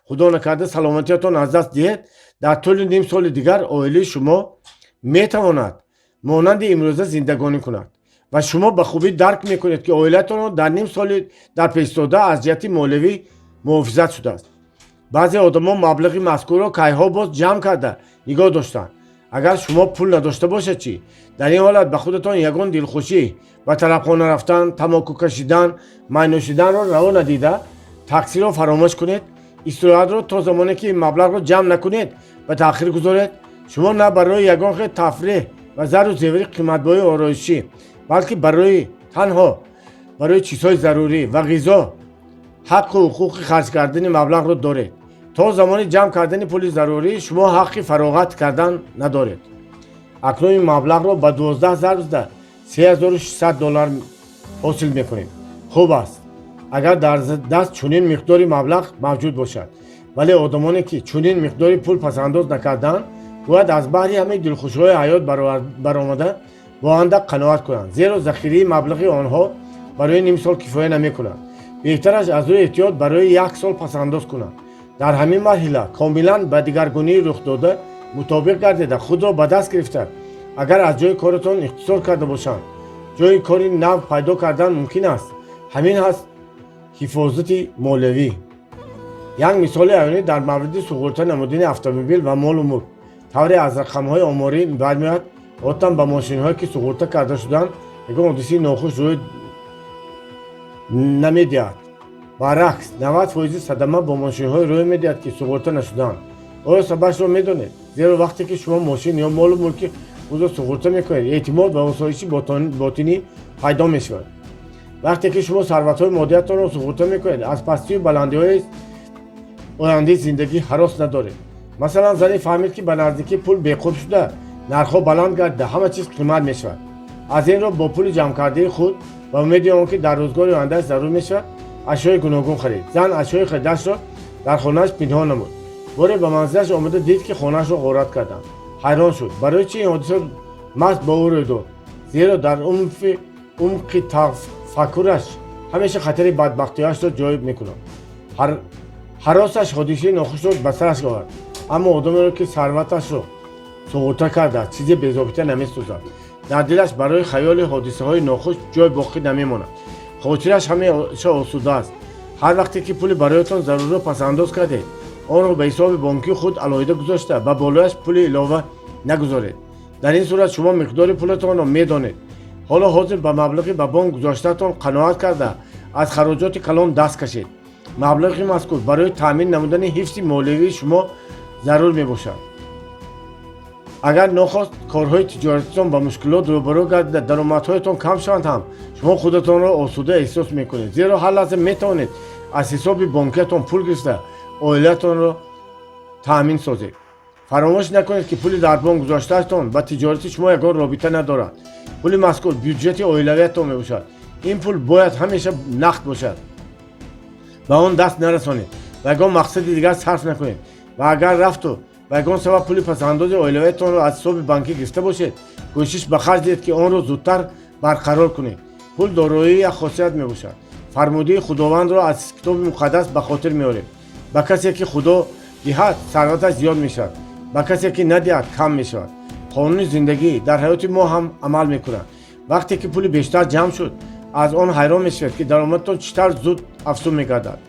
Худо накарда, саломатиятон аз даст диҳед, дар тӯли ним соли дигар оилаи шумо метавонад монанди имрӯза зиндагонӣ кунад. Ва шумо ба хубӣ дарк мекунед, ки оилатонро дар ним соли дар пешистода аз ҷиҳати молиявӣ муҳофизат шудааст. Баъзе одамон маблағи мазкурро кайҳо боз ҷамъ карда нигоҳ доштанд. Агар шумо пул надошта бошед чӣ? Дар ин ҳолат ба худатон ягон дилхушӣ, ба тарабхона рафтан, тамоку кашидан, майнӯшиданро раво надида, таксиро фаромӯш кунед. Истироҳатро то замоне, ки маблағро ҷамъ накунед, ба таъхир гузоред. Шумо на барои ягон хел тафреҳ ва зару зевари қиматбоҳои ороишӣ, балки барои танҳо барои чизҳои зарурӣ ва ғизо ҳаққу ҳуқуқи харҷ кардани маблағро доред. То замони ҷамъ кардани пули зарурӣ шумо ҳаққи фароғат кардан надоред. Акнун ин маблағро ба 12 зарб зада, 3600 доллар ҳосил мекунем. Хуб аст, агар дар даст чунин миқдори маблағ мавҷуд бошад, вале одамоне, ки чунин миқдори пул пасандоз накардаанд, бояд аз баҳри ҳамаи дилхушиҳои ҳаёт баромада, бо андак қаноат кунанд, зеро захираи маблағи онҳо барои ним сол кифоя намекунад. Беҳтараш аз рӯи эҳтиёт барои як сол пасандоз кунанд. Дар ҳамин марҳила комилан ба дигаргунии рухдода мутобиқ гардида, худро ба даст гирифта, агар аз ҷои коратон ихтисор карда бошанд, ҷои кори нав пайдо кардан мумкин аст. Ҳамин ҳаст ҳифозати молиявӣ. Як мисоли аёнӣ дар мавриди суғурта намудани автомобил ва молу мулк. Тавре аз рақамҳои оморӣ бармеояд, одатан ба мошинҳое, ки суғурта карда шуданд, ягон ҳодисаи нохуш рӯй намедиҳад. Баръакс, 90 фоизи садама бо мошинҳое рӯй медиҳад, ки суғурта нашудаанд. Оё сабабашро медонед? Зеро вақте ки шумо мошин ё молу мулки худро суғурта мекунед, эътимод ва осоиши ботинӣ пайдо мешавад. Вақте ки шумо сарватҳои моддиятонро суғурта мекунед, аз пастию баландиҳои ояндаи зиндагӣ ҳарос надоред. Масалан, зане фаҳмид, ки ба наздикӣ пул беқурб шуда, нархҳо баланд гардида, ҳама чиз қимат мешавад. Аз ин рӯ бо пули ҷамъкардаи худ, ба умеди он ки дар рӯзгори ояндааш зарур мешавад, ашёи гуногун харид. Зан ашёи харидаашро дар хонааш пинҳон намуд. Боре ба манзилаш омада дид, ки хонаашро ғорат карданд. Ҳайрон шуд, барои чи ин ҳодиса маҳз бо ӯ рӯй дод, зеро дар умқи тафаккураш ҳамеша хатари бадбахтиҳояшро ҷой мекунад. Ҳаросаш ҳодисаи нохушро ба сараш овард. Аммо одамеро, ки сарваташро суғурта кардааст, чизе безобита намесӯзад. Дар дилаш барои хаёли ҳодисаҳои нохуш ҷой боқӣ намемонад. Хотираш ҳамеша осуда аст. Ҳар вақте ки пули бароятон зарурро пасандоз кардед, онро ба ҳисоби бонкии худ алоҳида гузошта, ба болояш пули илова нагузоред. Дар ин сурат шумо миқдори пулатонро медонед. Ҳоло ҳозир ба маблағи ба бонк гузоштаатон қаноат карда, аз хароҷоти калон даст кашед. Маблағи мазкур барои таъмин намудани ҳифзи молиявии шумо зарур мебошад. Агар нохост корҳои тиҷоратитон ба мушкилот рӯбарӯ гардида, даромадҳоятон кам шаванд ҳам, шумо худатонро осуда эҳсос мекунед, зеро ҳар лаҳза метавонед аз ҳисоби бонкиятон пул гирифта, оилаатонро таъмин созед. Фаромӯш накунед, ки пули дар бонк гузоштаатон ба тиҷорати шумо ягон робита надорад. Пули мазкур бюҷети оилавиятон мебошад. Ин пул бояд ҳамеша нақд бошад. Ба он даст нарасонед ва ягон мақсади дигар сарф накунед. Ва агар рафту ба ягон сабаб пули пасандози оилавиятонро аз ҳисоби банкӣ гирифта бошед, кӯшиш ба харҷ диҳед, ки онро зудтар барқарор кунед. Пул дороии як хосият мебошад. Фармудии Худовандро аз Китоби Муқаддас ба хотир меорем: ба касе ки Худо диҳад, сарваташ зиёд мешавад, ба касе ки надиҳад, кам мешавад. Қонуни зиндагӣ дар ҳаёти мо ҳам амал мекунад. Вақте ки пули бештар ҷамъ шуд, аз он ҳайрон мешавед, ки даромадтон чӣ тавр зуд афзун мегардад.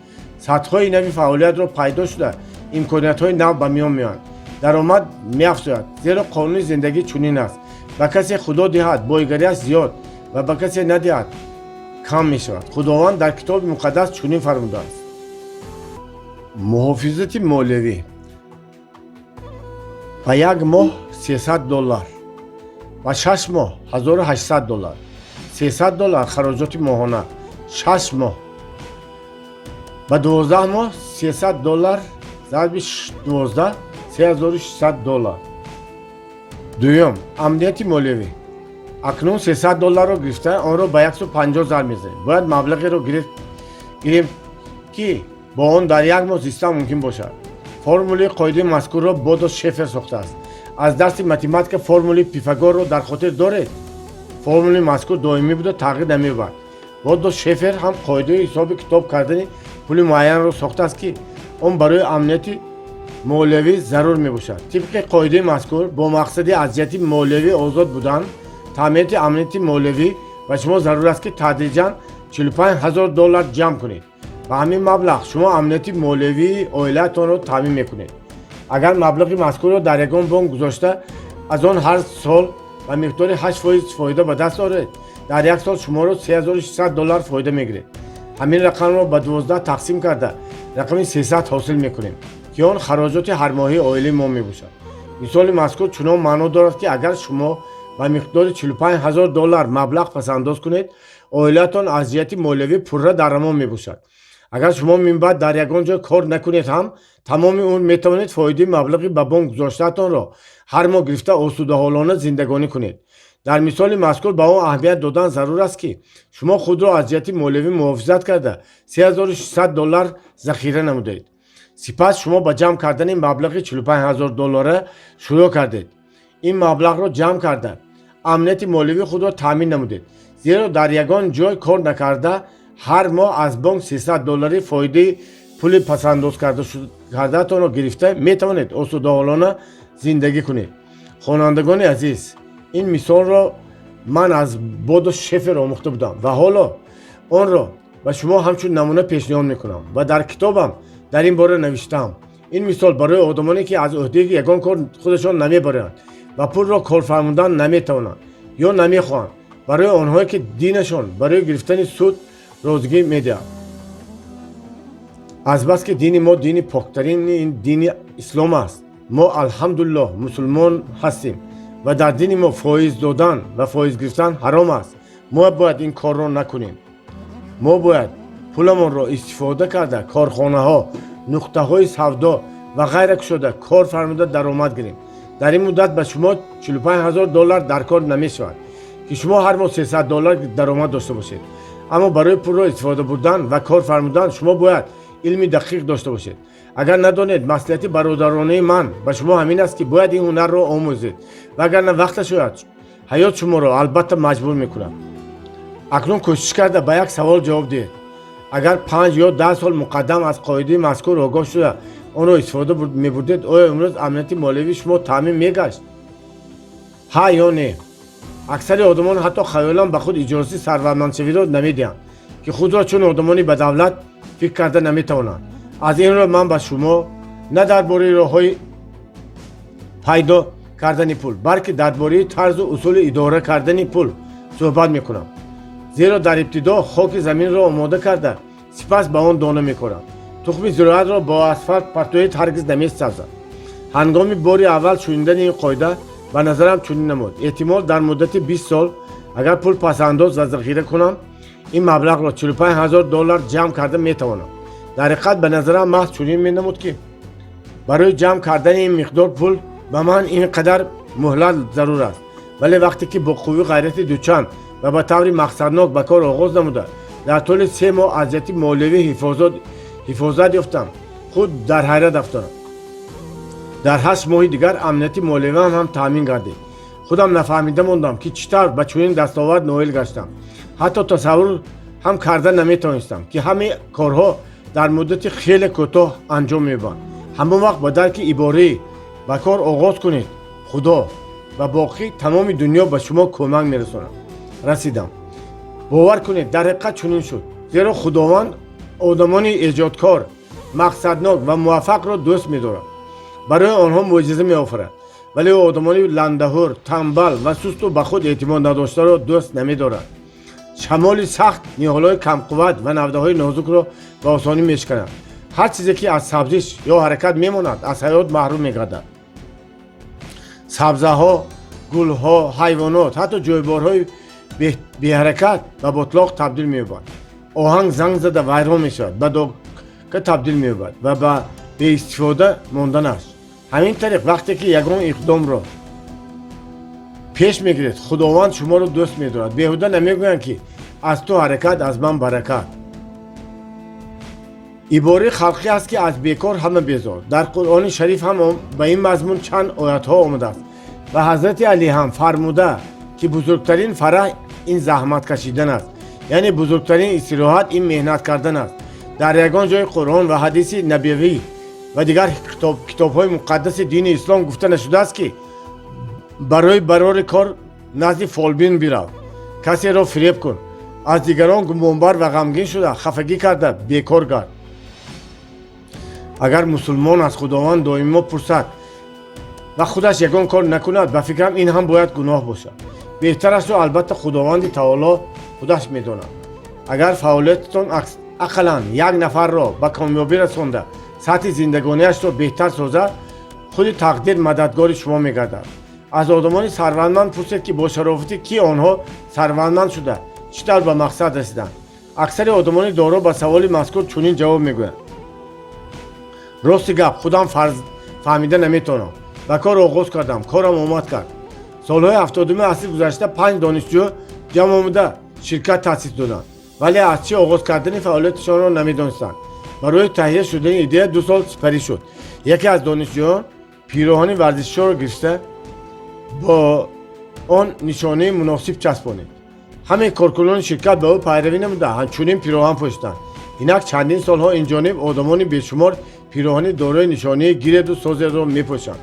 Сатҳҳои нави фаъолиятро пайдо шуда, имкониятҳои нав ба миён меоянд, даромад меафзояд, зеро қонуни зиндагӣ чунин аст: ба касе Худо диҳад, бойгариаш зиёд ва ба касе надиҳад, кам мешавад. Худованд дар Китоби Муқаддас чунин фармудааст. Муҳофизати молиявӣ: ба як моҳ 300 доллар, ба 6 моҳ 1800 доллар. 300 доллар хароҷоти моҳона 6 моҳ, ба 12 моҳ 300 доллар зарби 12, 3600 доллар. Дуюм, амнияти молиявӣ. Акнун 300 долларро гирифта, онро ба 150 зарб мезанем. Бояд маблағеро гирем, ки бо он дар як моҳ зистан мумкин бошад. Формули қоидаи мазкурро Бодо Шефер сохтааст. Аз дарси математика формули Пифагорро дар хотир доред? Формули мазкур доимӣ буда, тағйир намеёбад. Бодо Шефер ҳам қоидаи ҳисоби китоб кардани пули муайянро сохтааст, ки он барои амнияти молиявӣ зарур мебошад. Тибқи қоидаи мазкур, бо мақсади аз ҷиҳати молиявӣ озод будан, таъминоти амнияти молиявӣ ба шумо зарур аст, ки тадриҷан 45 ҳазор доллар ҷамъ кунед. Ба ҳамин маблағ шумо амнияти молиявии оилаатонро таъмин мекунед. Агар маблағи мазкурро дар ягон бонк гузошта, аз он ҳар сол ба миқдори 8% фоида ба даст оред, дар як сол шуморо 3600 доллар фоида мегиред. Ҳамин рақамро ба 12 тақсим карда, рақами 300 ҳосил мекунем, ки он хароҷоти ҳармоҳии оилаи мо мебошад. Мисоли мазкур чунон маъно дорад, ки агар шумо ба миқдори 45 ҳазор доллар маблағ пасандоз кунед, оилаатон аз ҷиҳати молиявӣ пурра дар амон мебошад. Агар шумо минбаъд дар ягон ҷой кор накунед ҳам, тамоми умр метавонед фоидаи маблағи ба бонк гузоштаатонро ҳар моҳ гирифта, осудаҳолона зиндагонӣ кунед. Дар мисоли мазкур ба он аҳамият додан зарур аст, ки шумо худро аз ҷиҳати молиявӣ муҳофизат карда, 3600 доллар захира намудаед. Сипас шумо ба ҷамъ кардани маблағи 45 ҳазор доллара шурӯъ кардед. Ин маблағро ҷамъ карда, амнияти молиявии худро таъмин намудед, зеро дар ягон ҷой кор накарда, ҳар моҳ аз бонк 300 доллари фоидаи пули пасандоз кардаатонро гирифта метавонед осудаҳолона зиндагӣ кунед. Хонандагони азиз, ин мисолро ман аз Бодо Шефер омӯхта будам ва ҳоло онро ба шумо ҳамчун намуна пешниҳод мекунам ва дар китобам дар ин бора навиштаам. Ин мисол барои одамоне, ки аз ӯҳдаи ягон кор худашон намебароянд ва пулро корфармудан наметавонанд ё намехоҳанд, барои онҳое, ки динашон барои гирифтани суд розигӣ медиҳад. Азбаски дини мо дини поктарини дини ислом аст, мо, алҳамдулиллоҳ, мусулмон ҳастем ва дар дини мо фоиз додан ва фоиз гирифтан ҳаром аст. Мо бояд ин корро накунем. Мо бояд пуламонро истифода карда, корхонаҳо, нуқтаҳои савдо ва ғайра кушода, кор фармуда, даромад гирем. Дар ин муддат ба шумо 45 ҳазор доллар дар кор намешавад, ки шумо ҳар моҳ 300 доллар даромад дошта бошед. Аммо барои пулро истифода бурдан ва кор фармудан шумо бояд илми дақиқ дошта бошед. Агар надонед, маслиҳати бародаронаи ман ба шумо ҳамин аст, ки бояд ин ҳунарро омӯзед, вагарна вақташ шояд ҳаёт шуморо албатта маҷбур мекунад. Акнун кӯшиш карда ба як савол ҷавоб диҳед: агар 5 ё 10 сол муқаддам аз қоидаи мазкур огоҳ шуда, онро истифода мебурдед, оё имрӯз амнияти молиявии шумо таъмин мегашт, ҳа ё не? Аксари одамон ҳатто хаёлан ба худ иҷозати сарватмандшавиро намедиҳанд, ки худро чун одамони ба давлат фикр карда наметавонанд. Аз ин рӯ ман ба шумо на дар бораи роҳҳои пайдо кардани пул, балки дар бораи тарзу усули идора кардани пул суҳбат мекунам, зеро дар ибтидо хоки заминро омода карда, сипас ба он дона мекорам. Тухми зироатро бо асфалт партоед, ҳаргиз намесабзад. Ҳангоми бори аввал шунидани ин қоида ба назарам чунин намуд: эҳтимол, дар муддати 20 сол, агар пул пасандоз ва захира кунам, ин маблағро, 45 ҳазор доллар, ҷамъ карда метавонам. Дар ҳақиқат, ба назарам маҳз чунин менамуд, ки барои ҷамъ кардани ин миқдор пул ба ман ин қадар муҳлат зарур аст. Вале вақте ки бо қувваи ғайрати дучанд ва ба таври мақсаднок ба кор оғоз намуда, дар тӯли 3 моҳ аз ҷиҳати молиявӣ ҳифозат ёфтам, худ дар ҳайрат афтодам. Дар 8 моҳи дигар амнияти молиявиам ҳам таъмин гардид. Худам нафаҳмида мондам, ки чӣ тавр ба чунин дастовард ноил гаштам. Ҳатто тасаввур ҳам карда наметавонистам, ки ҳамаи корҳо дар муддати хеле кӯтоҳ анҷом меёбанд. Ҳамон вақт ба дарки ибораи «ба кор оғоз кунед, худо ва боқӣ тамоми дунё ба шумо кӯмак мерасонад» расидам. Бовар кунед, дар ҳақиқат чунин шуд, зеро Худованд одамони эҷодкор, мақсаднок ва муваффақро дӯст медорад, барои онҳо мӯъҷиза меофарад, вале ӯ одамони ландаҳур, танбал ва сусту ба худ эътимод надоштаро дӯст намедорад. Шамоли сахт ниҳолҳои камқувват ва навдаҳои нозукро ба осонӣ мешиканад. Ҳар чизе ки аз сабзиш ё ҳаракат мемонад, аз ҳаёт маҳрум мегардад. Сабзаҳо, гулҳо, ҳайвонот, ҳатто ҷойборҳои беҳаракат ба ботлоқ табдил меёбанд. Оҳанг занг зада вайрон мешавад, ба дока табдил меёбад ва ба беистифода монданаш. Ҳамин тариқ, вақте ки ягон иқдомро пеш мегиред, Худованд шуморо дӯст медорад. Беҳуда намегӯянд, ки аз ту ҳаракат, аз ман баракат. Ибораи халқӣ аст, ки аз бекор ҳама безор. Дар Қуръони Шариф ҳам ба ин мазмун чанд оятҳо омадааст ва Ҳазрати Алӣ ҳам фармуда, ки бузургтарин фараҳ ин заҳмат кашидан аст, яъне бузургтарин истироҳат ин меҳнат кардан аст. Дар ягон ҷои Қуръон ва ҳадиси набавӣ ва дигар китобҳои муқаддаси дини ислом гуфта нашудааст, ки барои барори кор назди фолбин бирав, касеро фиреб кун, аз дигарон гумонбар ва ғамгин шуда, хафагӣ карда, бекор гард. Агар мусулмон аз Худованд доимо пурсад ва худаш ягон кор накунад, ба фикрам, ин ҳам бояд гуноҳ бошад. Беҳтар асту албатта Худованди таоло худаш медонад. Агар фаъолиятатон ақаллан як нафарро ба комёбӣ расонда, сатҳи зиндагониашро беҳтар созад, худи тақдир мададгори шумо мегардад. Аз одамони сарватманд пурсед, ки бо шарофати кӣ онҳо сарватманд шуда, чӣ тавр ба мақсад расиданд. Аксари одамони доро ба саволи мазкур чунин ҷавоб мегӯянд: «Рости гап, худам фаҳмида наметавонам. Ба кор оғоз кардам, корам омад кард». Солҳои 70-уми асри гузашта панҷ донишҷӯ ҷамъ омада, ширкат таъсис доданд, вале аз чӣ оғоз кардани фаъолияташонро намедонистанд. Барои таҳия шудани идея 2 сол сипарӣ шуд. Яке аз донишҷӯён пироҳани варзиширо гирифта, бо он нишонаи муносиб часпонид. Ҳамаи коркунони ширкат ба ӯ пайравӣ намуда, ҳамчунин пироҳан пӯшиданд. Инак чандин солҳо инҷониб одамони бешумор пироҳани дорои нишонаи «Гиреду созедро» мепӯшанд.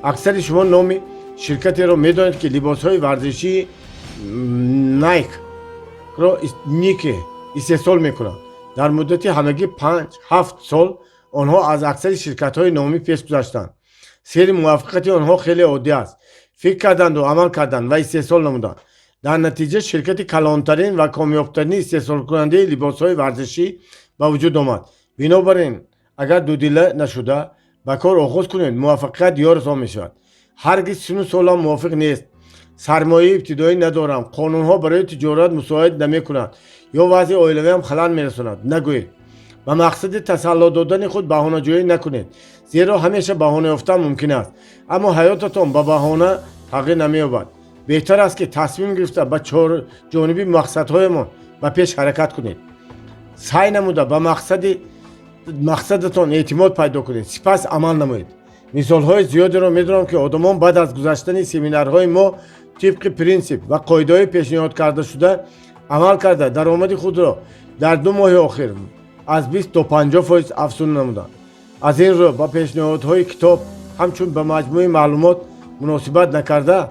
Аксари шумо номи ширкатеро медонед, ки либосҳои варзишии Найкро, Нике истеҳсол мекунад. Дар муддати ҳамагӣ 5-7 сол онҳо аз аксари ширкатҳои номӣ пеш гузаштанд. Сирри муваффақияти онҳо хеле оддӣ аст: фикр карданду амал карданд ва истеҳсол намуданд. Дар натиҷа ширкати калонтарин ва комёбтарини истеҳсолкунандаи либосҳои варзишӣ ба вуҷуд омад. Бинобар ин, агар дудила нашуда ба кор оғоз кунед, муваффақият ёртон мешавад. «Ҳаргиз сину солам мувофиқ нест», «Сармояи ибтидоӣ надорам», «Қонунҳо барои тиҷорат мусоид намекунанд» ё «Вазъи оилавиам халал мерасонад» нагӯед. Ба мақсади тасалло додани худ баҳонаҷӯӣ накунед, зеро ҳамеша баҳона ёфтан мумкин аст, аммо ҳаётатон ба баҳона тағйир намеёбад. Беҳтар аст, ки тасмим гирифта, ба ҷониби мақсадҳоямон ба пеш ҳаракат кунед. Саъй намуда, ба мақсадатон эътимод пайдо кунед, сипас амал намоед. Мисолҳои зиёдеро медонам, ки одамон баъд аз гузаштани семинарҳои мо тибқи принсип ва қоидаҳои пешниҳод кардашуда амал карда, даромади худро дар 2 моҳи охир аз 20 то 50% афзун намуданд. Аз ин рӯ, ба пешниҳодҳои китоб ҳамчун ба маҷмӯи маълумот муносибат накарда,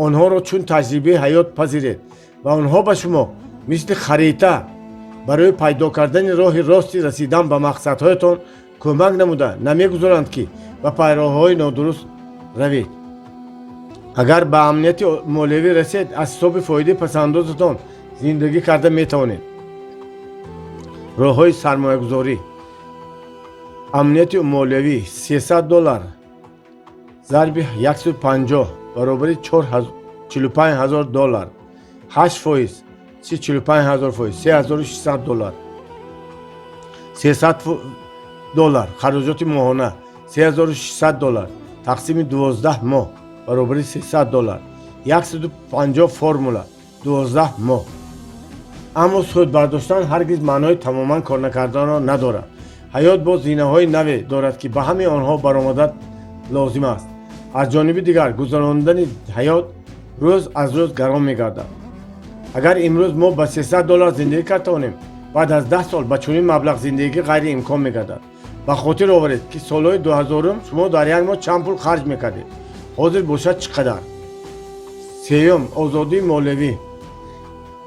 онҳоро чун таҷрибаи ҳаёт пазиред ва онҳо ба шумо мисли харита барои пайдо кардани роҳи рости расидан ба мақсадҳоятон кӯмак намуда, намегузоранд, ки ба пайроҳҳои нодуруст равед. Агар ба амнияти молиявӣ расед, аз ҳисоби фоидаи пасандозатон зиндагӣ карда метавонед. Роҳҳои сармоягузорӣ. Амнияти молиявӣ: 300 доллар зарби 150 баробари 45 ҳазор доллар. 8%, чи 45 ҳазор фоиз, 3600 доллар. 300 доллар хароҷоти моҳона, 3600 доллар тақсими 12 моҳ баробари 300 доллар. 150 формула, 12 моҳ. Аммо суд бардоштан ҳаргиз маънои тамоман кор накарданро надорад. Ҳаёт боз зинаҳои наве дорад, ки ба ҳамаи онҳо баромадан лозим аст. Аз ҷониби дигар, гузарондани ҳаёт рӯз аз рӯз гарон мегардад. Агар имрӯз мо ба 300 доллар зиндагӣ кард тавонем, баъд аз 10 сол ба чунин маблағ зиндагӣ ғайриимкон мегардад. Ба хотир оваред, ки солҳои 2000-ум шумо дар як моҳ чанд пул харҷ мекардед, ҳозир бошад чӣ қадар? Сеюм, озодии молиявӣ.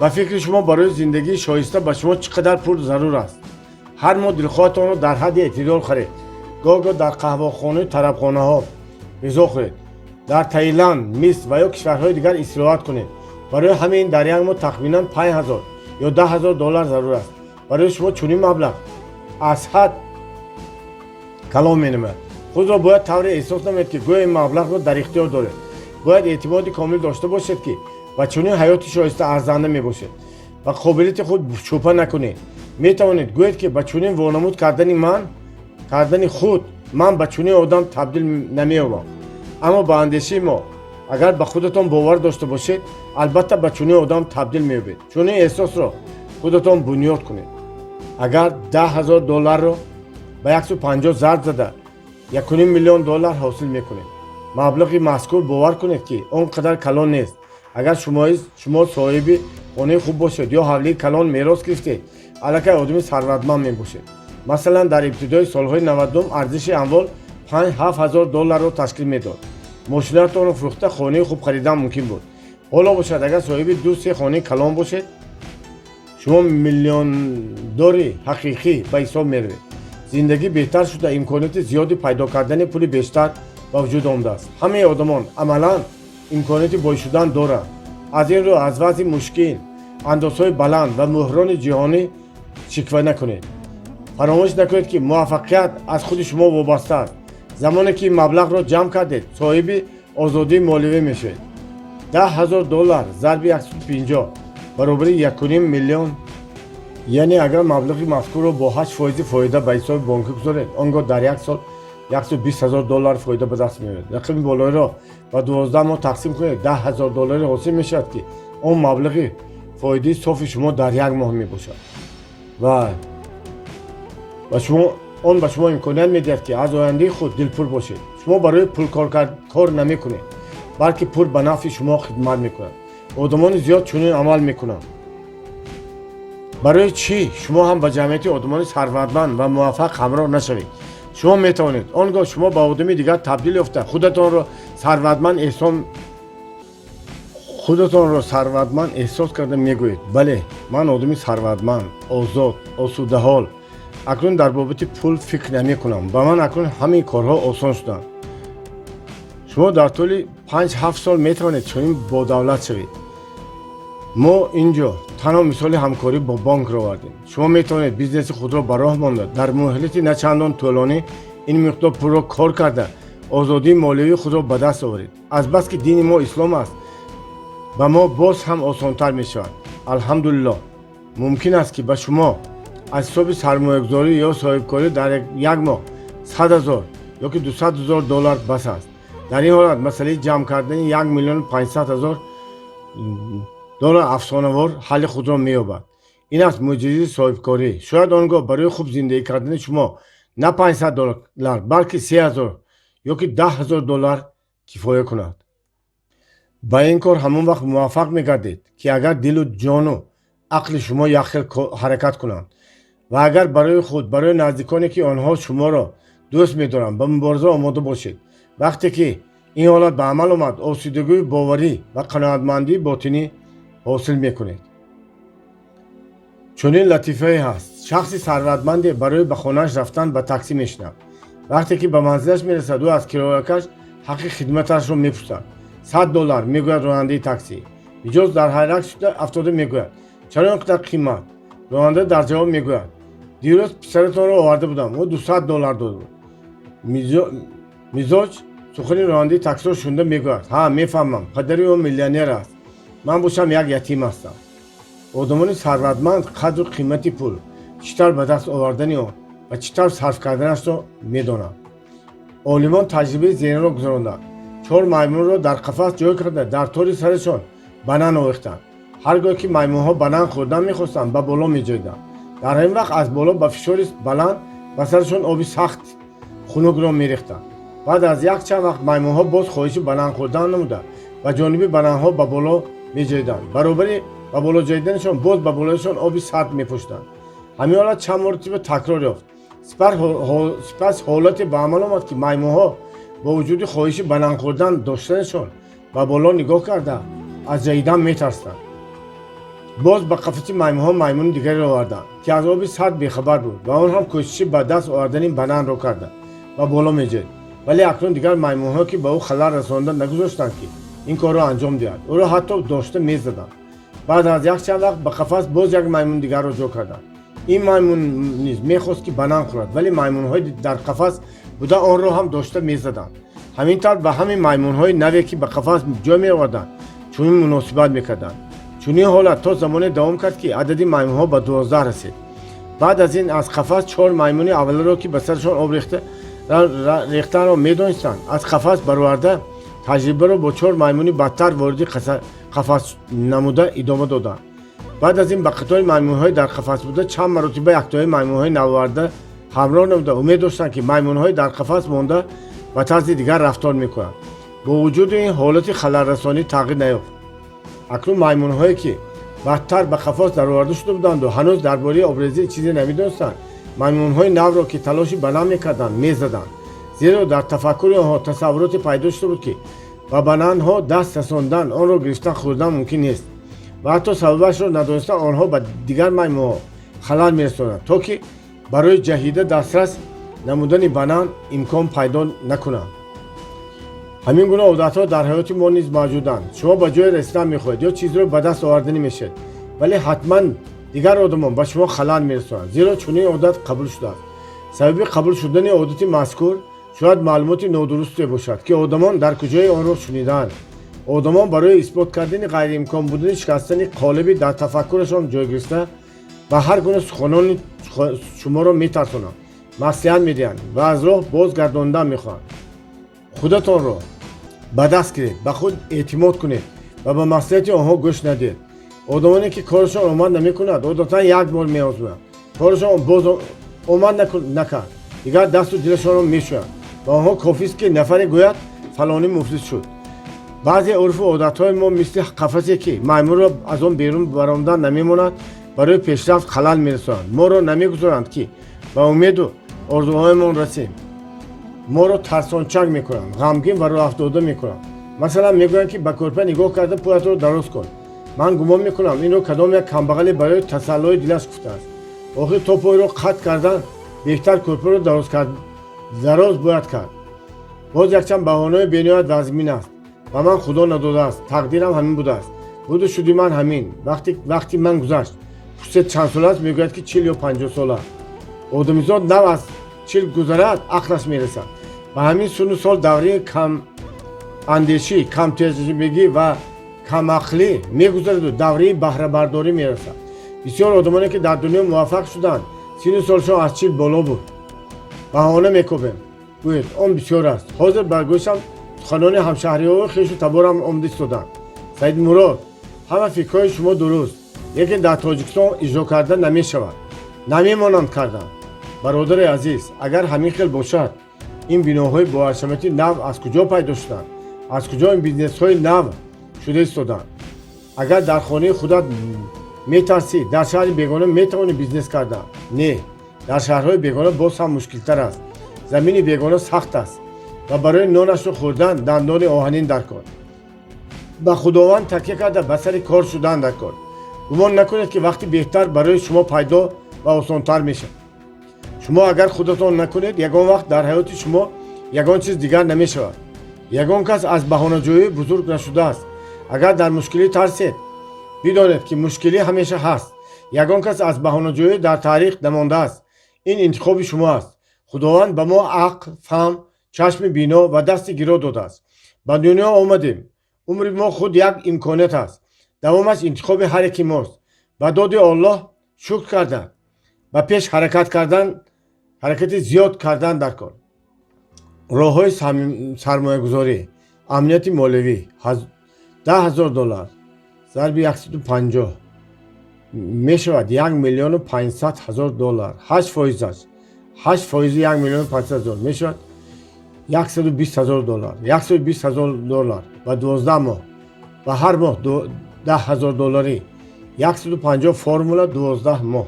Ба фикри шумо, барои зиндагии шоиста ба шумо чӣ қадар пул зарур аст? Ҳар моҳ дилхоҳатонро дар ҳадди эътидол харед. Гоҳ гоҳ дар қаҳвахонаи тарабхонаҳо ғизо хӯред, дар Таиланд, Миср ва ё кишварҳои дигар истироҳат кунед. Барои ҳамин дар як моҳ тахминан 5000 ё 10 000 доллар зарур аст. Барои шумо чунин маблағ аз ҳад калон менамояд. Худро бояд тавре эҳсос намоед, ки гӯё ин маблағро дар ихтиёр доред. Бояд эътимоди комил дошта бошед, ки ба чунин ҳаёти шоиста арзанда мебошед. Ба қобилияти худ шубҳа накунед. Метавонед гӯед, ки ба чунин вонамуд кардани ман кардани худ ман ба чунин одам табдил намеёбам. Аммо ба андешаи мо, агар ба худатон бовар дошта бошед, албатта ба чунин одам табдил меёбед. Чунин эҳсосро худатон бунёд кунед. Агар 10 000 долларро ба 150 зарб зада, 1,5 миллион доллар ҳосил мекунед. Маблағи мазкур, бовар кунед, ки он қадар калон нест. Агар шумо соҳиби хонаи хуб бошед ё ҳавлии калон мерос гирифтед, аллакай одами сарватманд мебошед. Масалан, дар ибтидои солҳои 90-ум арзиши амвол 5-7 ҳазор долларро ташкил медод. Мошинатонро фурӯхта, хонаи хуб харидан мумкин буд. Ҳоло бошад, агар соҳиби ду се хонаи калон бошед, шумо миллиондори ҳақиқӣ ба ҳисоб меравед. Зиндагӣ беҳтар шуда, имконияти зиёди пайдо кардани пули бештар ба вуҷуд омадааст. Ҳамаи одамон амалан имконияти бой шудан доранд. Аз ин рӯ аз вазъи мушкил, андозҳои баланд ва буҳрони ҷиҳонӣ шиква накунед. Фаромӯш накунед, ки муваффақият аз худи шумо вобаста аст. Замоне ки маблағро ҷамъ кардед, соҳиби озодии молиявӣ мешавед. 10 000 доллар зарби 150 баробари 1,5 миллион. Яъне агар маблағи мазкурро бо 8 фоизи фоида ба ҳисоби бонкӣ гузоред, он гоҳ дар як сол 120 ҳазор доллар фоида ба даст меояд. Рақами болоиро ба 12 моҳ тақсим кунед, 10 000 долларе ҳосил мешавад, ки он маблағи фоидаи софи шумо дар як моҳ мебошад ва шумо он ба шумо имконият медиҳад, ки аз ояндаи худ дилпур бошед. Шумо барои пул кор намекунед, балки пул ба нафъи шумо хидмат мекунад. Одамони зиёд чунин амал мекунанд. Барои чӣ шумо ҳам ба ҷамъияти одамони сарватманд ва муваффақ ҳамроҳ нашавед? Шумо метавонед. Он гоҳ шумо ба одами дигар табдил ёфта, худатонро сарватманд эҳсос карда мегӯед: «Бале, ман одами сарватманд, озод, осудаҳол. Акнун дар бобати пул фикр намекунам. Ба ман акнун ҳамаи корҳо осон шуданд». Шумо дар тӯли 5-7 сол метавонед чунин бодавлат шавед. Мо ин ҷо танҳо мисоли ҳамкорӣ бо бонкро овардем. Шумо метавонед бизнеси худро ба роҳ монда, дар муҳлати начандон тӯлонӣ ин миқдор пулро кор карда, озодии молиявии худро ба даст оваред. Азбаски дини мо ислом аст, ба мо боз ҳам осонтар мешавад, алҳамдулиллоҳ. Мумкин аст, ки ба шумо аз ҳисоби сармоягузорӣ ё соҳибкорӣ дар як моҳ 100 000 ё ки 200 000 доллар бас аст. Дар ин ҳолат масъалаи ҷамъ кардани 1 500 000 доллар афсонавор ҳалли худро меёбад. Ин аст мӯъҷизаи соҳибкорӣ. Шояд он гоҳ барои хуб зиндагӣ кардани шумо на 500 доллар, балки 3000 ё ки 10 000 доллар кифоя кунад. Ба ин кор ҳамон вақт муваффақ мегардед, ки агар дилу ҷону ақли шумо якхел ҳаракат кунанд ва агар барои худ, барои наздиконе, ки онҳо шуморо дӯст медоранд, ба мубориза омода бошед. Вақте ки ин ҳолат ба амал омад, осудагию боварӣ ва қаноатмандии ботинӣ ҳосил мекунед. Чунин латифае ҳаст: шахси сарватманде барои ба хонааш рафтан ба таксӣ мешинад. Вақте ки ба манзилаш мерасад, ӯ аз кироякаш ҳаққи хидматашро мепурсад. 100 доллар, мегӯяд ронандаи таксӣ. Миҷоз дар ҳайрат шуда афтода мегӯяд: «Чаро ин қадар қимат?» Ронанда дар ҷавоб мегӯяд: Дирӯз писаратонро оварда будам, ӯ 200 доллар дод. Мизоҷ сухани ронандаи таксиро шунида мегӯяд: «Ҳа, мефаҳмам, падари ӯ миллионер аст, ман бошам як ятим ҳастам». Одамони сарватманд қадру қимати пул, чӣ тавр ба даст овардани он ва чӣ тавр сарф карданашро медонанд. Олимон таҷрибаи зеринро гузаронданд. Чор маймунро дар қафас ҷой карда, дар тори сарашон банан овехтанд. Ҳар гоҳ ки маймунҳо банан хӯрдан мехостанд, ба боло меҷаҳиданд. Дар ҳамин вақт аз боло ба фишори баланд ба сарашон оби сахт хунукро мерехтанд. Баъд аз якчанд вақт маймунҳо боз хоҳиши банан хӯрдан намуда, ба ҷониби бананҳо ба боло меҷаҳиданд. Баробари ба боло ҷаҳиданашон боз ба болояшон оби сард мепошиданд. Ҳамин ҳолат чанд маротиба такрор ёфт. Сипас ҳолате ба амал омад, ки маймунҳо бо вуҷуди хоҳиши банан хӯрдан доштанашон ба боло нигоҳ карда, аз ҷаҳидан метарсиданд. Боз ба қафаси маймунҳо маймуни дигареро оварданд, ки аз оби сард бехабар буд ва он ҳам кӯшиши ба даст овардани бананро карда, ба боло меҷаҳид. Вале акнун дигар маймунҳо, ки ба ӯ халал расонда, нагузоштанд, ки ин корро анҷом диҳад, ӯро ҳатто дошта мезаданд. Баъд аз якчанд вақт ба қафас боз як маймуни дигарро ҷо карданд. Ин маймун низ мехост, ки банан хӯрад, вале маймунҳои дар қафас буда онро ҳам дошта мезаданд. Ҳамин тавр ба ҳамин маймунҳои наве, ки ба қафас ҷой меоварданд, чунин муносибат мекарданд. Чунин ҳолат то замоне давом кард, ки адади маймунҳо ба 12 расид. Баъд аз ин аз қафас чор маймуни авваларо, ки ба сарашон об рехтанро медонистанд, аз қафас бароварда, таҷрибаро бо чор маймуни бадтар вориди қафас намуда идома доданд. Баъд аз ин ба қатори маймунҳои дар қафас буда чанд маротиба яктои маймунҳои навоварда ҳамроҳ намуда, умед доштанд, ки маймунҳои дар қафас монда ба тарзи дигар рафтор мекунанд. Бо вуҷуди ин, ҳолати халалрасонӣ тағйир наёфт. Акнун маймунҳое, ки бадтар ба қафас дароварда шуда буданду ҳанӯз дар бораи обрезӣ чизе намедонистанд, маймунҳои навро, ки талоши баланд мекарданд, мезаданд, зеро дар тафаккури онҳо тасаввуроте пайдо шуда буд, ки ба бананҳо даст расондан, онро гирифтан, хӯрдан мумкин нест ва ҳатто сабабашро надониста онҳо ба дигар маймунҳо халал мерасонанд, то ки барои ҷаҳида дастрас намудани банан имкон пайдо накунанд. Ҳамин гуна одатҳо дар ҳаёти мо низ мавҷуданд. Шумо ба ҷое расидан мехоҳед ё чизро ба даст оварданӣ мешавед, вале ҳатман дигар одамон ба шумо халал мерасонанд, зеро чунин одат қабул шудааст. Сабаби қабул шудани одати мазкур шояд маълумоти нодурусте бошад, ки одамон дар куҷое онро шунидаанд. Одамон барои исбот кардани ғайриимкон будани шикастани қолиби дар тафаккурашон ҷой гирифта ба ҳар гуна суханони шуморо метарсонанд, маслиҳат медиҳанд ва аз роҳ боз гардонидан мехоҳанд. Худатонро ба даст гиред, ба худ эътимод кунед ва ба маслиҳати онҳо гӯш надиҳед. Одамоне, ки корашон омад намекунад, одатан як бор меозмоянд, корашон боз омад накард, дигар дасту дилашонро мешӯянд. Ба онҳо кофист, ки нафаре гӯяд: «Фалонӣ муфлис шуд». Баъзе урфу одатҳои мо мисли қафасе, ки маймунро аз он берун баромадан намемонад, барои пешрафт халал мерасонанд, моро намегузоранд, ки ба умеду орзуҳоямон расем. Моро тарсончак мекунанд, ғамгин ва рӯҳафтода мекунанд. Масалан, мегӯянд, ки ба кӯрпа нигоҳ карда пӯятро дароз кун. Ман гумон мекунам, инро кадом як камбағале барои тасаллои дилаш гуфтааст. Охир то пойро қатъ кардан беҳтар кӯрпаро дароз бояд кард. Боз якчанд баҳонаҳои бениҳоят вазмин аст: «Ба ман Худо надодааст», «Тақдирам ҳамин будааст», «Буду шуди ман ҳамин», «Вақти ман гузашт». Пурсед, чанд сола аст, мегӯяд, ки 40 ё 50 сола. Одамизод нав аз 40 гузарад, ақлаш мерасад. Ба ҳамин синну сол давраи камандешӣ, камтаҷрибагӣ ва камақлӣ мегузараду давраи баҳрабардорӣ мерасад. Бисёр одамоне, ки дар дунё муваффақ шуданд, синну солшон аз 40 боло буд. Баҳона мекобем, гӯед, он бисёр аст. Ҳозир бар гӯшам суханони ҳамшаҳриҳою хешу таборам омада истоданд: «Саидмурод, ҳама фикрҳои шумо дуруст, лекин дар Тоҷикистон иҷро карда намешавад, намемонанд кардан». Бародари азиз, агар ҳамин хел бошад, ин биноҳои боҳашамати нав аз куҷо пайдо шуданд? Аз куҷо ин бизнесҳои нав шуда истоданд? Агар дар хонаи худат метарсӣ, дар шаҳри бегона метавонӣ бизнес кардан? Не, дар шаҳрҳои бегона боз ҳам мушкилтар аст. Замини бегона сахт аст ва барои нонашро хӯрдан дандони оҳанин дар кор, ба Худованд такя карда, ба сари кор шудан дар кор. Гумон накунед, ки вақти беҳтар барои шумо пайдо ва осонтар мешавад. Шумо агар худатон накунед, ягон вақт дар ҳаёти шумо ягон чиз дигар намешавад. Ягон кас аз баҳонаҷӯӣ бузург нашудааст. Агар дар мушкилӣ тарсед, бидонед, ки мушкилӣ ҳамеша ҳаст. Ягон кас аз баҳонаҷӯӣ дар таърих намондааст. Ин интихоби шумо аст. Худованд ба мо ақл, фаҳм, чашми бино ва дасти гиро додааст. Ба дунё омадем. Умри мо худ як имконият аст. Давомаш интихоби ҳар яки мост. Ба доди Оллоҳ шукр кардан, ба пеш ҳаракат кардан, ҳаракати зиёд кардан дар кор. Роҳҳои сармоягузорӣ, амнияти молиявӣ: 10 000 доллар зарби 150 мешавад 1 500 000 доллар. 8 фоизаш, 8 фоизи 1 500 000 мешавад 120 000 доллар. 120 000 доллар ба 12 моҳ, ба ҳар моҳ 10 000 долларӣ, 150 формула, 12 моҳ.